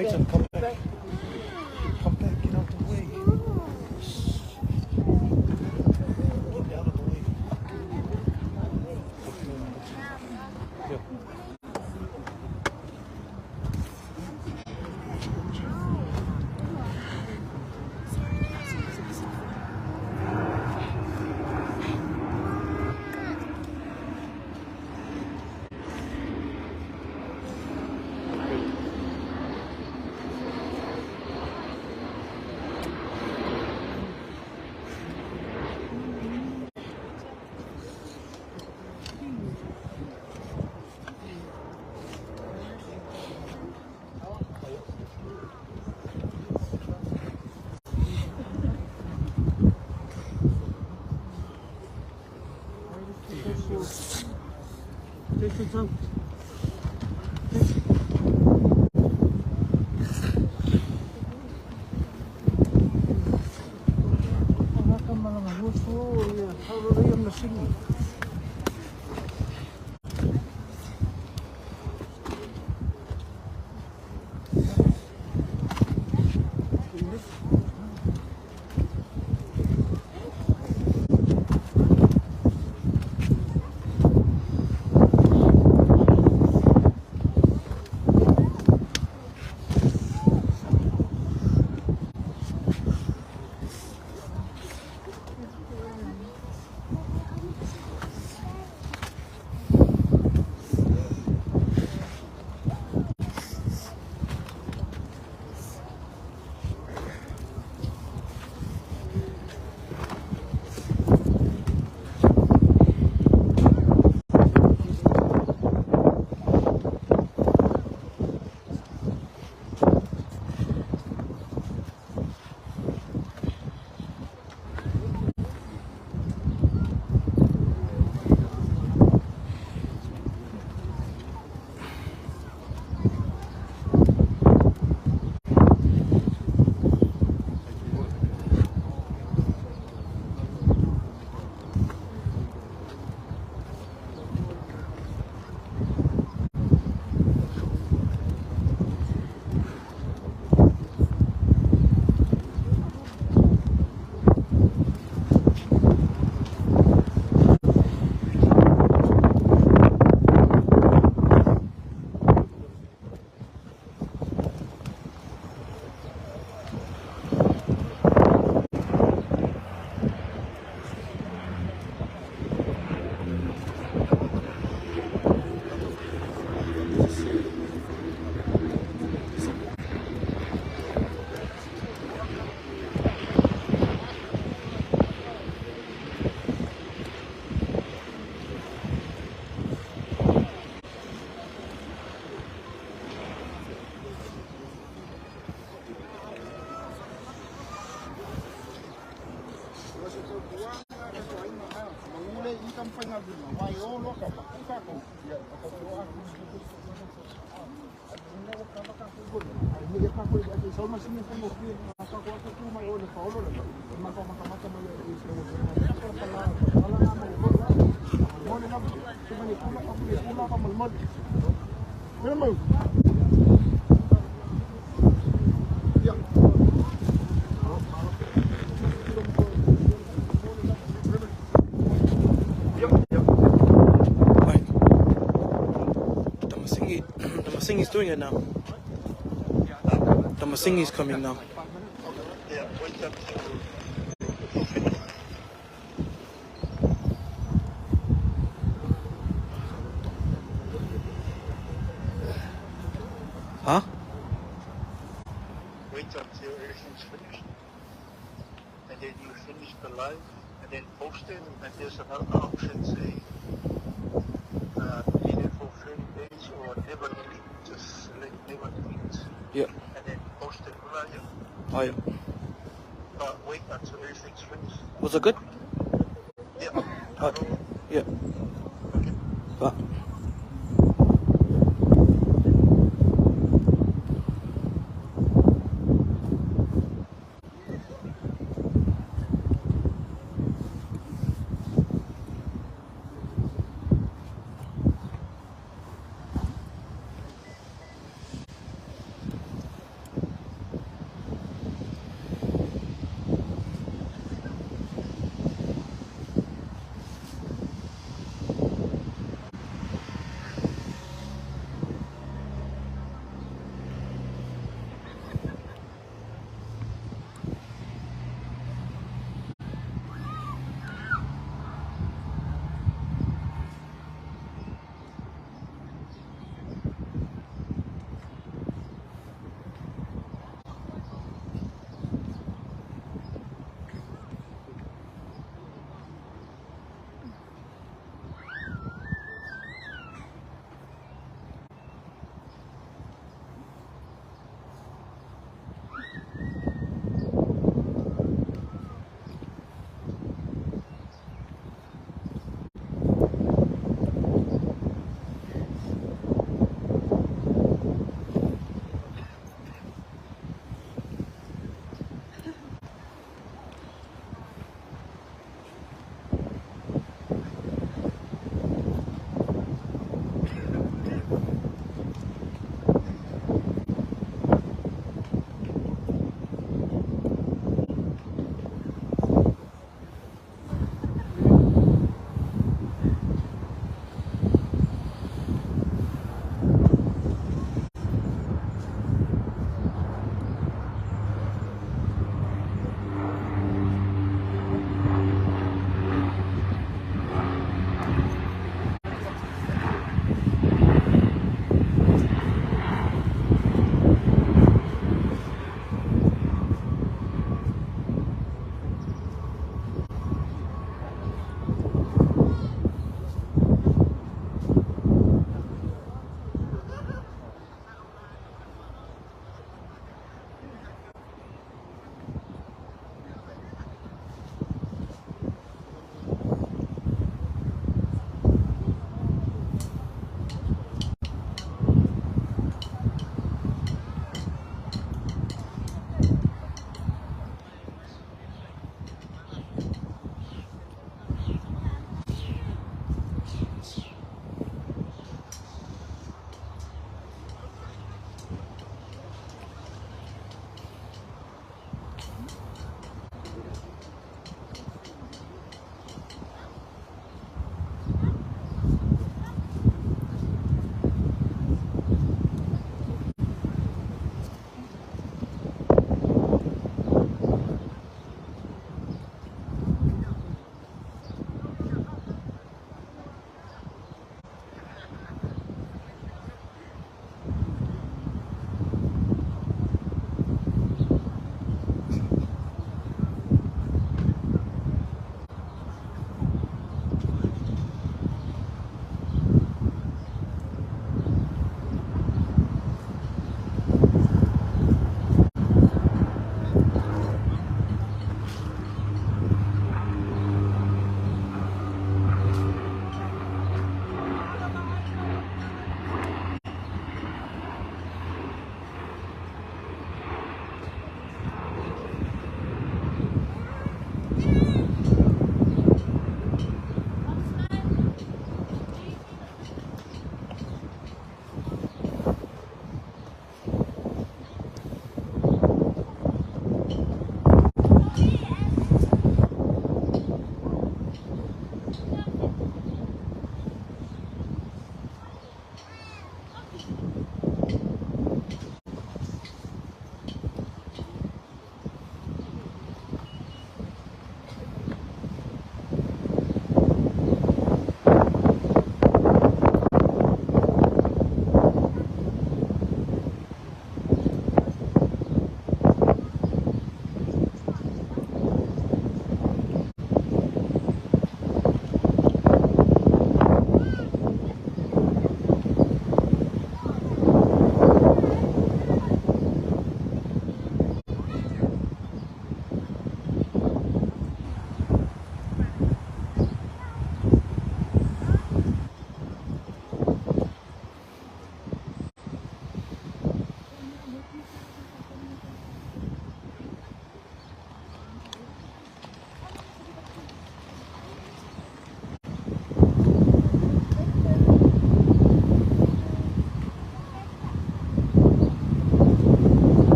Peyton, come back. Come back, get out the way. Get out of the way. Yeah. Tamasingi's doing it now. Tamasingi's coming now. Huh? Wait until everything's finished. And then you finish the live and then post it. And there's another option saying either for 30 days or never delete. Just select never delete. Yeah. And then post it live. Oh, yeah. But wait until everything's finished. Was it good? Yeah. Okay. Yeah. Bye.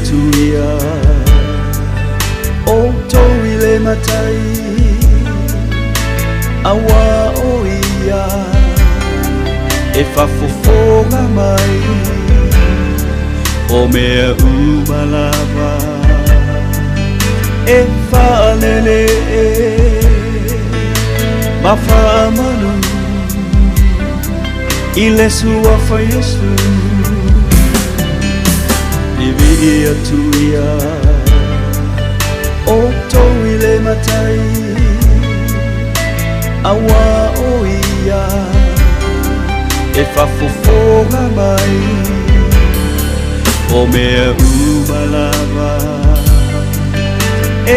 atu ia o outou i le matai auā o ia e faafofoga mai o mea uma lava e faalele ma faamalu i le suafa Iesu. E vii atu ia outou i le matai auā o ia e faafofoga mai o mea uma lava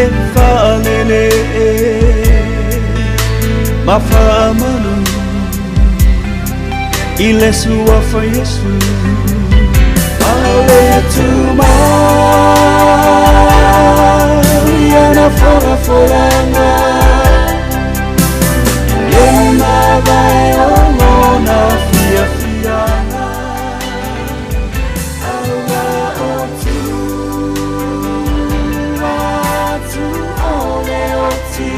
e faalele ma faamalu i le suafa Iesu. Aole tumau ia na folafolanga e mavae o lona fiafiaga aua o tu atu o le oti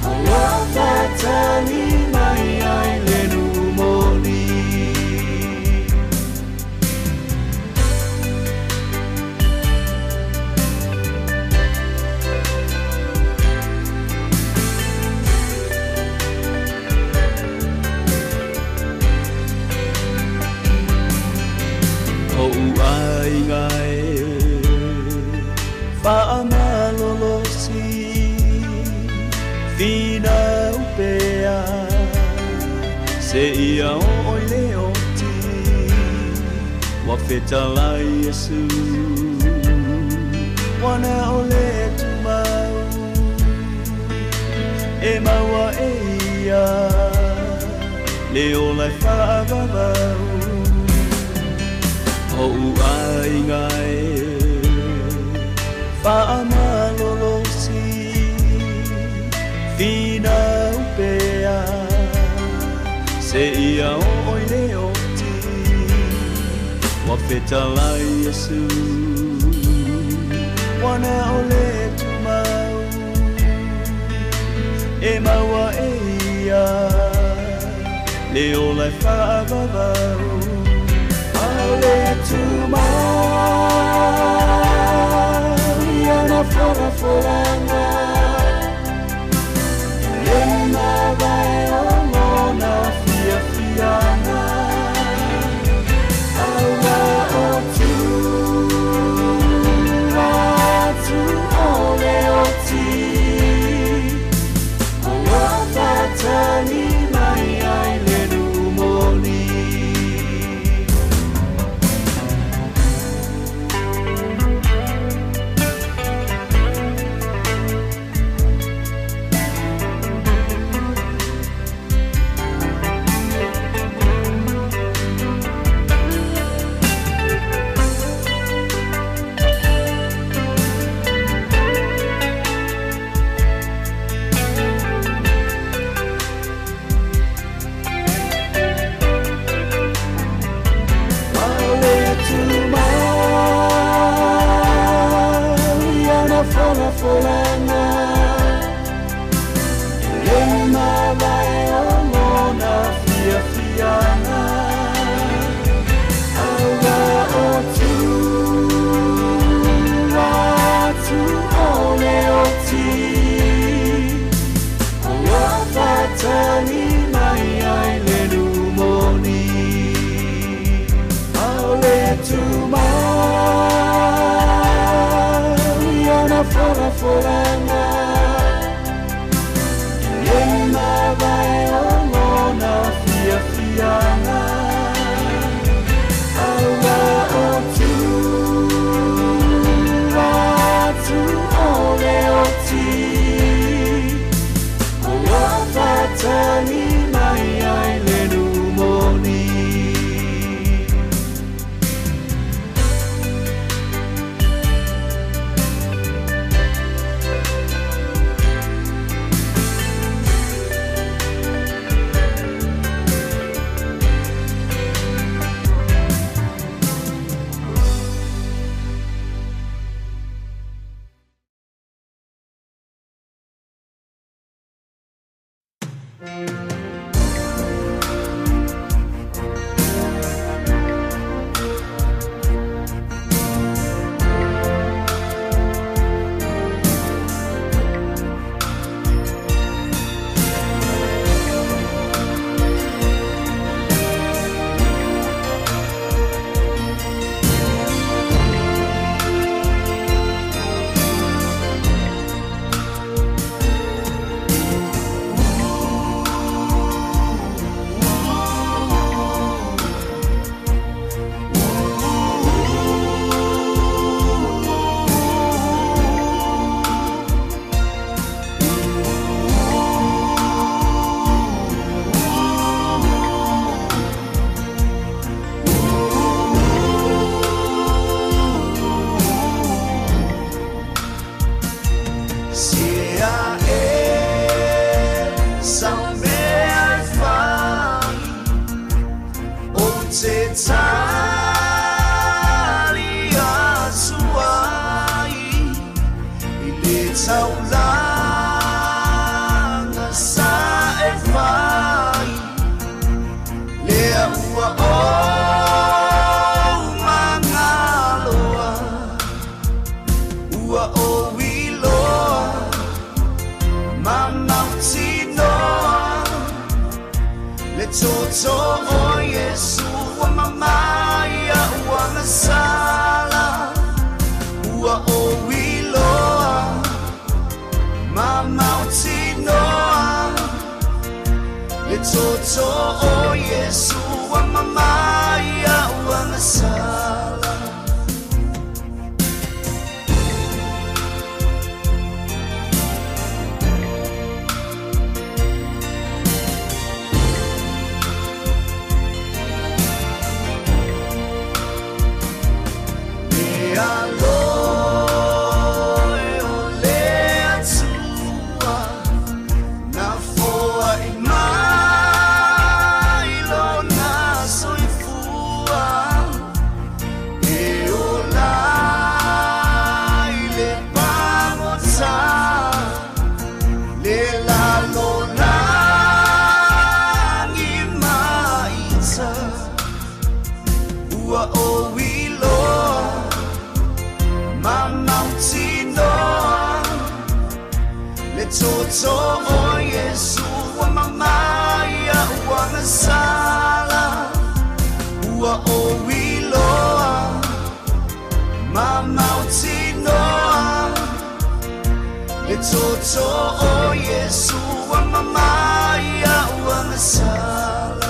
o lo fatali mai ai le numoli. O uaiga e faamalolosi finau pea se ia o i le oti ua fetalai Iesu wana o le tumau e maua e ia le ola e faavavau. O uaiga e faamalolosi finau pea se ia o i le oti ua fetalai Iesu wana o le tumau e maua e ia le ola e faavavau. Aole tumau ia na folafolanga e mavae o lona fiafiaga aua o tu atu o le oti o lo fatali mai ai le numoli. Folanga e mavae o lona fiafiaga aua o tu atu o le oti o lo fatali mai ai le numoli. Aole tumau ia na folafolanga e mavae o lona fiafiaga aua o tu atu o le oti o lo fatali mai ai le numoli. toto o Yesu wa mamaya ua ngasala ua o iloa mamautinoa le toto o Yesu wa mamaya ua ngasala. Toto o Yesu wa mamaya ua ngasala ua o iloa mamautinoa le toto o Yesu wa mamaya ua ngasala.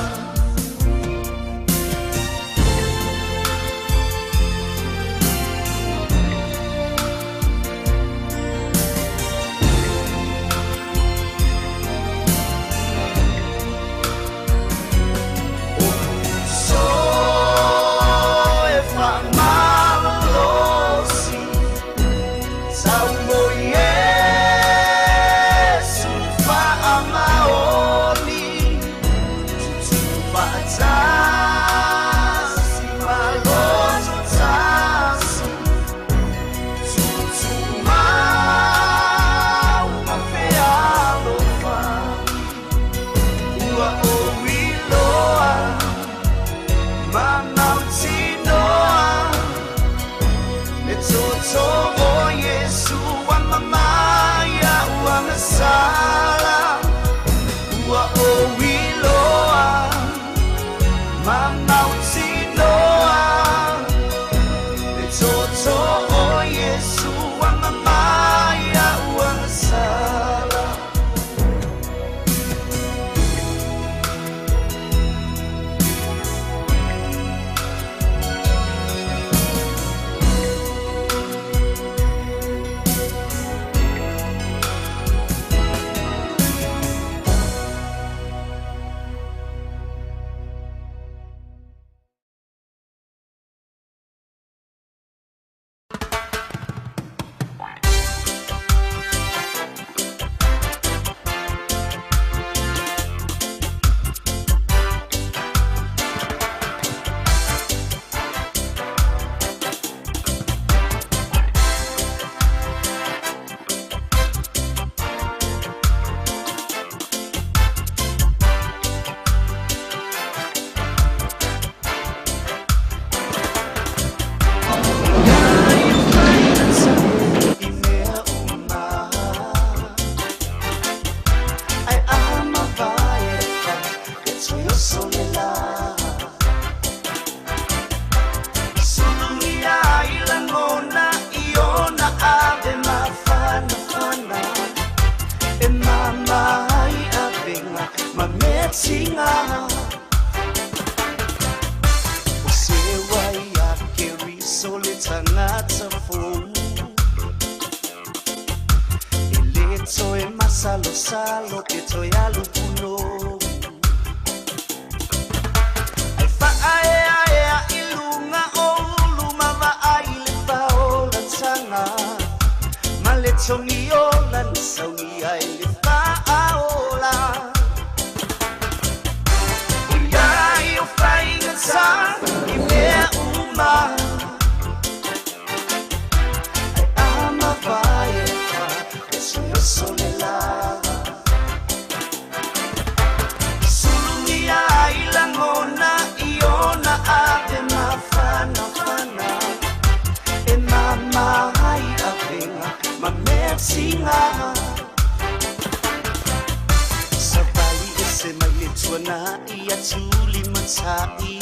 Tuanai atuli matai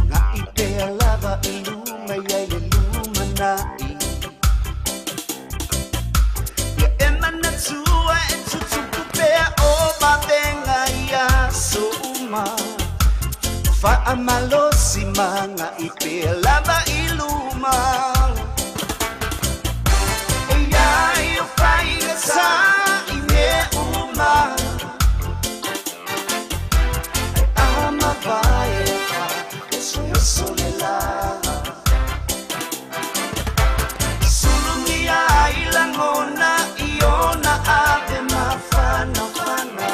Ngai pea lava i luma ia i le lumanai Ia e manatua e tutupu pea o vavenga ia aso uma Faamalosi magai pea lava i luma E iai o faigatā i mea uma Ai a mavae faiosoioso le lā Sulugia ai lagona i ona ave mafanafana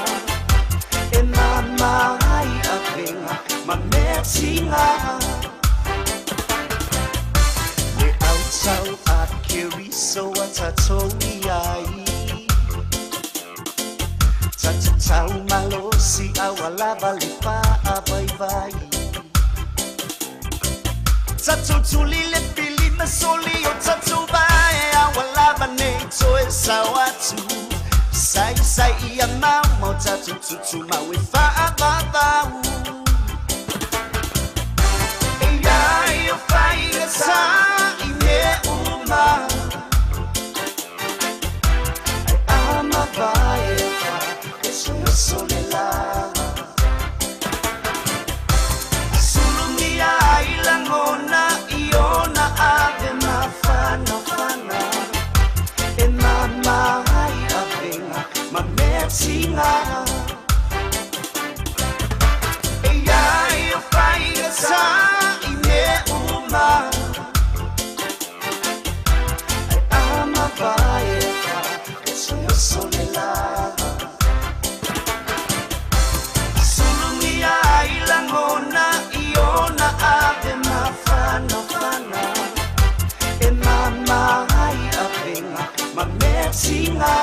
E māmā ai avega ma mea tiga Le autau a Keriso a tatou i ai Tatou tau malosi a ua lava le faavaivai Tatou tuli le pili ma soli o tatou vae a ua lava nei toe sao atu Saisai ia maumau tatou tutumau e faavavau E iai o faigatā i mea uma Ai a mavae faiosoioso le lā Sulugia ai lagona i ona ave mafanafana E māmā ai avega ma mea tiga E iai o faigatā i mea uma Ai a mavae faiosoioso le lā Sulugia ai lagona i ona ave mafanafana E māmā ai avega ma mea tiga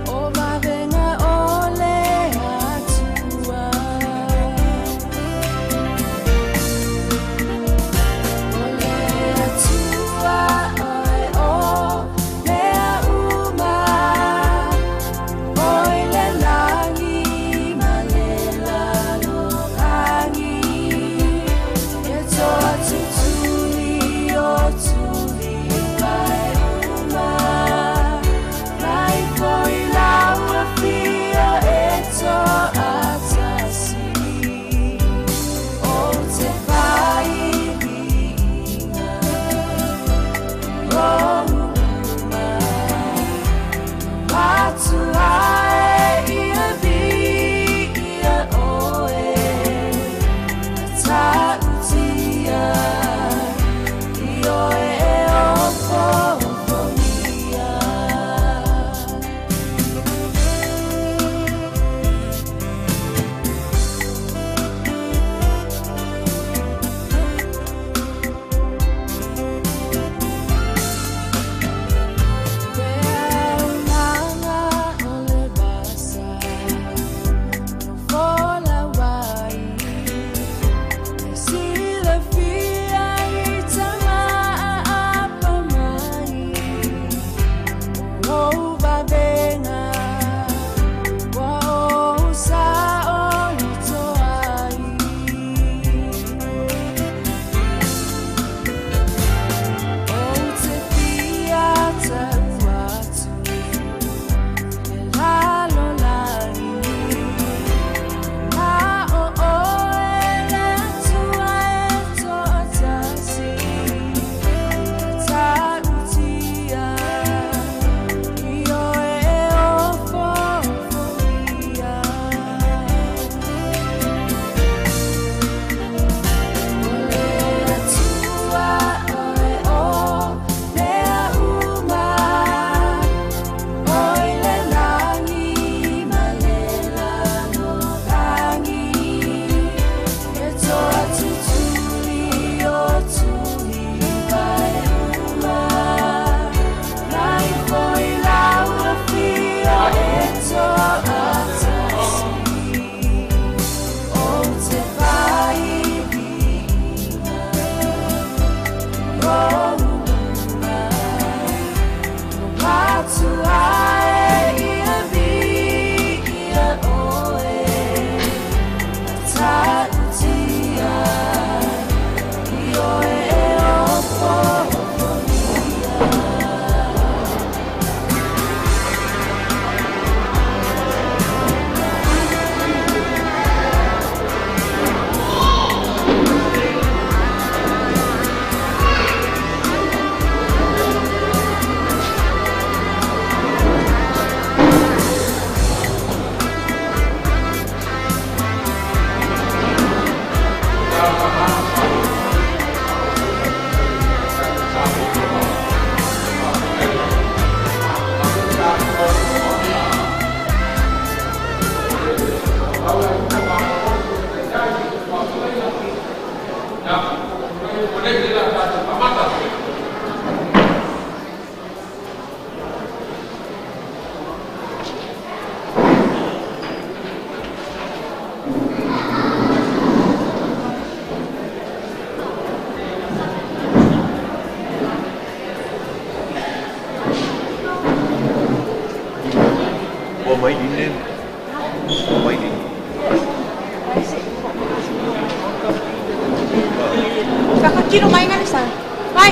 O vavenga o le atua. Whakatino mai ngā sa. Mai.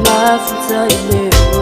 Mafuta ile.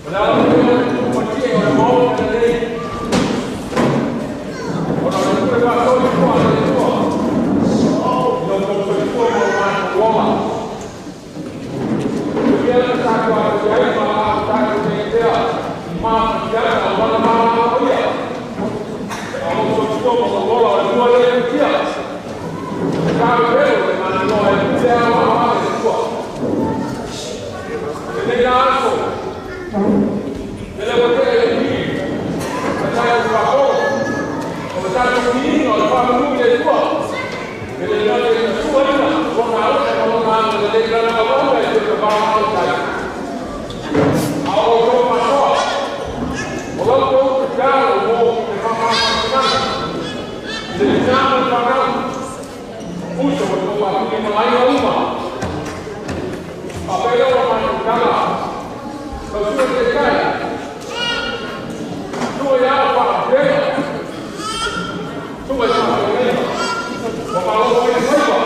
O le ala lea o le tuumatie o le Maota lenei, ona o le pule faasoifua a le Atua i lo outou soifua ma lo matou ola. Ia na tatou atu ai ma a tatou nei pea i mafatiaga o lana malama ia. A o soifua ma lou ola o le lua lea kutia. E tāpelo le mananoa e pule a o le Atua. Lenei la aso, le ua tele le pili, ma tatou faapolo, o le tatou piiga o le faamanu i le Atua. E le gata ina suaina lona alofa ma lona agalelei lana auauna e toe tavaa au tai. A o outou faasoa, o lau tou tatalo mo le faamafanafanaga i le tina ma le fanau, uso ma le tuafafine ma aiga uma. Faapea lea ua matou tala, lau susuga i le Taitai, susuga ia faapena, susuga i faafeagaiga, ua malo fai le faiva,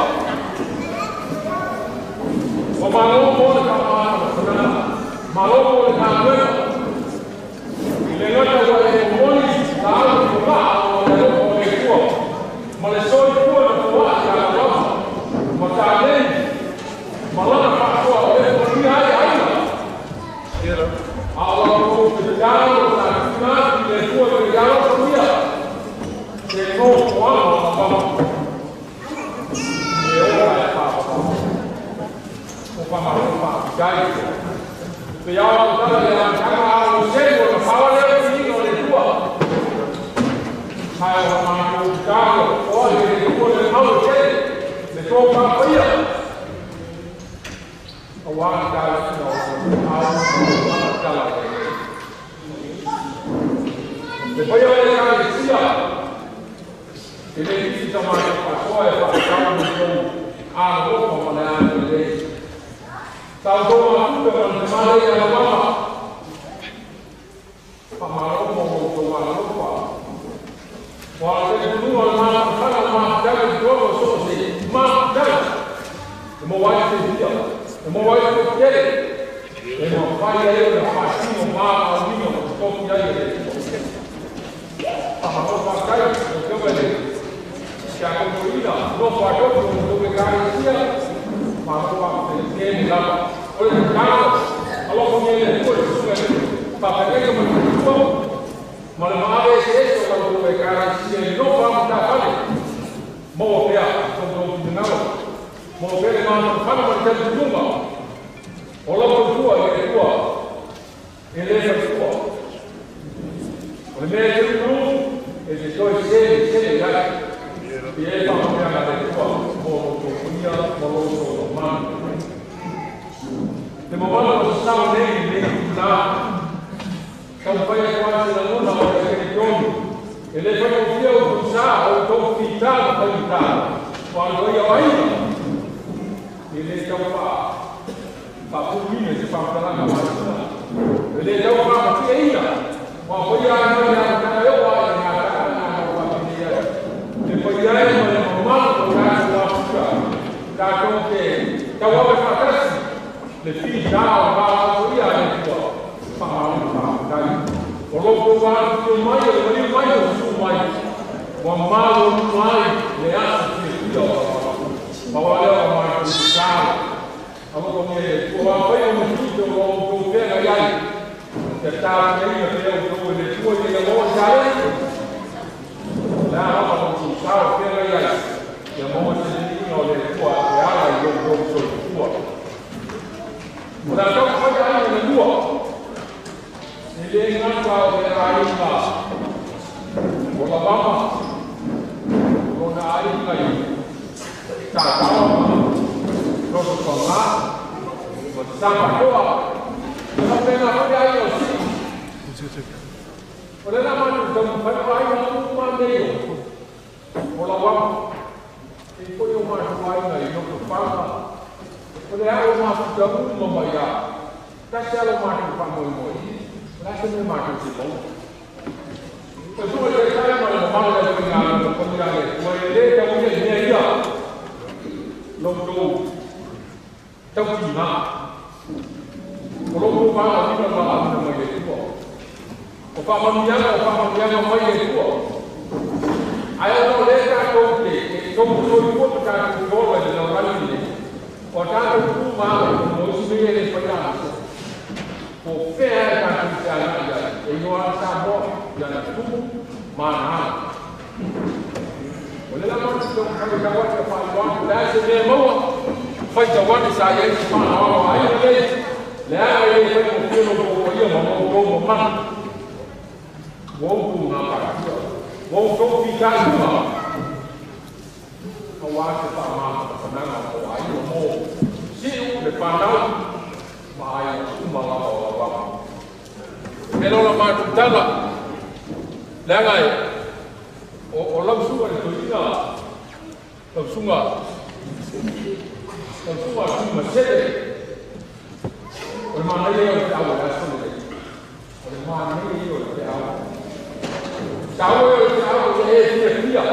ua malo mo le faamafanafanaga, malo mo le galuega. I le gata ua e momoli laau i fogaa o le alofa o le Atua ma le soifua na foaa ia Aperama ma taleni ma lana faasoa o le manuia ai aiga. A o la outou tatalo sa tuuina atu i le Atua ina ia alofagia se nofoaga o Lavama e ola e faapapa. O faamalo faafetai. Pe ao lau tala i le amataga a o selu o na paoa lea o piiga o le Atua. Ae o la matou tatalo, o ai le Atua le mau e tele, le tofa paia. Aua le talaiga o lona au ma lana tala lelei. Le paia o le Ekalesia, e le iti sa matou faasoa e faatatau mo tou alolofa ma le agalelei. Sa outou mafuta ma le tamā lea ia Lavama. Faamalo mo outou alolofa. Ua le talitonuga o le mafanafana o le mafutaga i totonu o so o se mafutaga e maua ai se fiafia, e maua ai se tele, e mafai ai ona faatino valaauina ua totofi ai e le Atua. Faamalo faafetai lau Afioga i le Tiakono Toeaina, nofo a tofi o outou Ekalesia, malo faafetai tele lava. O le tatalo, alofagia e le Atua le susuga i le faafeagaiga ma le faletua ma le maave eseese o la outou Ekalesia i le nofo a matafale. Maua pea so outou finagalo, maua pea le mafanafana ma le talitonuga o lau tautua i le Atua e le faletua. O le mea e te lulu e te toe sele sele i ai. Ia e faamanuiaga a le Atua mo lo outou paia ma lo outou mamalu. Le mamalu o se sao nei i lenei itulā, taumafai atu lava se lagona o le talitonu, e le faigofie outou sa o outou fita ma faigata, ua aloaia o aiga, e le tau faapuluina i se faamatalaga masina, e le tau faamatiaina, ua paia ai mai le amataga e oo lava i le gataaga na o faapenei ai. Le paia e ma le mamalu o tatou mafuta, tatou te tauave faatasi le fita o le valaaulia a le Atua. Faamalo ma faafetai. O lo outou afifio mai o le maliu mai o susu mai, ua malualua ai le aso fiafia o Lavama. Pau lava lea o la matou tatalo, alofagia e le Atua ua fai o matiute o lo outou feagai ai, ia tapenaina pea outou e le Atua ina ia maua se alele. O le a lava lo outou sao e feagai ai, ia maua se viiga o le Atua e ala i lo outou soifua. O le a taumafai aiga na lua, e le gata o le aiga o Lavama, lona aiga i Tataoa ma Lotofaga ma Sapatoa, e faapena foi le aiga o Sii. O le la matou taumafai o aiga uma nei o Lavama, e i foi o matou aiga i Lotofaga, o le a o mafuta uma mai a tasi lava lo matou faamoemoe, o le a se mea matou te maua. O susuga i taitai ma le mamalu o le aufaigaluega paia a le Atua, e le tauia i mea ia lo outou tautiga. O lo outou valaauina na valaauina mai le Atua. Whamanuianga, o whamanuianga mai e tua. Ai o le tātou te, e tō tua pa tātou tola i le laurani le. O tātou pū maa, o mo isi mea le whaiana. Po whea e tātou te ana ia, e ioa ana Samoa, ia na tumu, mana. O le la manu te kai tawati a whaiwan, le a se mea maua, whai tawani sa ia isi mana o ai o le, le a e whai mo whiro mo ia ma mo tō mo mana. Wau ngā pātua. Wau tō whitai hunga. Ka wā te whaamā ka whananga o ai o mō. Siu le whanau, ma ai o uma lava o lava. Me lola mātou tala. Leanga e, o lausunga le toina, lausunga tū masele. O le mānei o te awa le aso le. O le mānei o te awa. Tau e o te awa te e fia fia.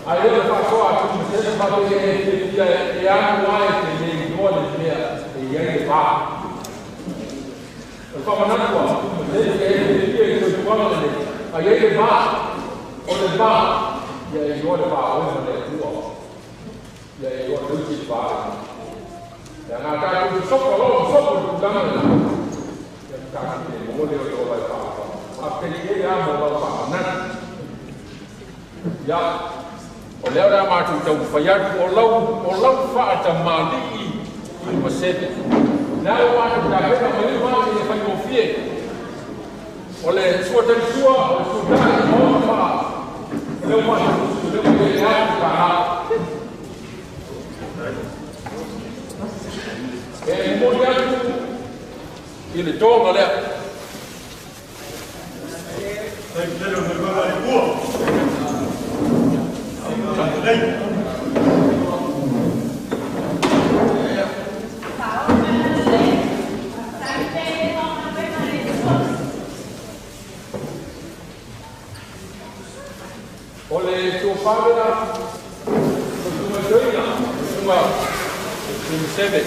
Ai le whasoa atu masele whape e fia fia e anu ai te mei noa le mea e iai le wā. O le whamanakua atu masele e fia fia i te tuanga le ai iai le wā. O le wā ia e noa le wā oe ma le atua. Ia e noa le uti le wā. Ia ngā tātou te sopo loa sopo le tūtanga le nā. Ia tātou te mō leo le ola e wā. A pele e a mō lau whamanani. Ia, o leo rea mātou tau whaiatu o lau whaata mālii i masete. Nā o mātou tā pena mai mātou e whai mōwhie. O le suatari sua, o le suatari o wha. Leo mātou, leo mātou e atu ka hā. E mōri atu i le tōnga lea. O le tuafavena, o tunga toina, tunga tumaseve.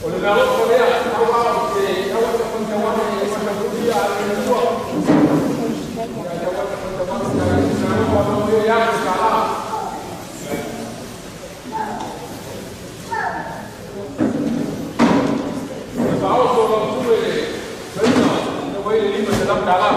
O le mea loko lea, aua te aua te whantawana e whantakuria a le tua. Ia te aua te whantawana e whantawana e atu ka la. E whaoso lau tue le taina, te wai le lima te lau ka la.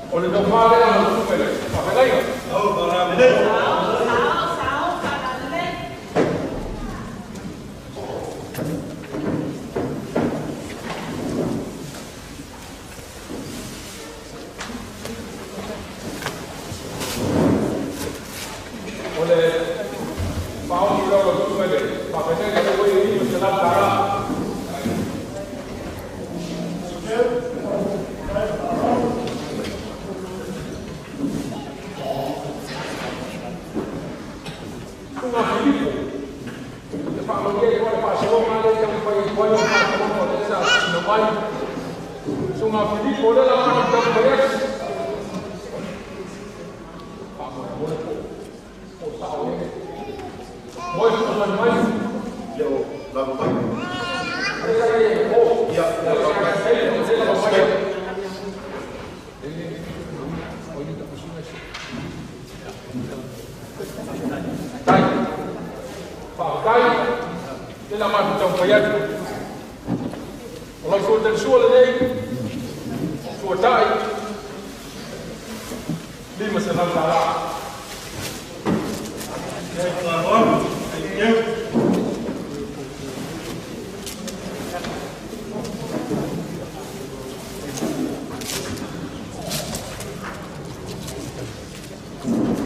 O le tofale a lo tupele. Pafelaia. O le faaofi lea o lau susuga i le faafeagaiga lea ua i ai le $500. Susuga Filipo, e faamanuia i le faasologa lea e taumafai atu ai o le faasologa o lea sa tuuina mai. Susuga Filipo, lea la matou taumafai atu. Faamolemole po o sao e. Mo e fesoasoani mai. Le o lava mai. Ia, lava mai. Tai. Faafetai. Le la matou taumafai atu. O lau suatanisua lenei, suatai, $500.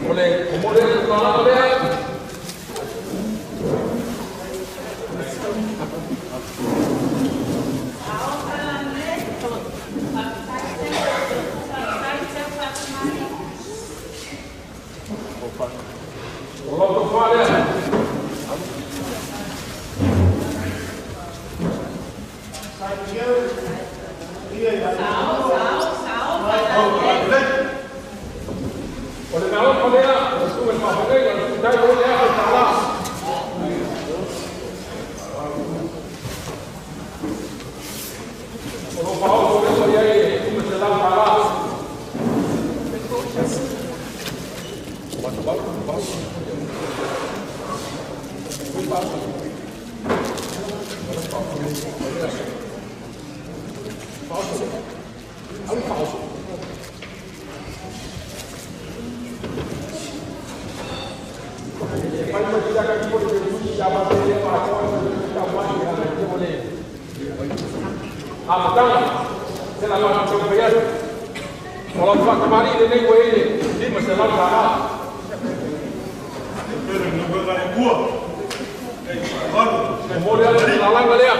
O le momoli atu le tulaga lea. O lau tofa lea. O le mealofa lea, o le susuga i le faafeagaiga, o le susuga o le $1,000. O lo o faaoso lea ua i ai e $500. Amataga, se la matou taumafai atu. O lau faakamali'i lenei ua i ai le $500. Momoli atu le lalaga lea.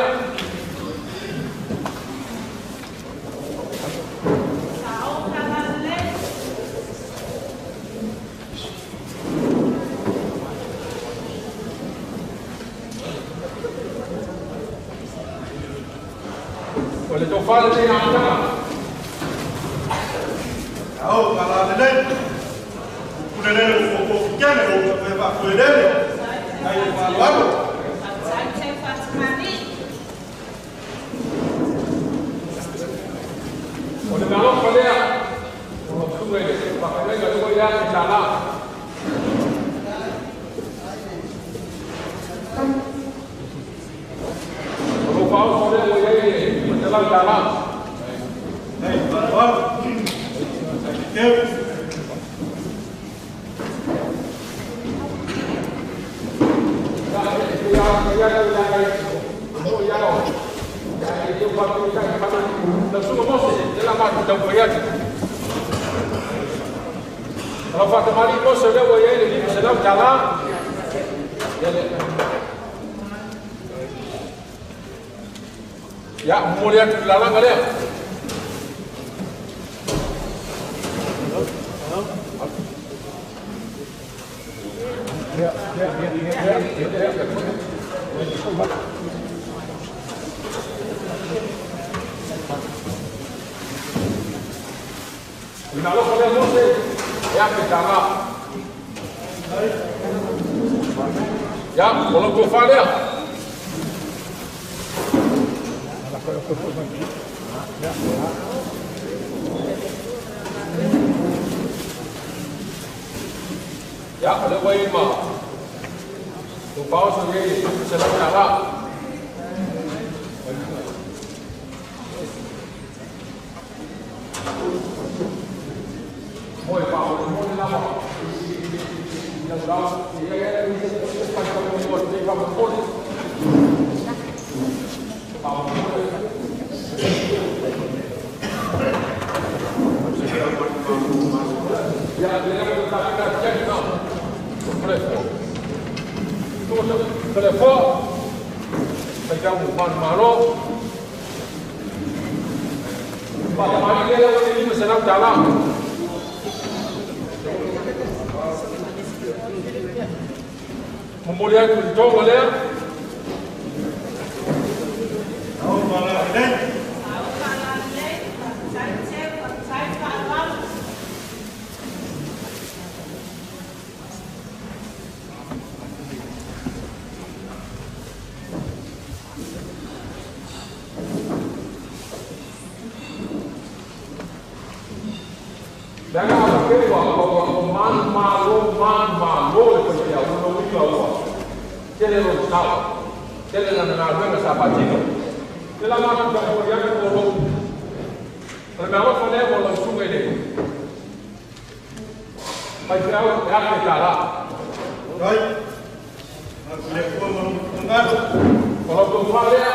O le tofa lenei amataga. Ao, ka la lenei. Pule lele o fofo kene o ka pe va lele. Ai le faaaloalo. O le mealofa lea, o lau susuga i le faafeagaiga lea ua i ai $1,000. O lou faaoso lea ua i ai le $500. Ai faaaloalo. Ai teu. Lau susuga Mose, le la matou taumafai atu. O lau faatamali'i Mose lea ua i ai le $500. Ia, momoli atu le lalaga lea. O le mealofa lea Mose, e $1,000. Ia, o lau tofa lea. Ia, o lea ua i ai ma lou faaoso i ai le $500. Mo e faamolemole lava i lau lau ia ia mo te faamolemole. Faamolemole. Ia, le lea ua tapena atu no. Falefoa. Falefoa, faitau manumalo. Faatamali lea ua le $500. Momoli atu i le toga lea. Leaga a ua manumalo le faifeau lona uiga ua tele lona sao, tele lana galuega sa faatino. Le la matou taumoli atu o lou o le mealofa lea ua lau suga i le faifeau e afe tālā. O lau tofa lea.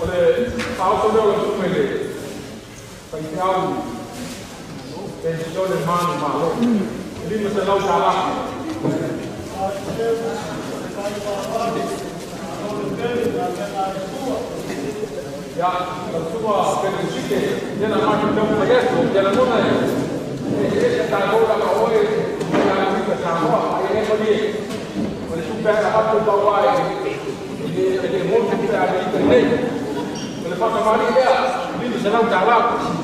O le faaoso lea o lau suga i le faifeau penisione manumalo $500. Ia lau suga penisike lena matou taumafai atu ou te lagona e eseese tatou laga oe i Amerika Samoa ai e malie o le tupe avatu tauā e le mo le tupe a Amerika nei. O le faatamali lea $500.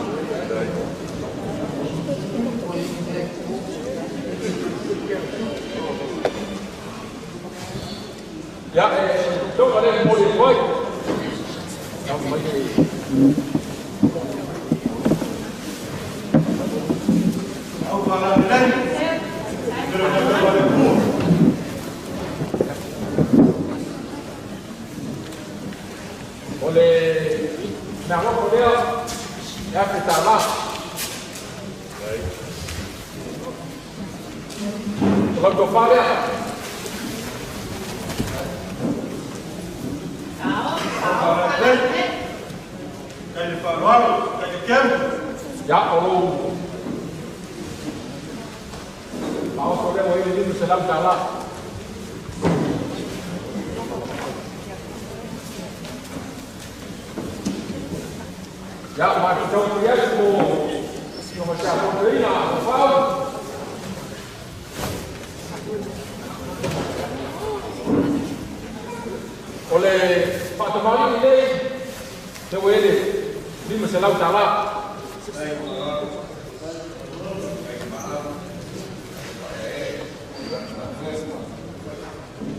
Ia e toga lea mo le tuai. O le mealofa lea e afe tālā. O lau tofa lea. Ia o lou faaoso lea ua i le $500. Ia matou taumafai atu mo siafotoina mafau. O le faatamali nei lea ua i le $500.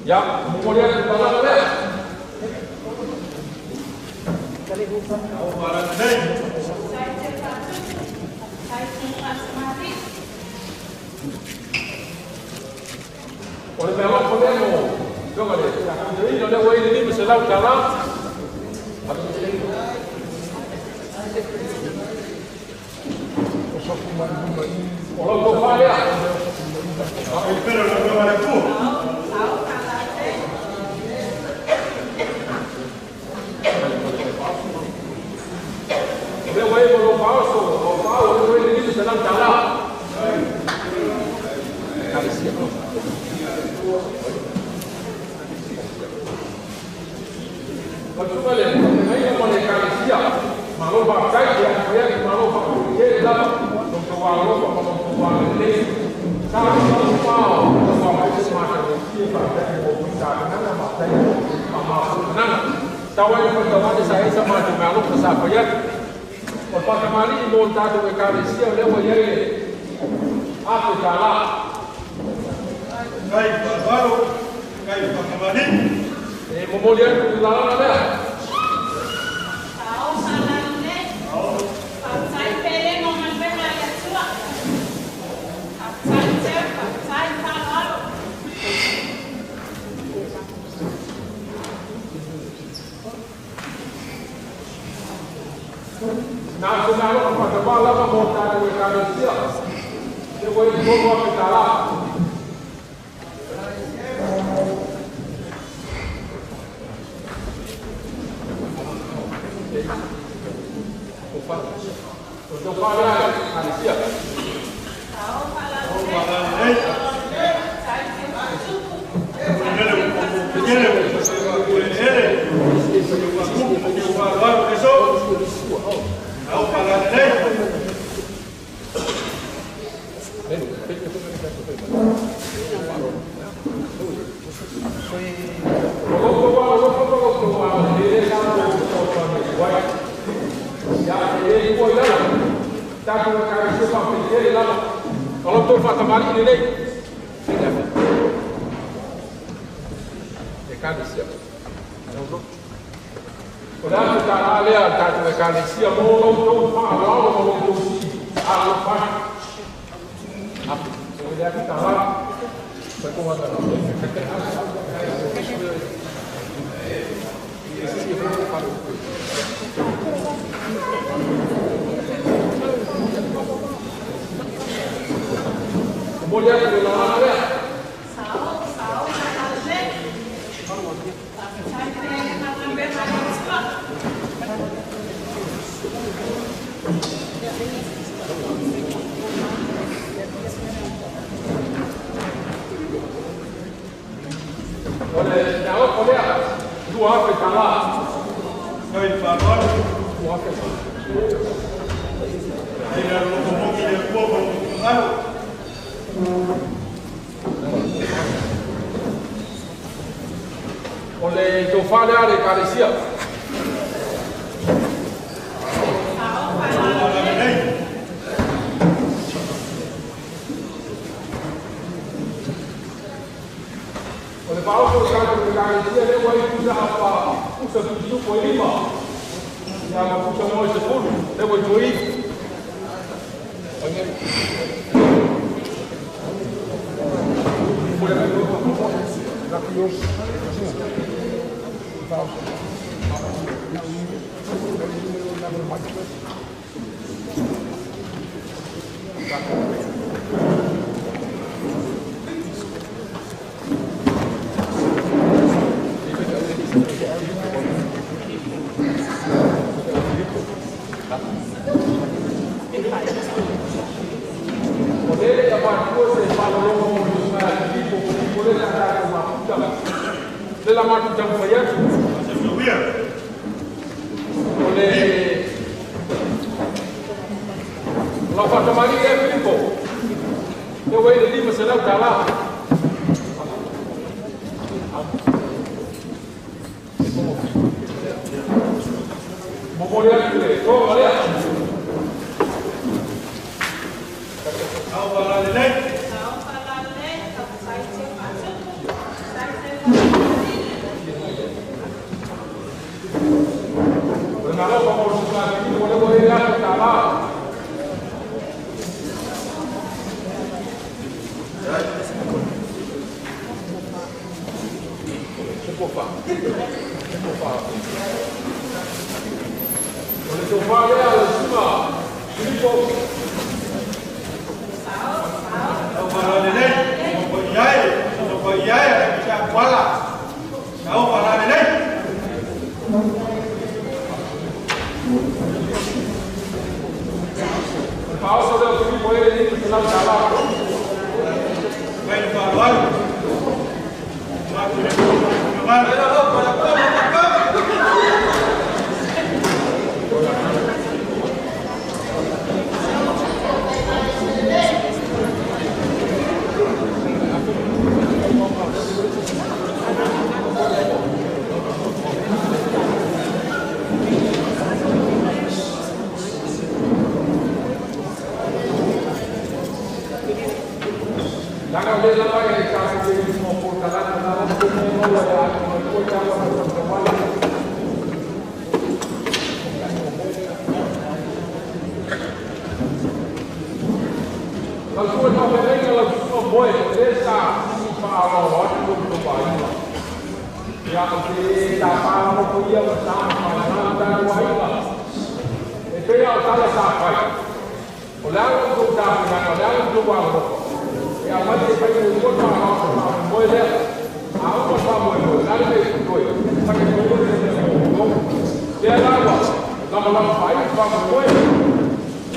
Ia momoli atu le talana lea. O le mealofa lea mo toga le siafotoina lea ua i le $500. O lau tofa lea. Lea ua i mo lou faaoso o faau o lea ua i le $500. Lau suga le faafeagaiga ma le Ekalesia, malo faafetai ia fai atu malo faapulitele lava lou taualofa ma lou tauagalelei. Sa lau mao tauamai se matagofie faafetai mo tapenaga faafetai mo faamafuanaga. Tau ai le faitauane sa ai sa matou mealofa sa fai atu. O le faatamali'i mo le tatou Ekalesia o lea ua i ai le afe tālā. E momoli atu i le lalana lea. Na se mealofa faatamā lava mo le tatou Ekalesia lea ua i le $3,000.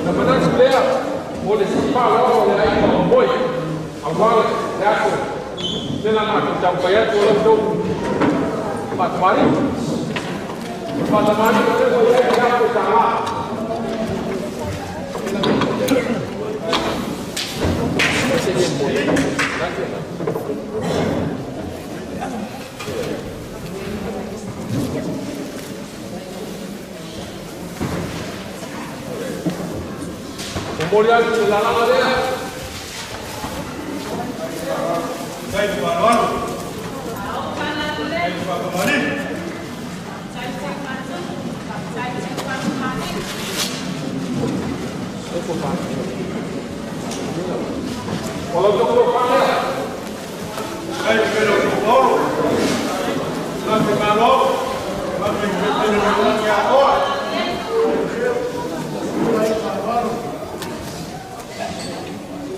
Na lea mo le sipaloalo o le aiga o Moi auā le aso lena matou taumafai atu o la outou faatamālii o le faatamālii o lea ua i ai le aso tālā. Momoli atu le lalaga lea. Kai faaaloalo. Kai faakamali. O lau tofa lea. Kai pelo o La te malo. La te pelo o ia oa.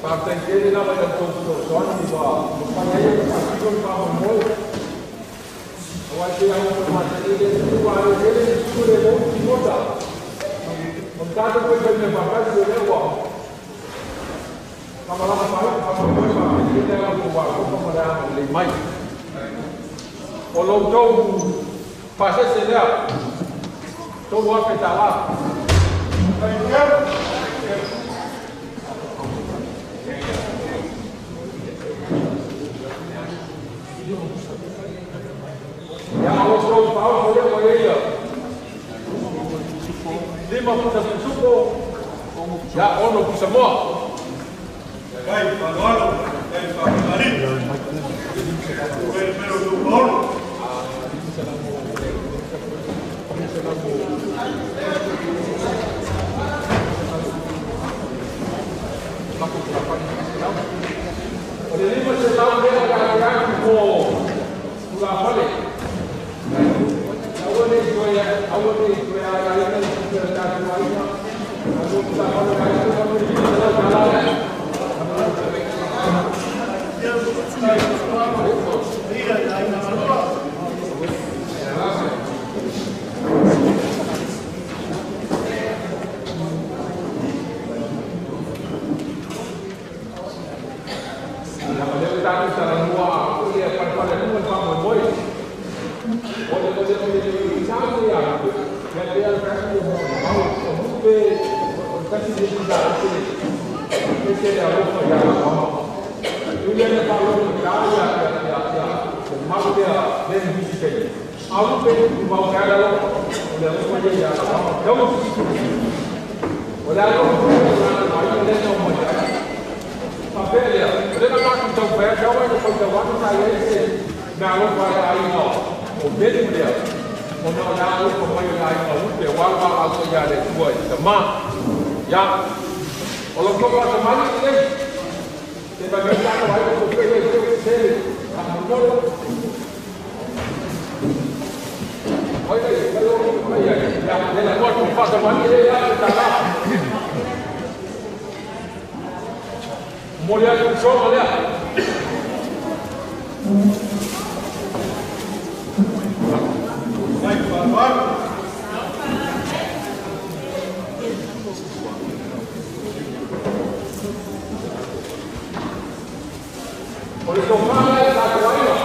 Faafetai tele lava i la outou fesoasoani ua mafai ai ona faatino le faamoemoe. Auā e pei lava ona masani le atunuu a e tele nisi ua le maua ni timota. O le tatou toe fai mea faatasi o lea ua lamalama faaiu le faamoemoe. Faafetai tele lava ua alofa ma le agalelei mai. O lo outou pasese lea, $3,000. Ia o lo outou faaoso lea ua i ai ia 5 pusa pisupo, ia 6 pusa moa. Kai faaaloalo. Kai faakamali. Kai pelo o paolo. O le 500 lea o le a atu mo tulafale. Aua nei toe, aua nei toe aiaina le tupe a le tatou aiga. A o tulafale o le aiga, o le $500 lea. Ia, o lea ua tatou talanoa foi lea palepale luma le faamoemoe. O le o le o le sa le ia ia le ia kasi o mau o lupe o le tasi le tula ese ese le alofa ia mama. Uli le faalogo i la ia ia ia ia o mau lea le ni hisi kai. A lupe ni mau kai la o le alofa ia ia mama. Tau o le alofa o le mai le no mo ia. Faapea lea, o lea na matou taumafai atu au ai na faitau sa i ai se mea alofa i le aiga o Meli lea, ona o le alofa mai o le aiga o Lupe, aua le valaau ia le Atua i le tamā. Ia, o lau tou faatamani lenei, se mai mai tatou aiga o tou i te se faamolemole. Oi ai, ai o ai ai, ia, le la tua tu faatamani le ia le tala. Momoli atu le soga lea. Kai faaaloalo. O le tofa lea i tatou aiga.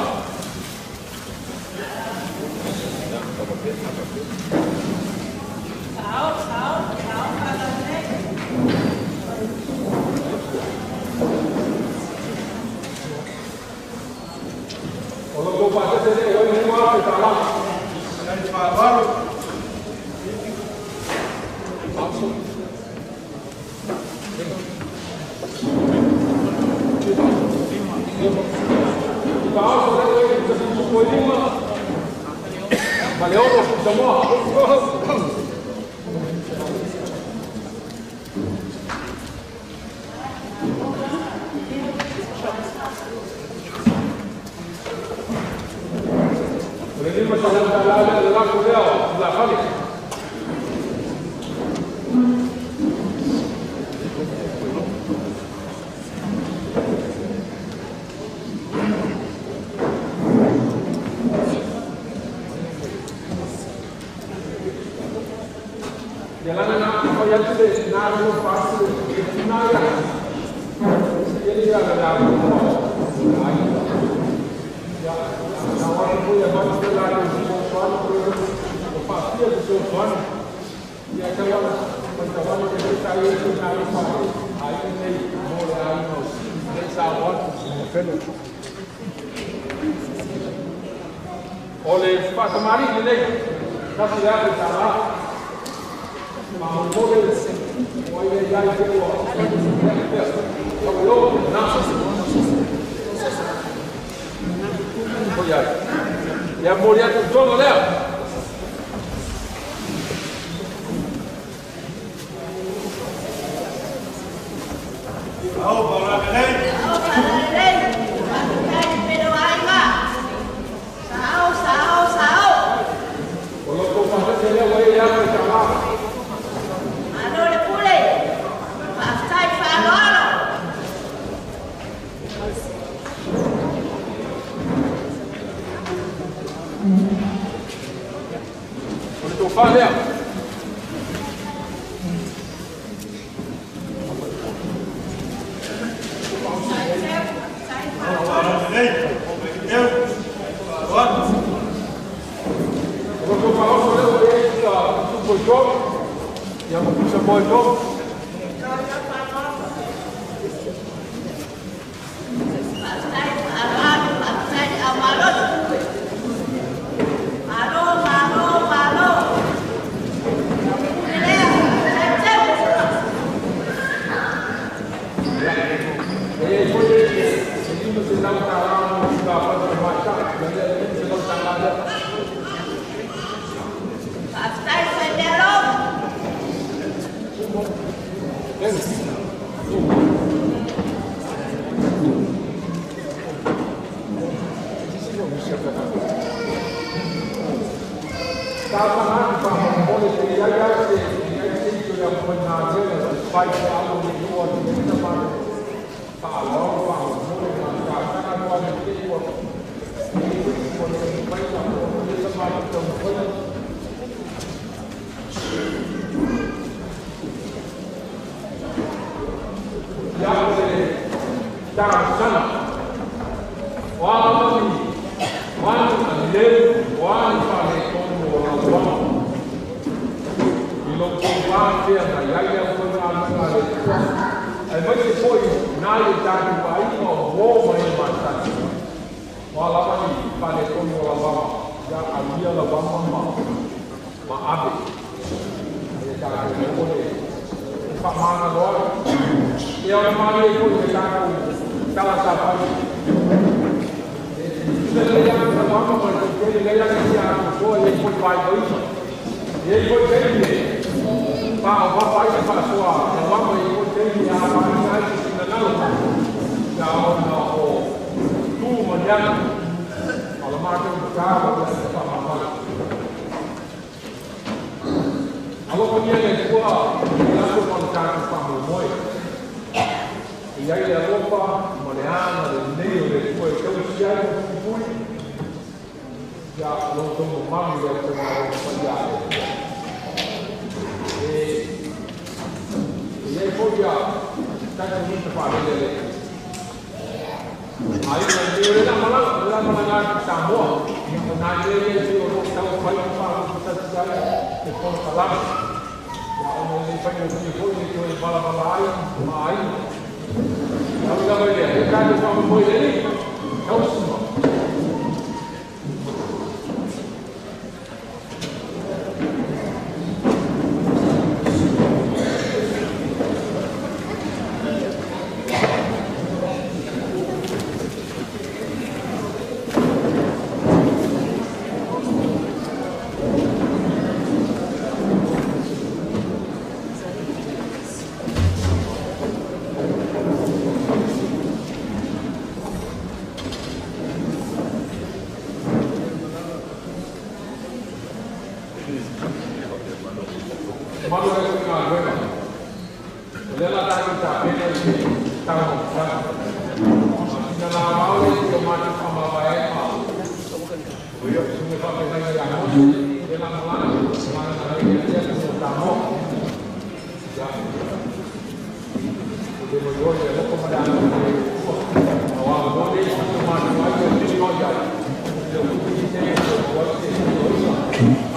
O lo tou pasese lea i oi $2,000. Kai faaaloalo. Faaoso lea ua i pusa pisupo e 5 ma le 6 pusa moa. O le $500 lea le lako lea o tulafale. Ia lana na fai atu le na alo faatu O le whakamari le nei, kasi le ake tā rā. Mahomole, o ai le iai te ua, o lo, nā. O iai. Ia mori atu tonga lea. Au, paura lelei. Au, paura lelei. Whakatai pero aiga. Sao, sao, sao. O loko whakate lea wai e ake ta rā. Malo le pule. Whakatai whaaloalo. O le tō wha lea. Au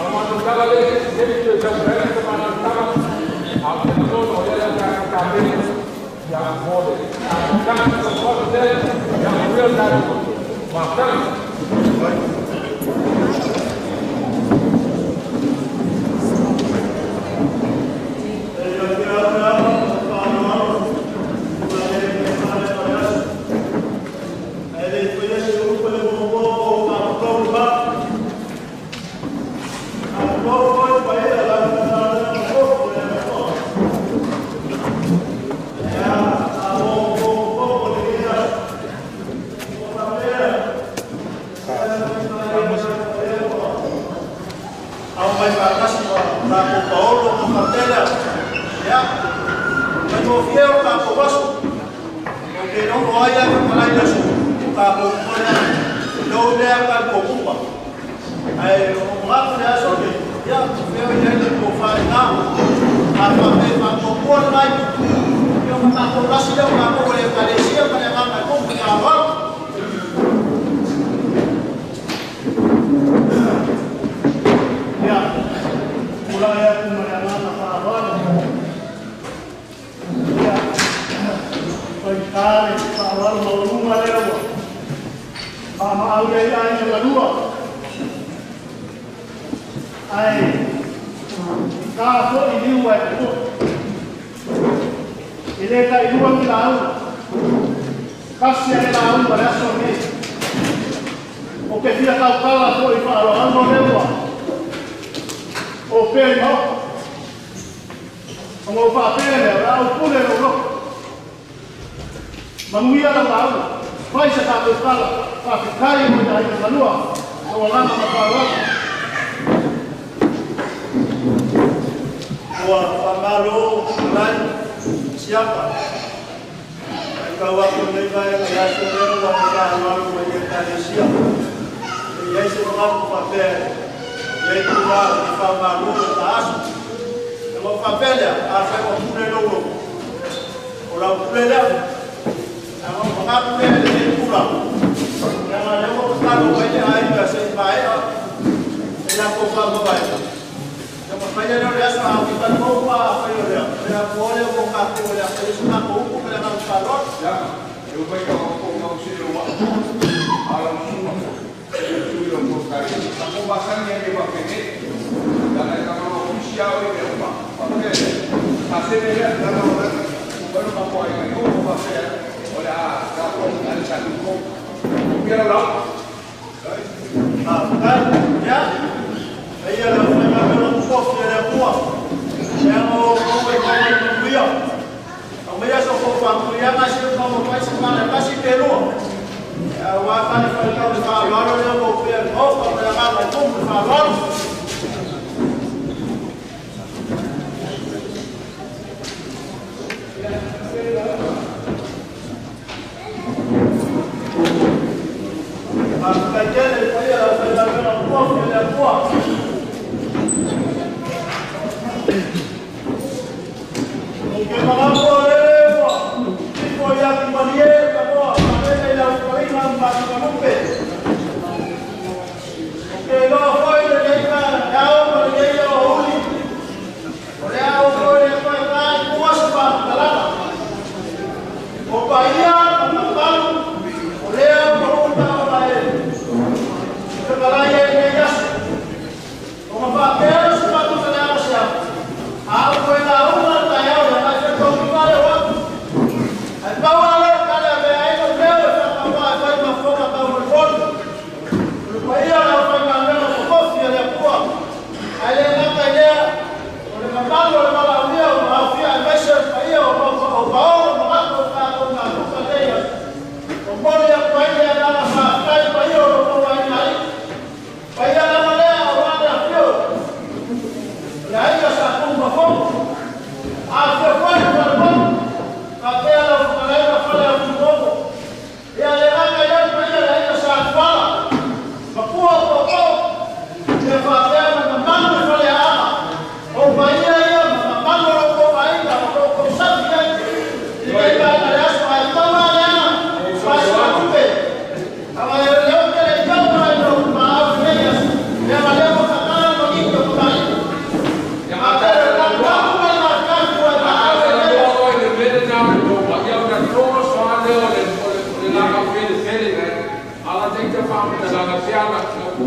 la piana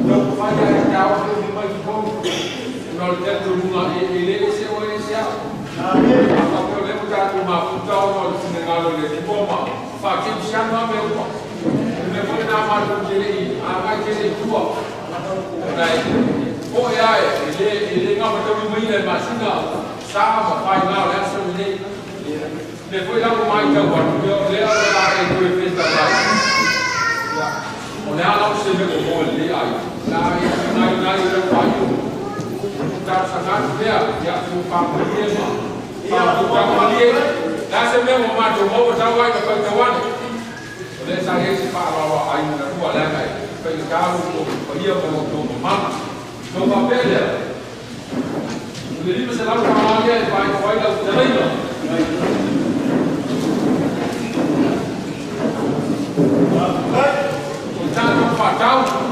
no fai ai tau ni mai tonu no le tatu lunga e le se o e se a a ko le mo tatu ma futa o no le ngalo le ni boma fa ke siama me o le mo na ma tu le i a ka ke le tua na e o e ai le nga ma tu mai le masina sa ma fai na le aso le le foi la mai tau wa le le la e tu e festa la o le ala o se me o le ai la e nai nai le pai o ta sa na le ya fu pa pa ma pa pa pa le la se me o ma tu mo ta wa ka ta wa o le sa e se pa la wa ai na tua la kai pa i ka o ko ia mo to mo ma no pa pe le le li se la pa ma le pa i fa la te le no Fatal.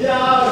Ya,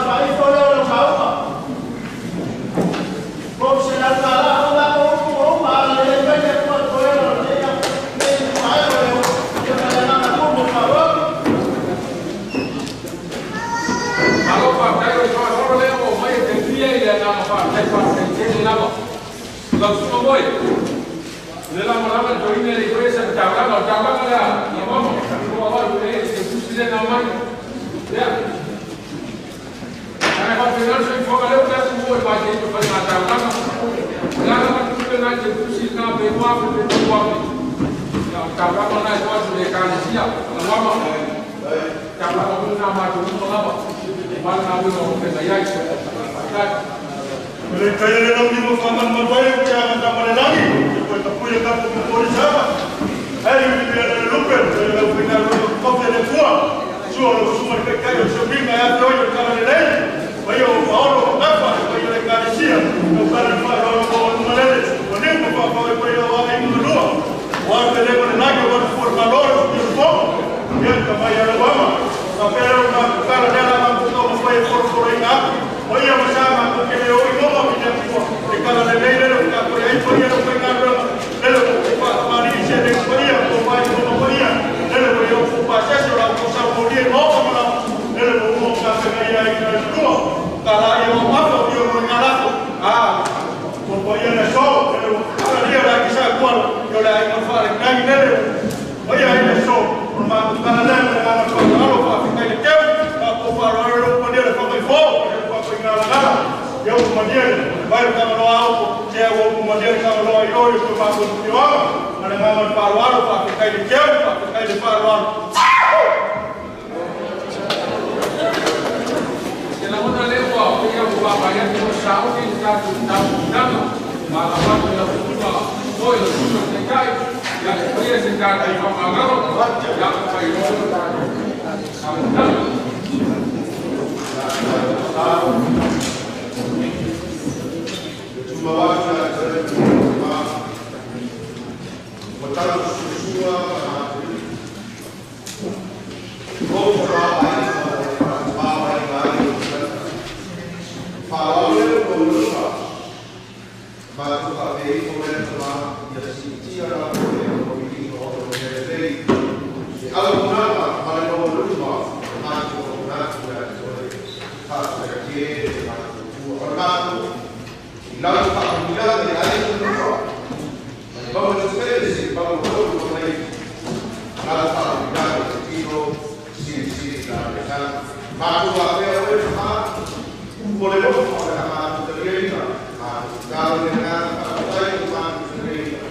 Auaunaga ma le maualuga o le matou auauna atu ia te Oe. Faafetai e le matou Atua. O le matou i lau faamanuiaga i aiga lua, mai mauga tetele seia maua lou mai lau faamanuiaga i le tino silisili i la le agaga. Matou afea oe ma upu o le loto o le a matou taliaina, matou tatalo i le agaga faafetai o matou taliaina.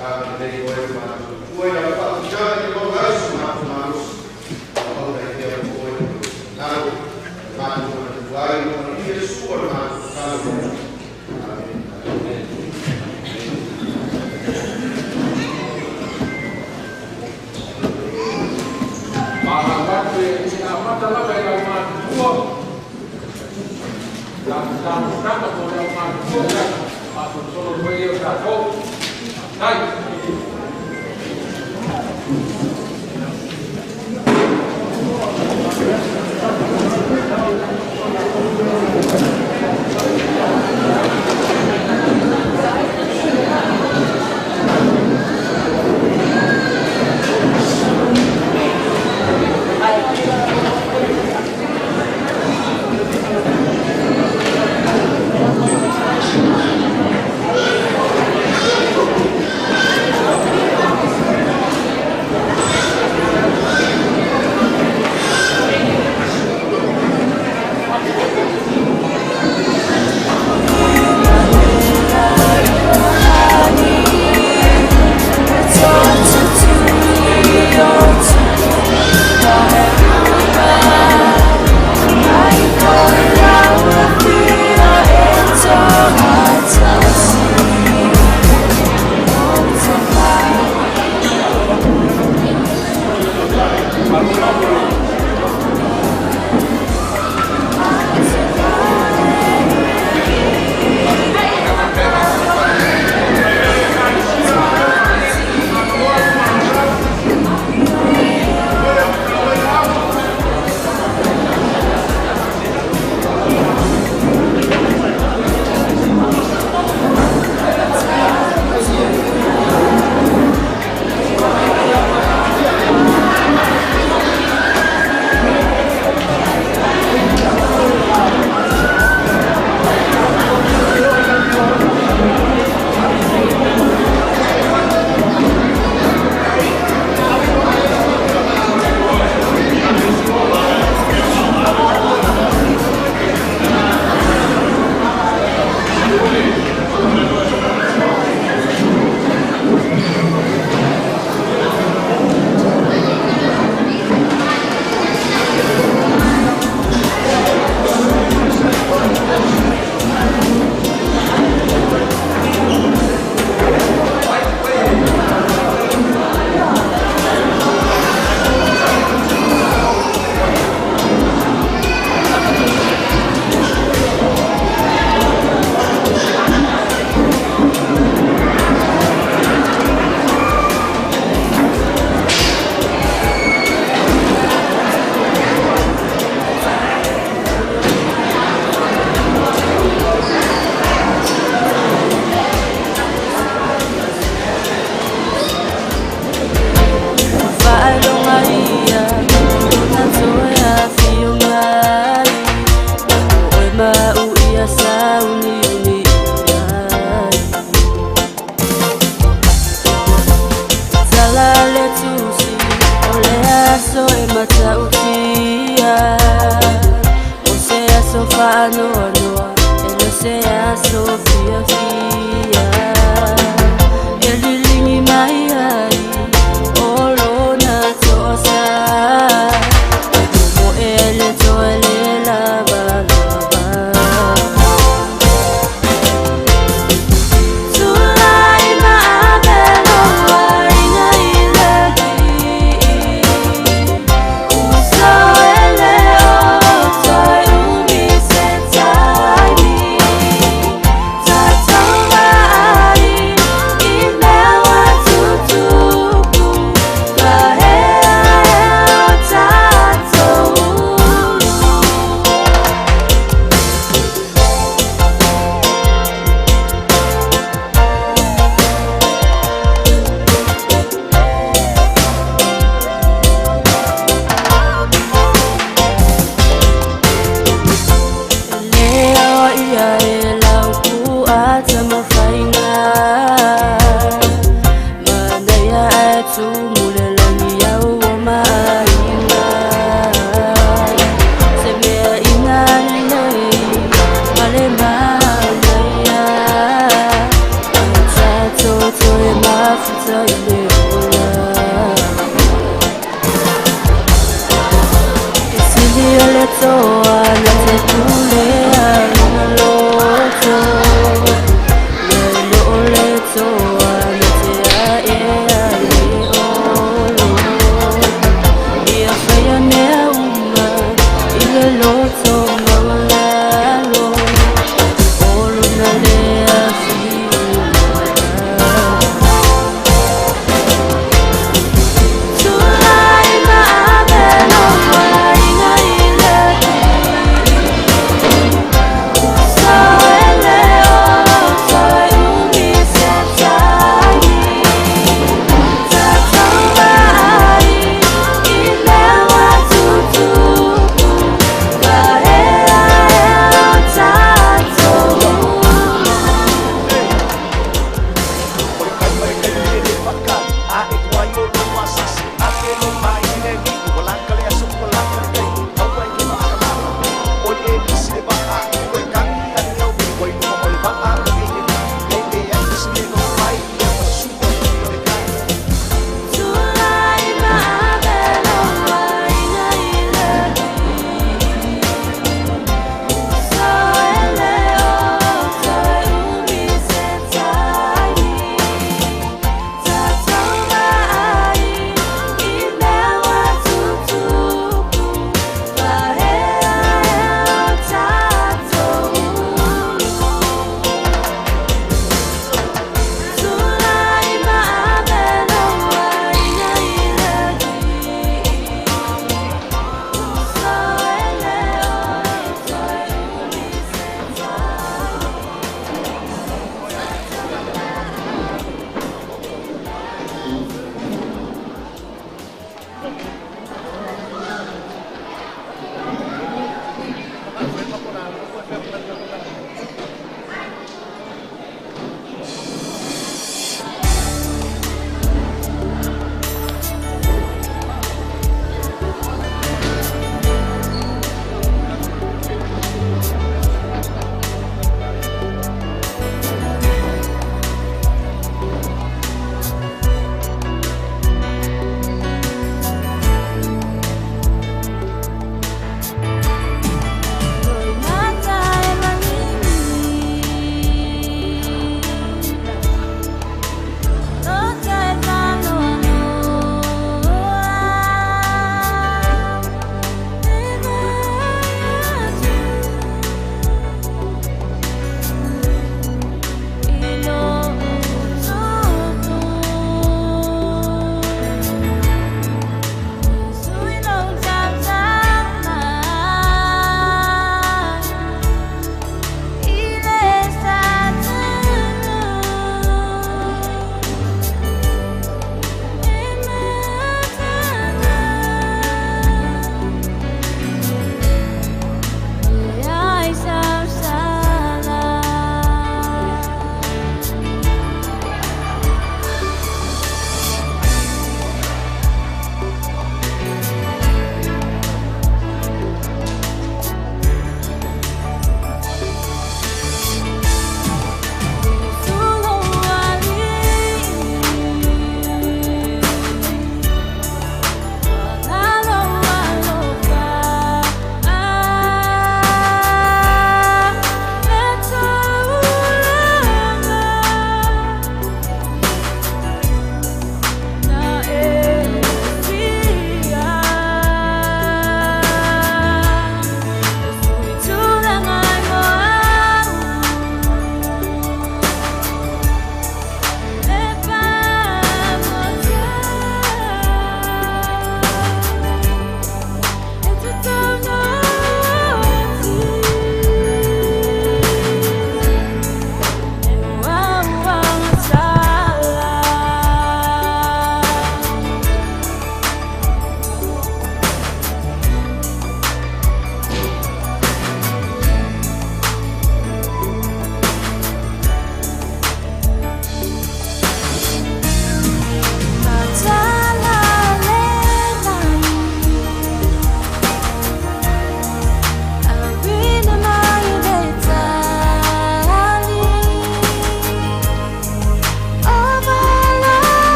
Agalelei oe matou Atua i lau faamanuiaga ina maua ai so matou malosi, ma maua ai pea mo oe ma lou finagalo. E matou manatua ai i lou Alii Iesu o le matou tatalo lea. Amene. Malau atu e i amata lava i lau matutua. Talosaga mo le au matutua ia faasolosolo mai lea o tatou. Faafetai.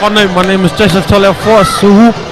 whanau. My name is Joseph Toleafoa, Suhu.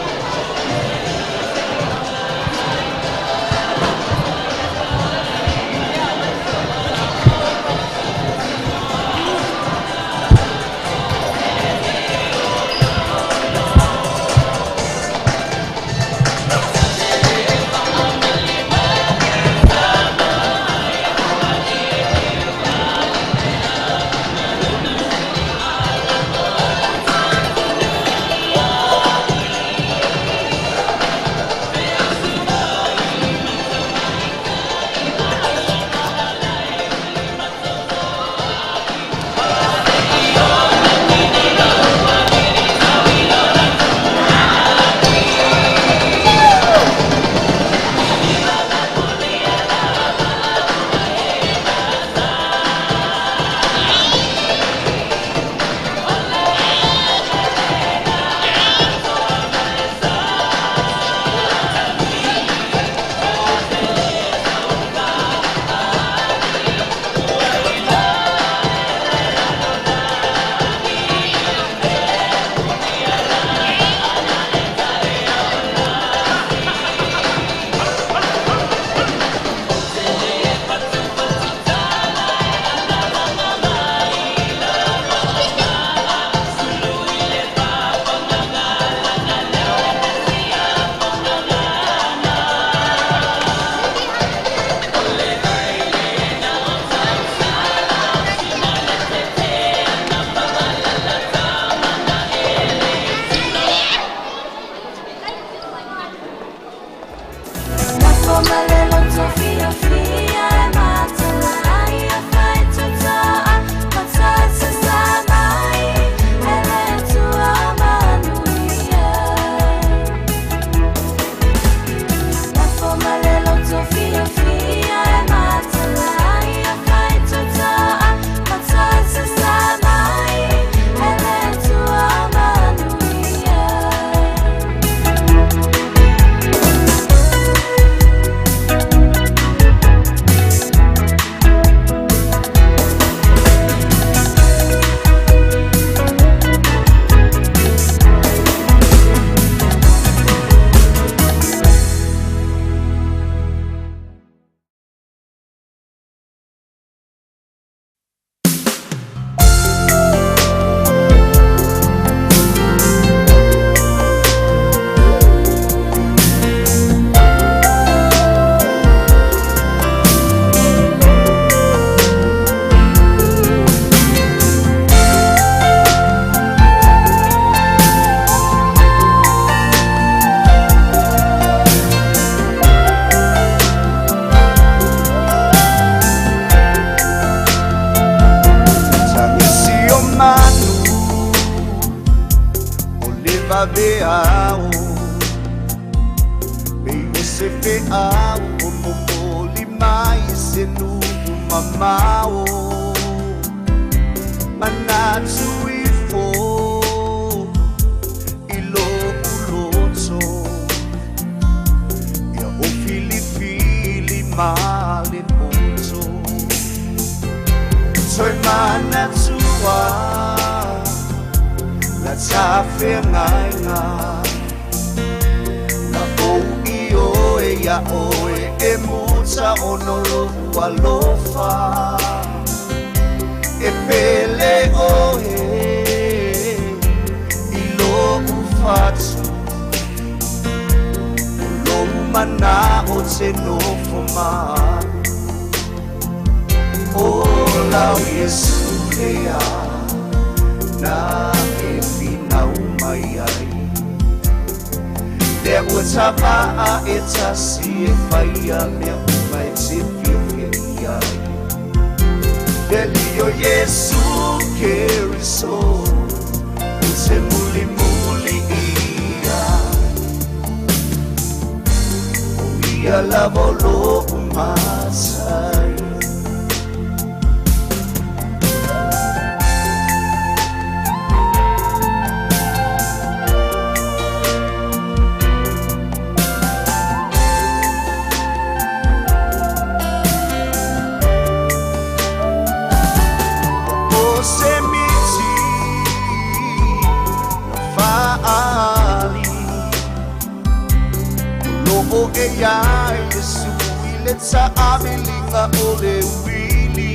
le taaviliga o le uili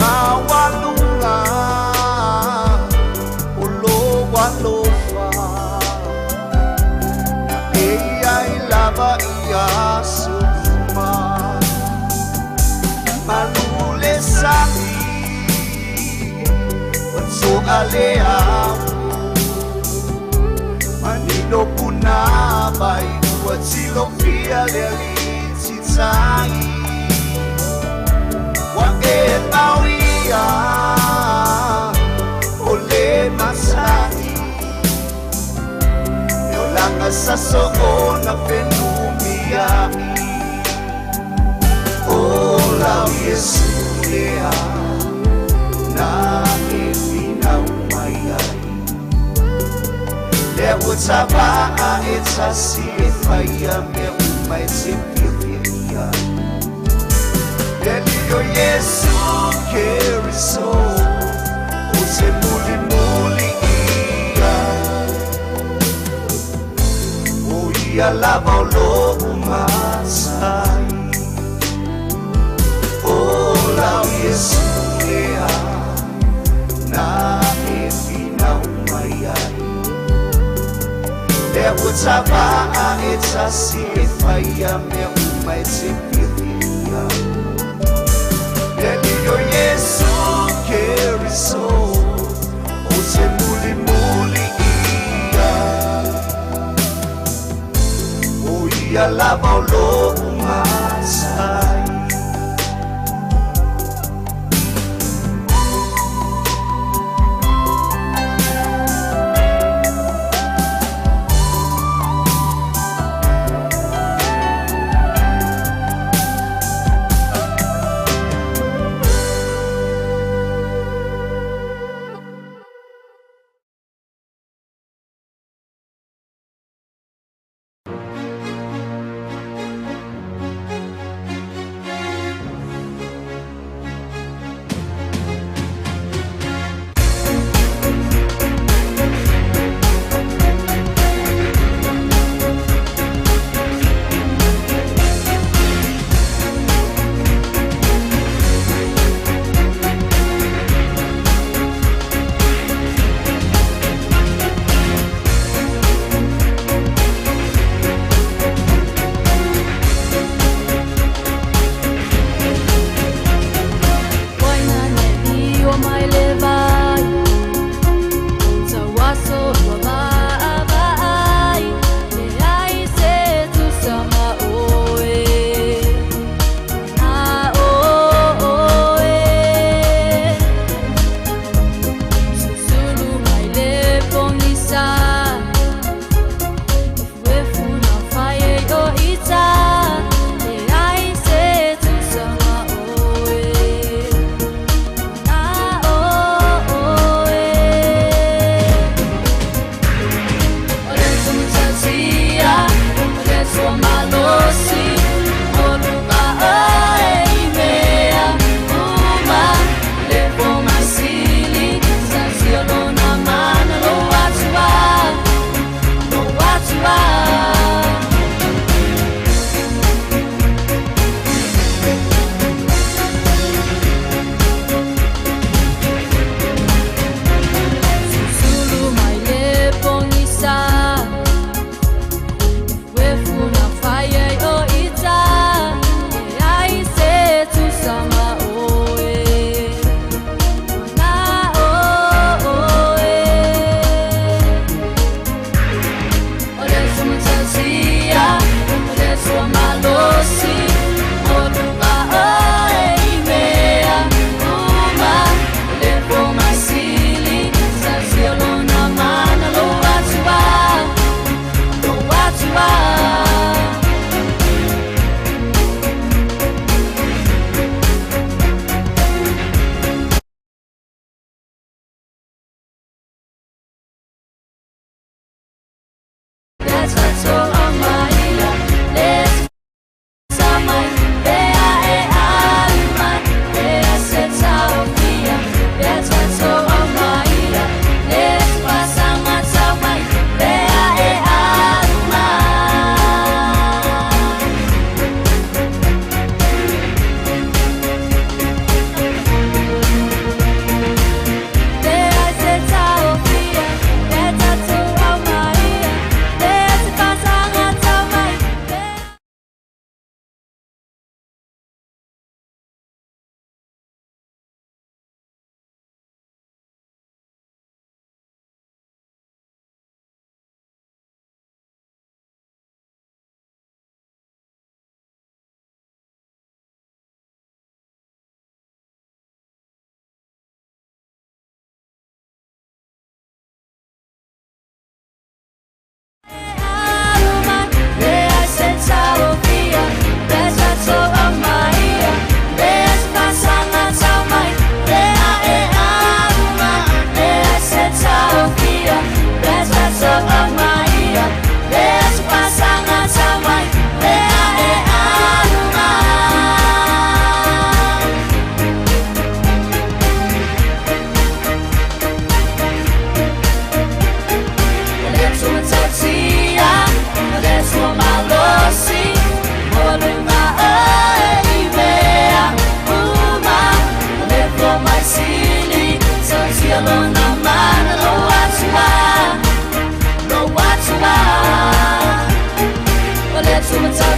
maualuga o lou alofa na e iai lava i aso uma. Malu le sali ua to'a le ao manino puna vai ua tilofia le alititai ua e mauia o le masani e olaga saso ona fenumiai o lau Iesu lea na e finau mai ai lea ua tavaa e tasi e faia mea uma e te fiafia ai le Alii o Iesu Keriso o te mulimuli i ai o ia lava o lou matai o lau Iesu lea na e finau mai ai lea ua tavaa e tasi e faia mea uma e te fiafia ai le Alii o Iesu Keriso o te mulimuli i ai o ia lava o lou matai.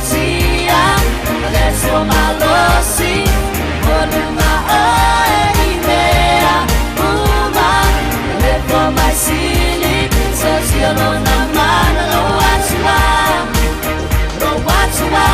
sia le so malosi o lunga oe i mea uma le fo mai sili so sia lona mana lo atua lo atua.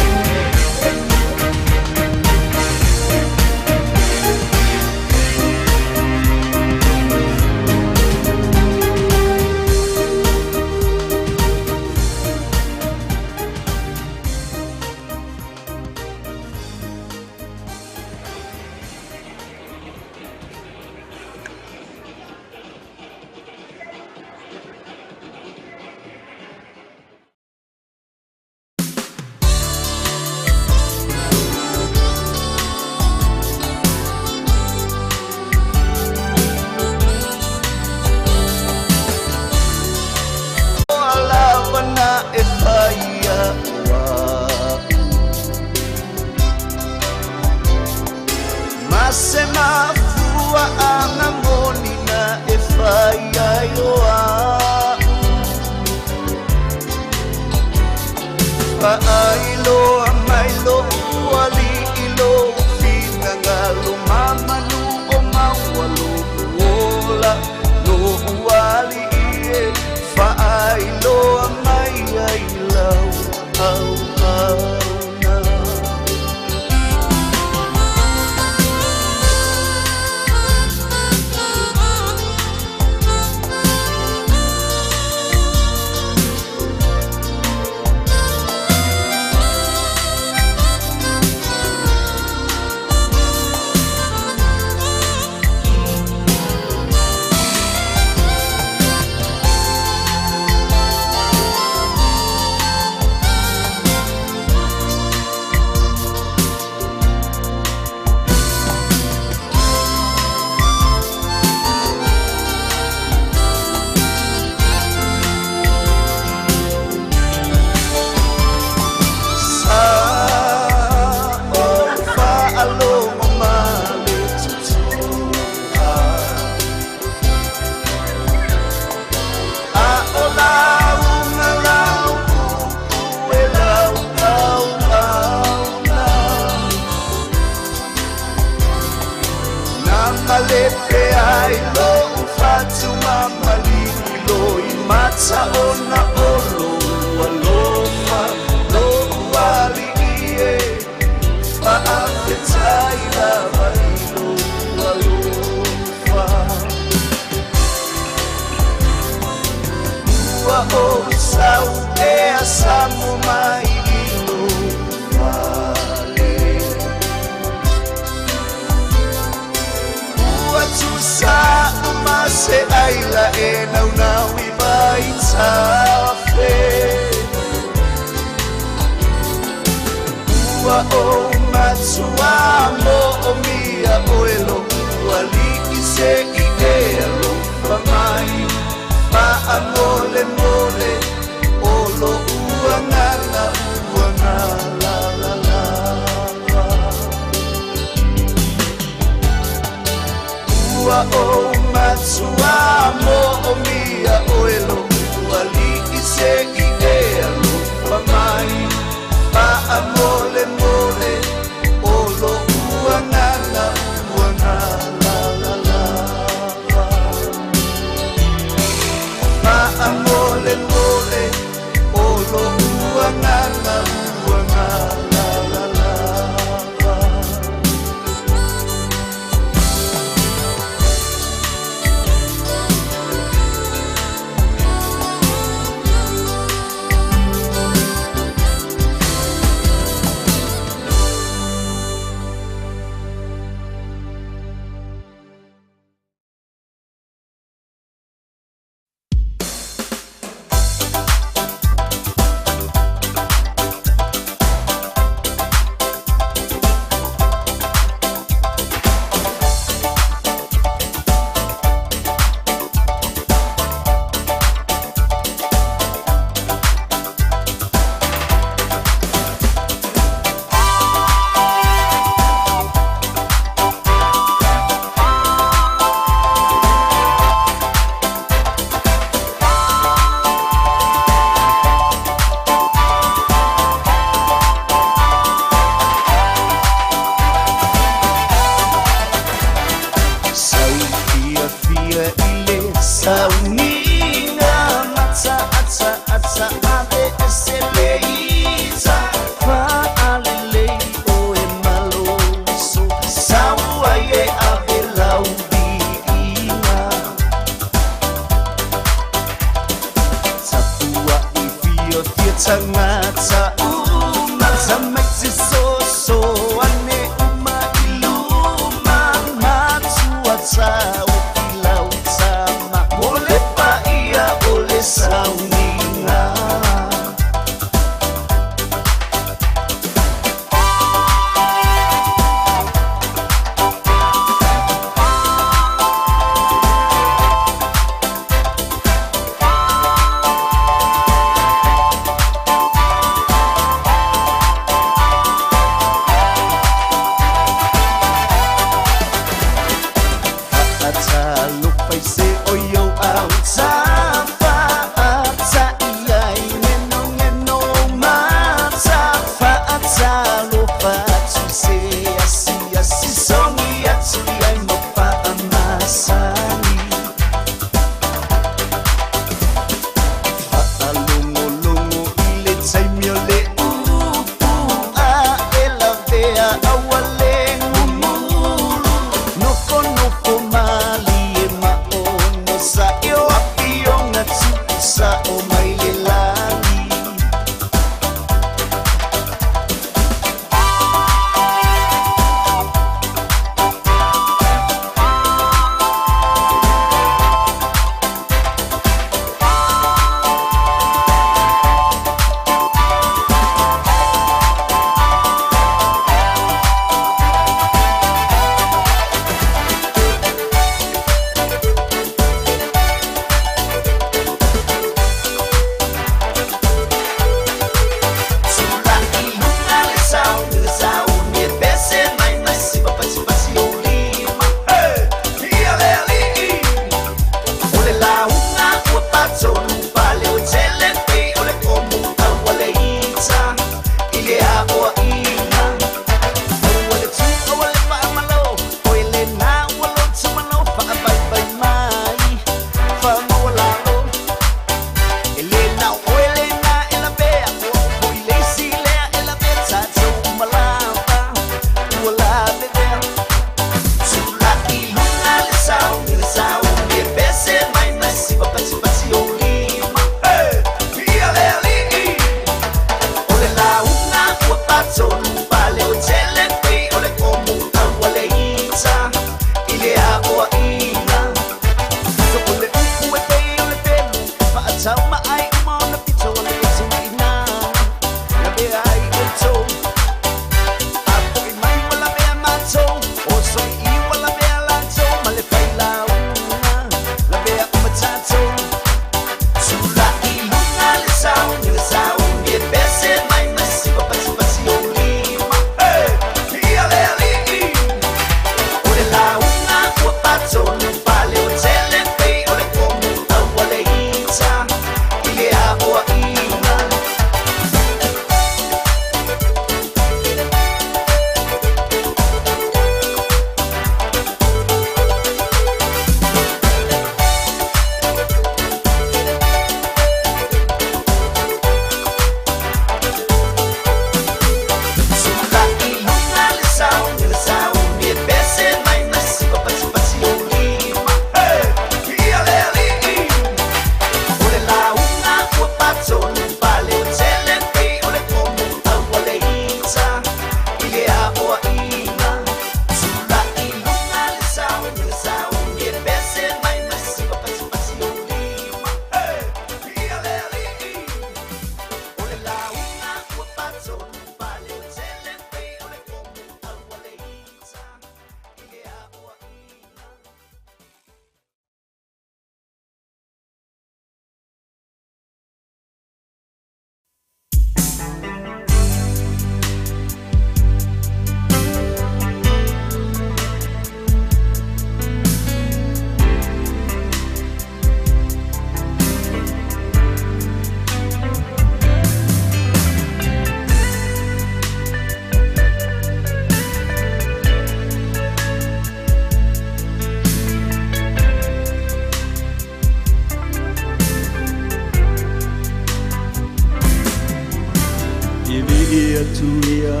Vivii atu ia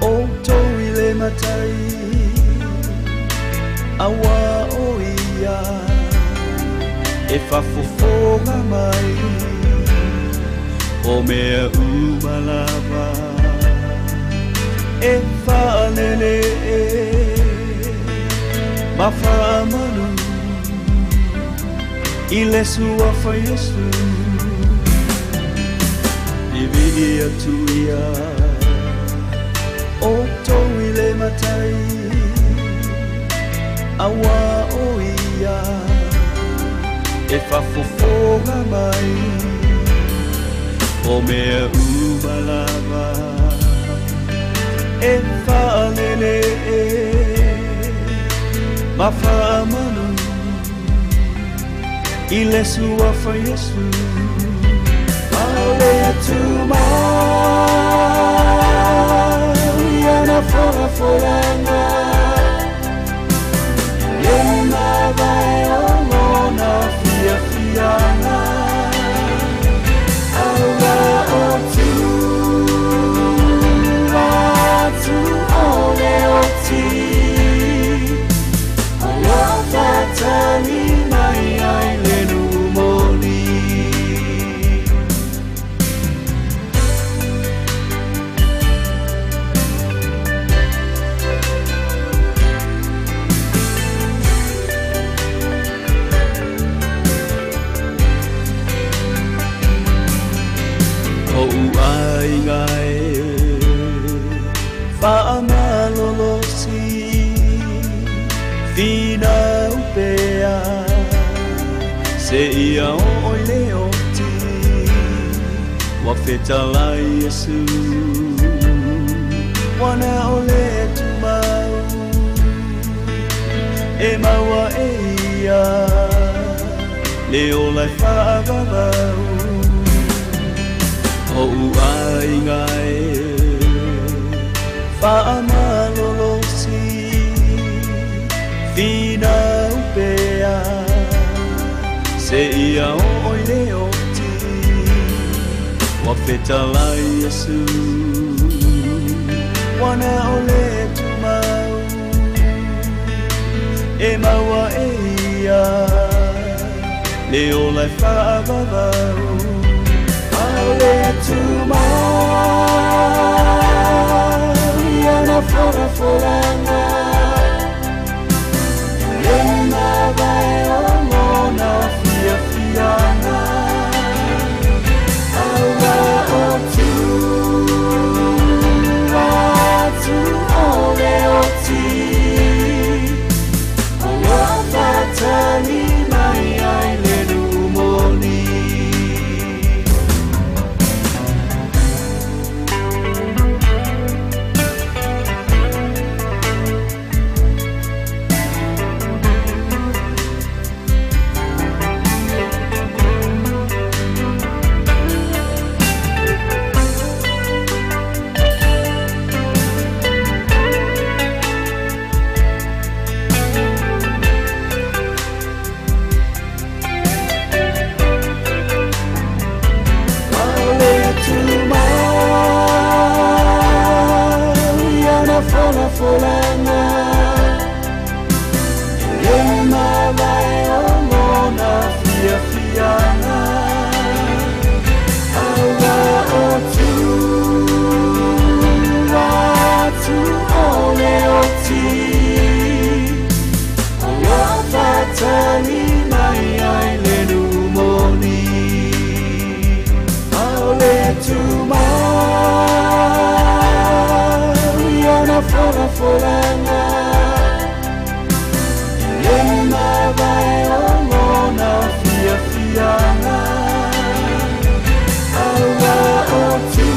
o tou i le matai Auā o ia e faafofoga mai O mea uma lava e faalele ma faamalu I le suafa Iesu. Vivii atu ia o tou i le matai Auā o ia e faafofoga mai O mea uma lava e faalele ma faamalu I le suafa Iesu. Aole atu mai ana folafolanga E mavae o lona fiafiaga Aua o tu atu o le oti O lo fatali mai ai le numoli. O uaiga e faamalolosi finau pea se ia o i le oti ua fetalai Iesu wana o le tumau e maua e ia le ola e faavavau. O uaiga e faamalolosi finau pea se ia o i le oti ua fetalai Iesu wana o le tumau e maua e ia le ola e faavavau. Aole atu mai ana folafolanga E mavae o lona fiafiaga Aua o tu atu o le oti O lo fatali mai ai le numoli. Folanga E mavae o lona fiafiaga Aua o tu atu o le oti O lo fatali mai ai le numoli. Aole atu mai ana folafolanga E mavae o lona fiafiaga Aua o tu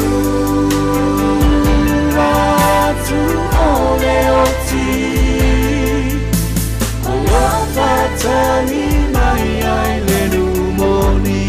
atu o le oti O lo fatali mai ai le numoli.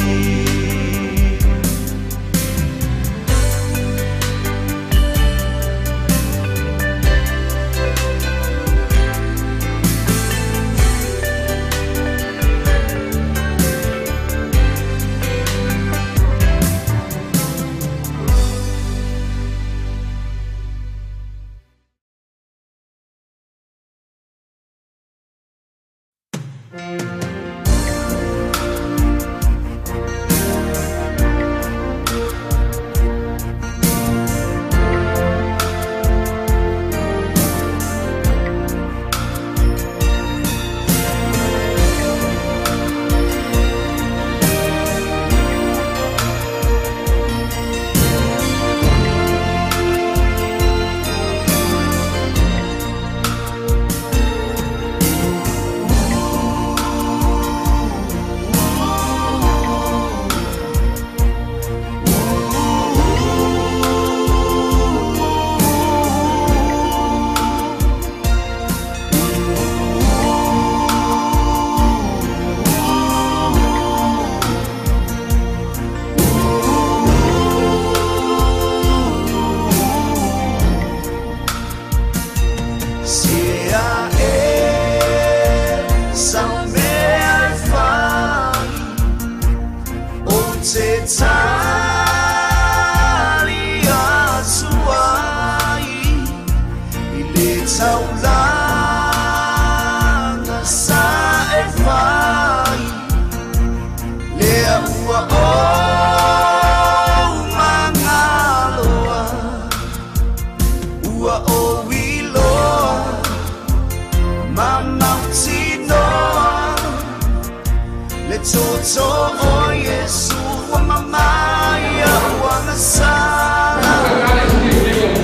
aso o Iesu ua mamaia ua gasala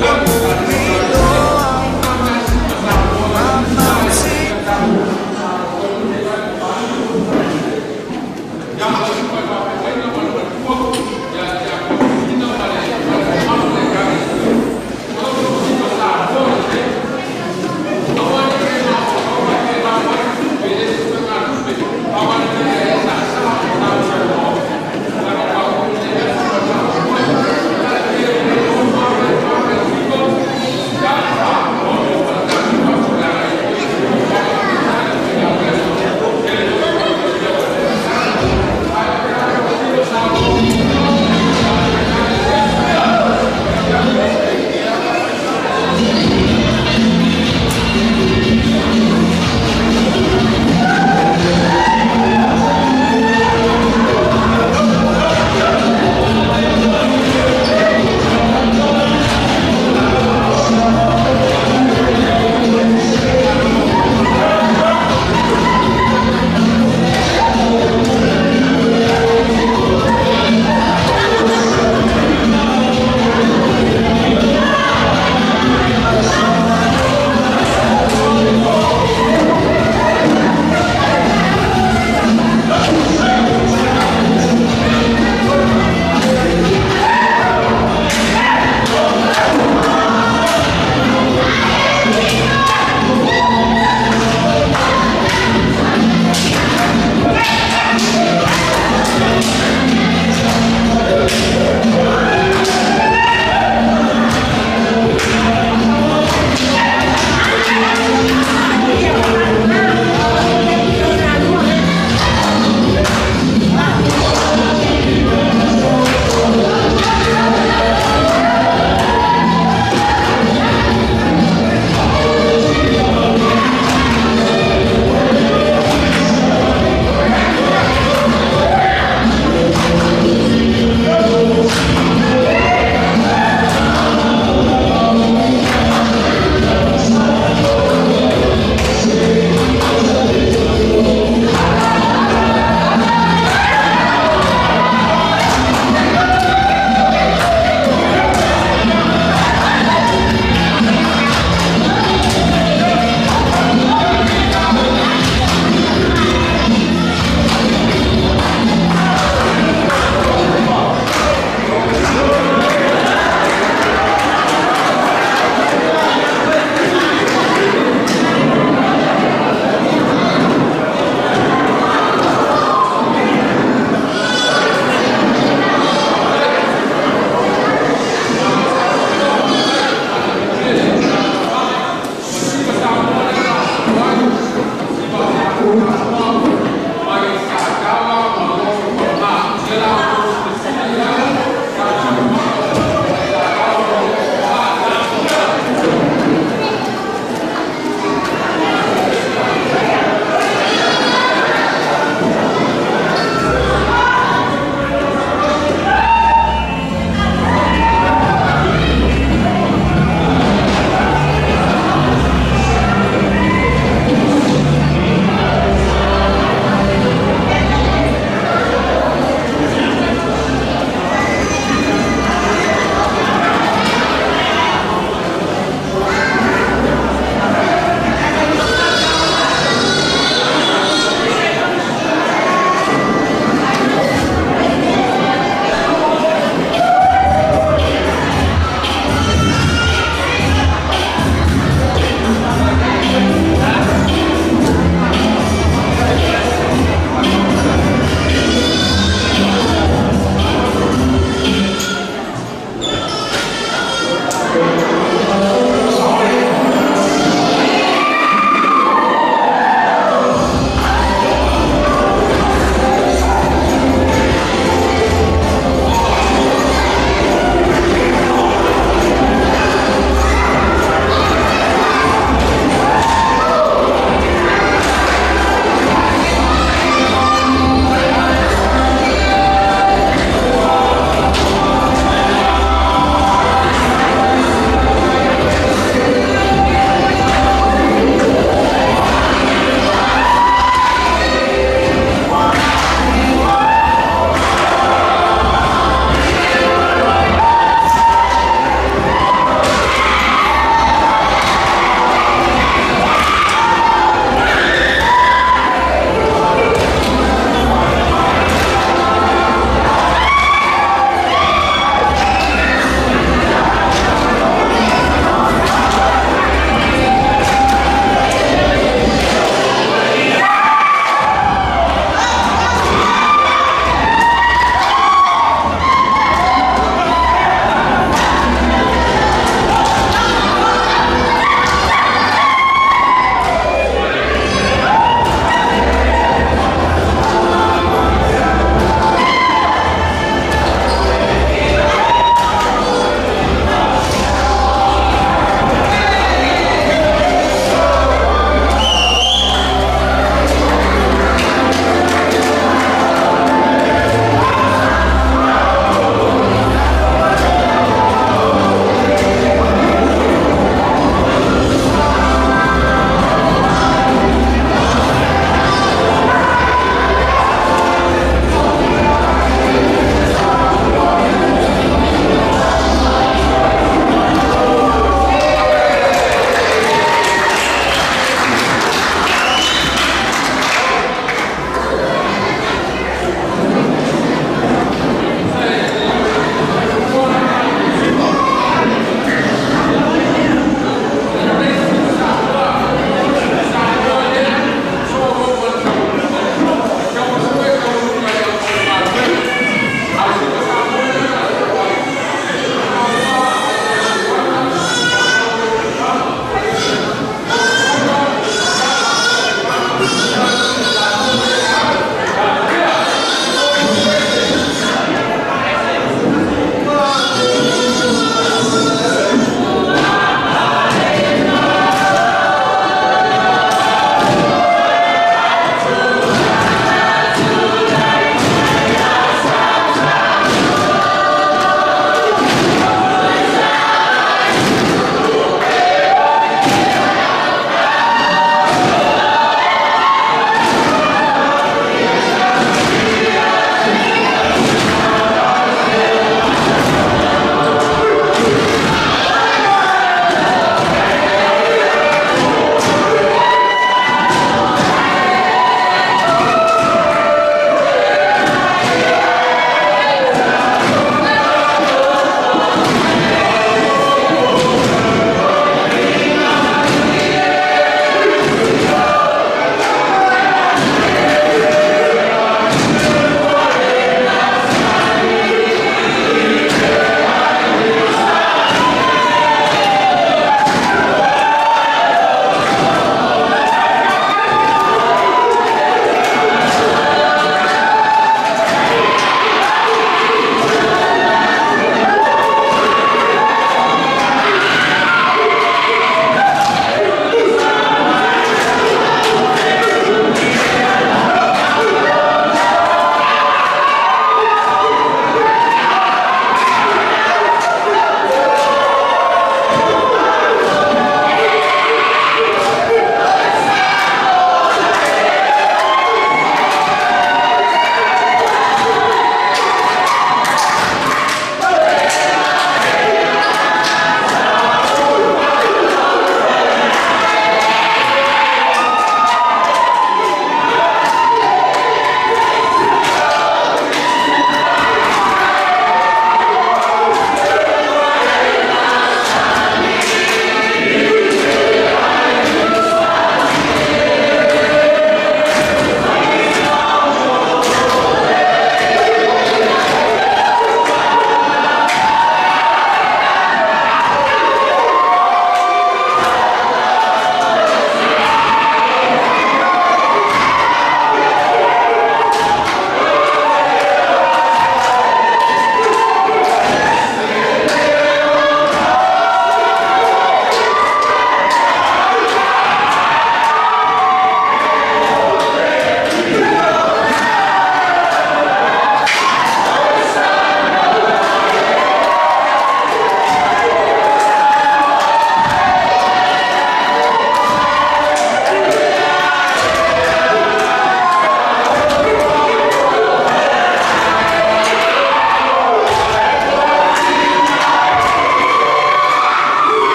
ua mumiloa mamauti.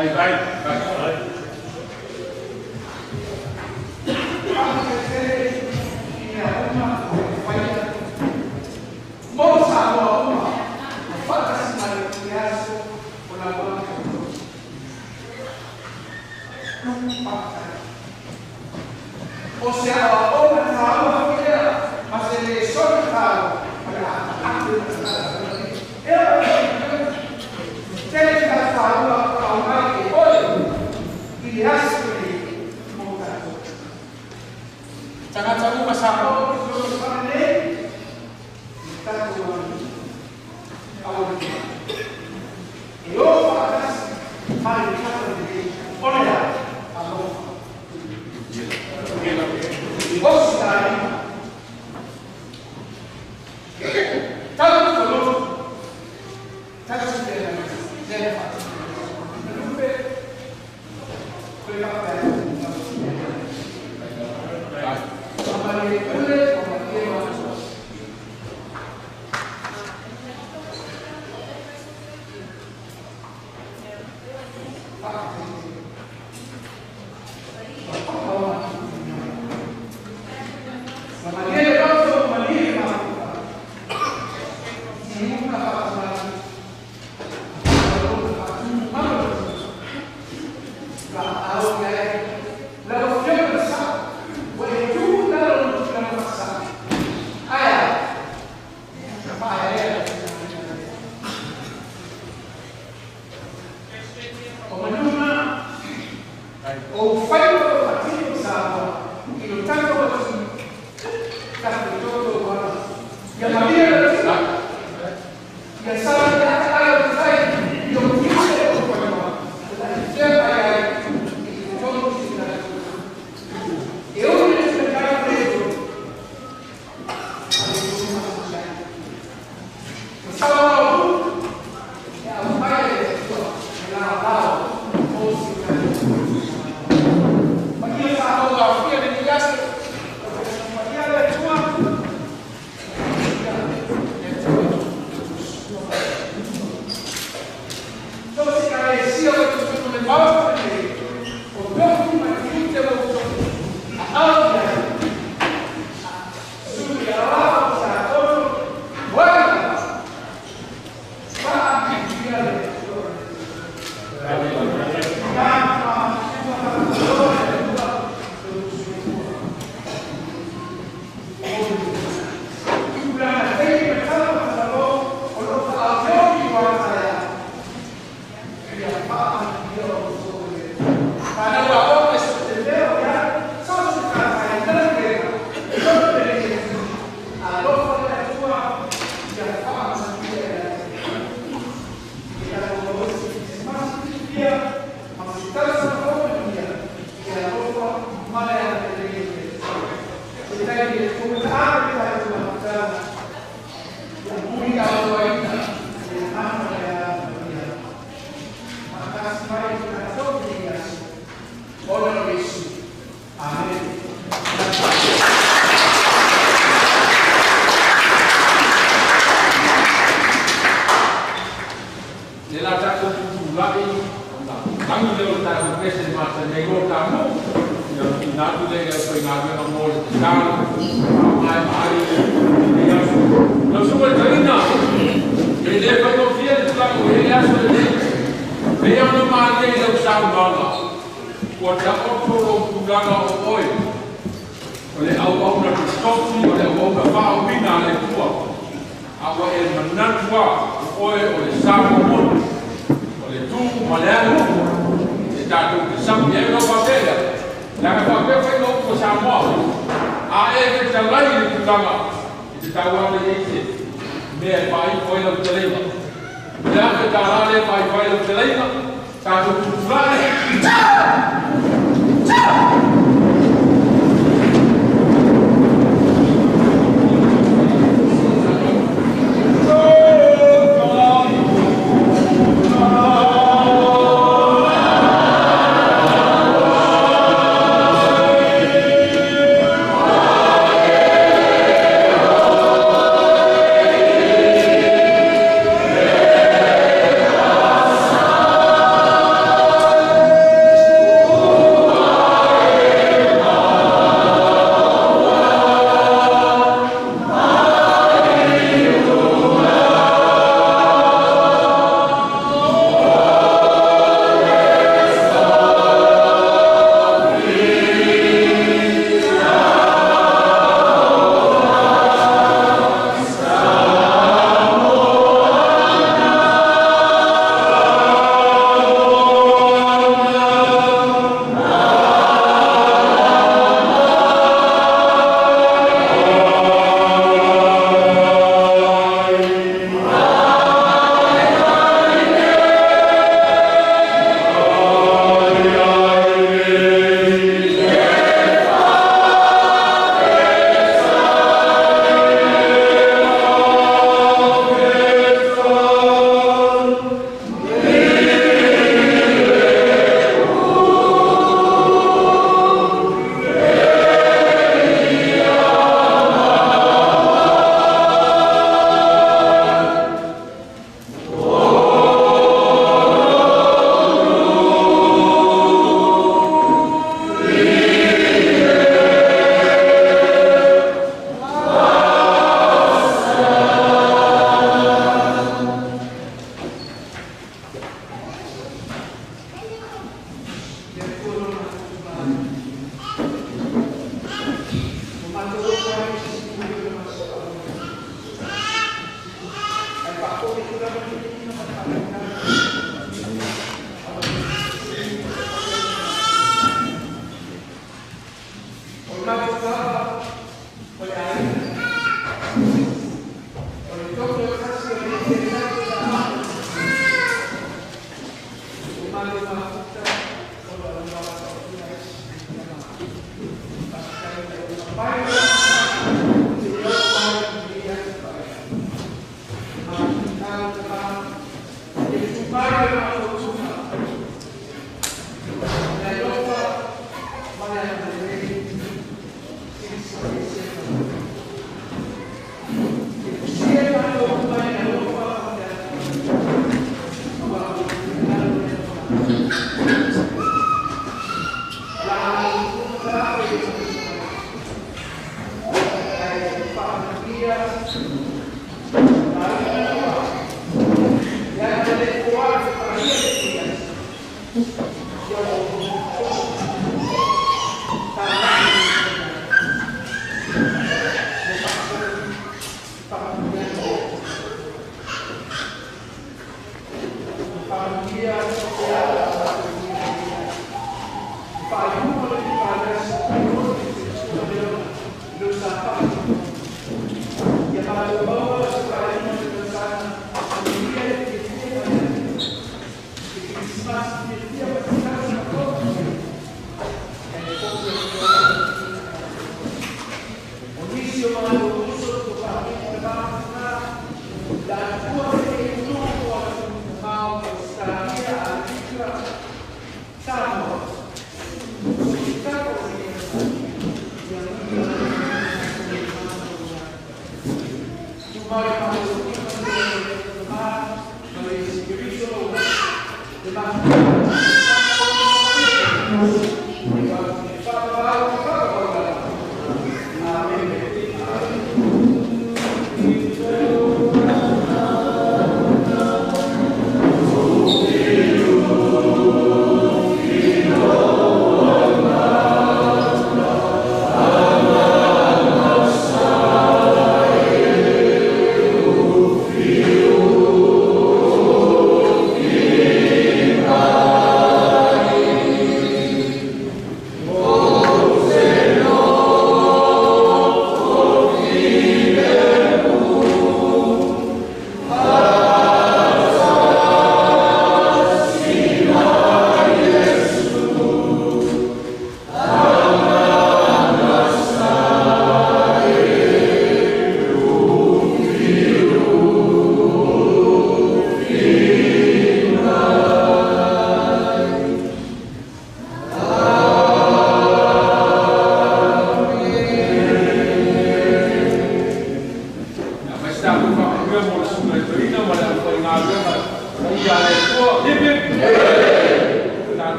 Amen.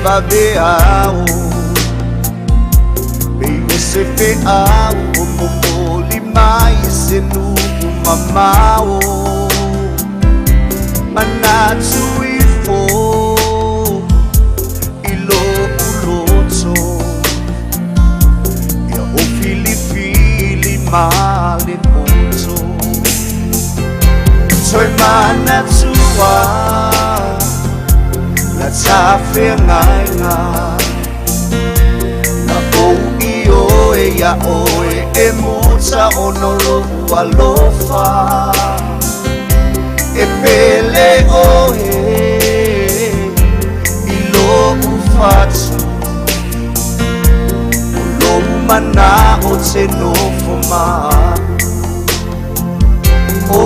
Vaveao Pe se feau o momoli mai se nuku mamao Manatu ifo I lo uloto Ia o filifili ma le poto Toi manatua La tafeagaiga Na ou i ia oe e muta ono lo'u alofa. E pele oe i lo'u fatu, o lou mana'o te nofo ma. O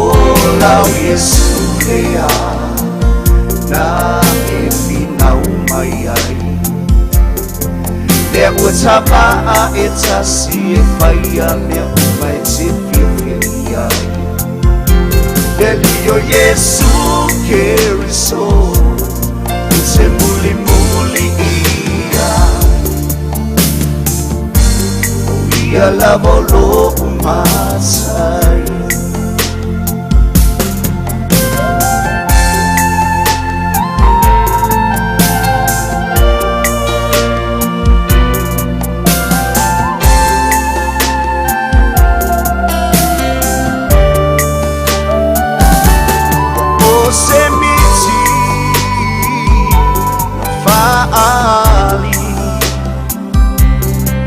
lau Iesu lea na e finau mai ai, lea ua tava'a e tasi e faia mea uma e te fiafia i ai. Le alii o Iesu Keriso ou te mulimuli ia, o ia lava o lo'u matai. O se miti na fa'ali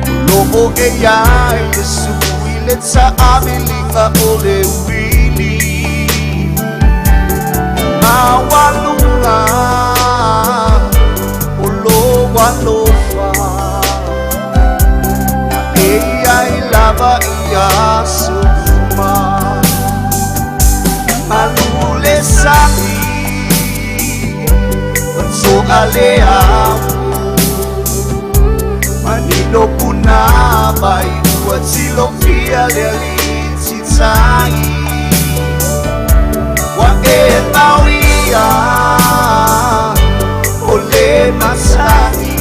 o lo'o e iai Iesu i le ta'aviliga o le uili maualuga o lou alofa na e iai lava i aso uma. Malu le sagi to'a le au manino puna vai ua tilofia le alii titai ua e mauia o le masagi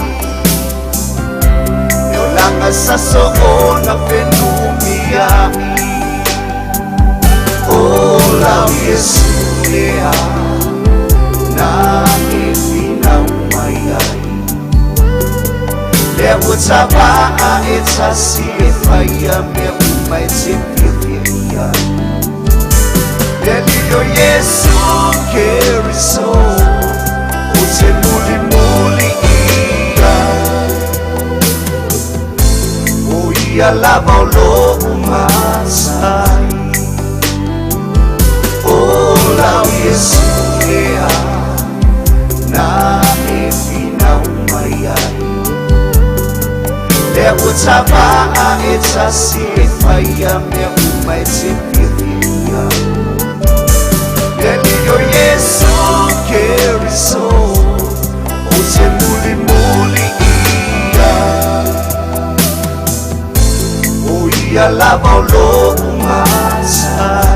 e olaga sa so'ona fenumia'i. O lau Iesu lea na e finau mai ai, lea ua tava'a e tasi e faia mea uma e te fiafia i ai. Le alii o Iesu Keriso ou te mulimuli ia, o ia lava o lo'u matai. O lau Iesu lea na e finau mai ai, lea ua tava'a e tasi e faia mea uma e te fiafia i ai. Le alii o Iesu Keriso ou te mulimuli ia, o ia lava o lo'u matai.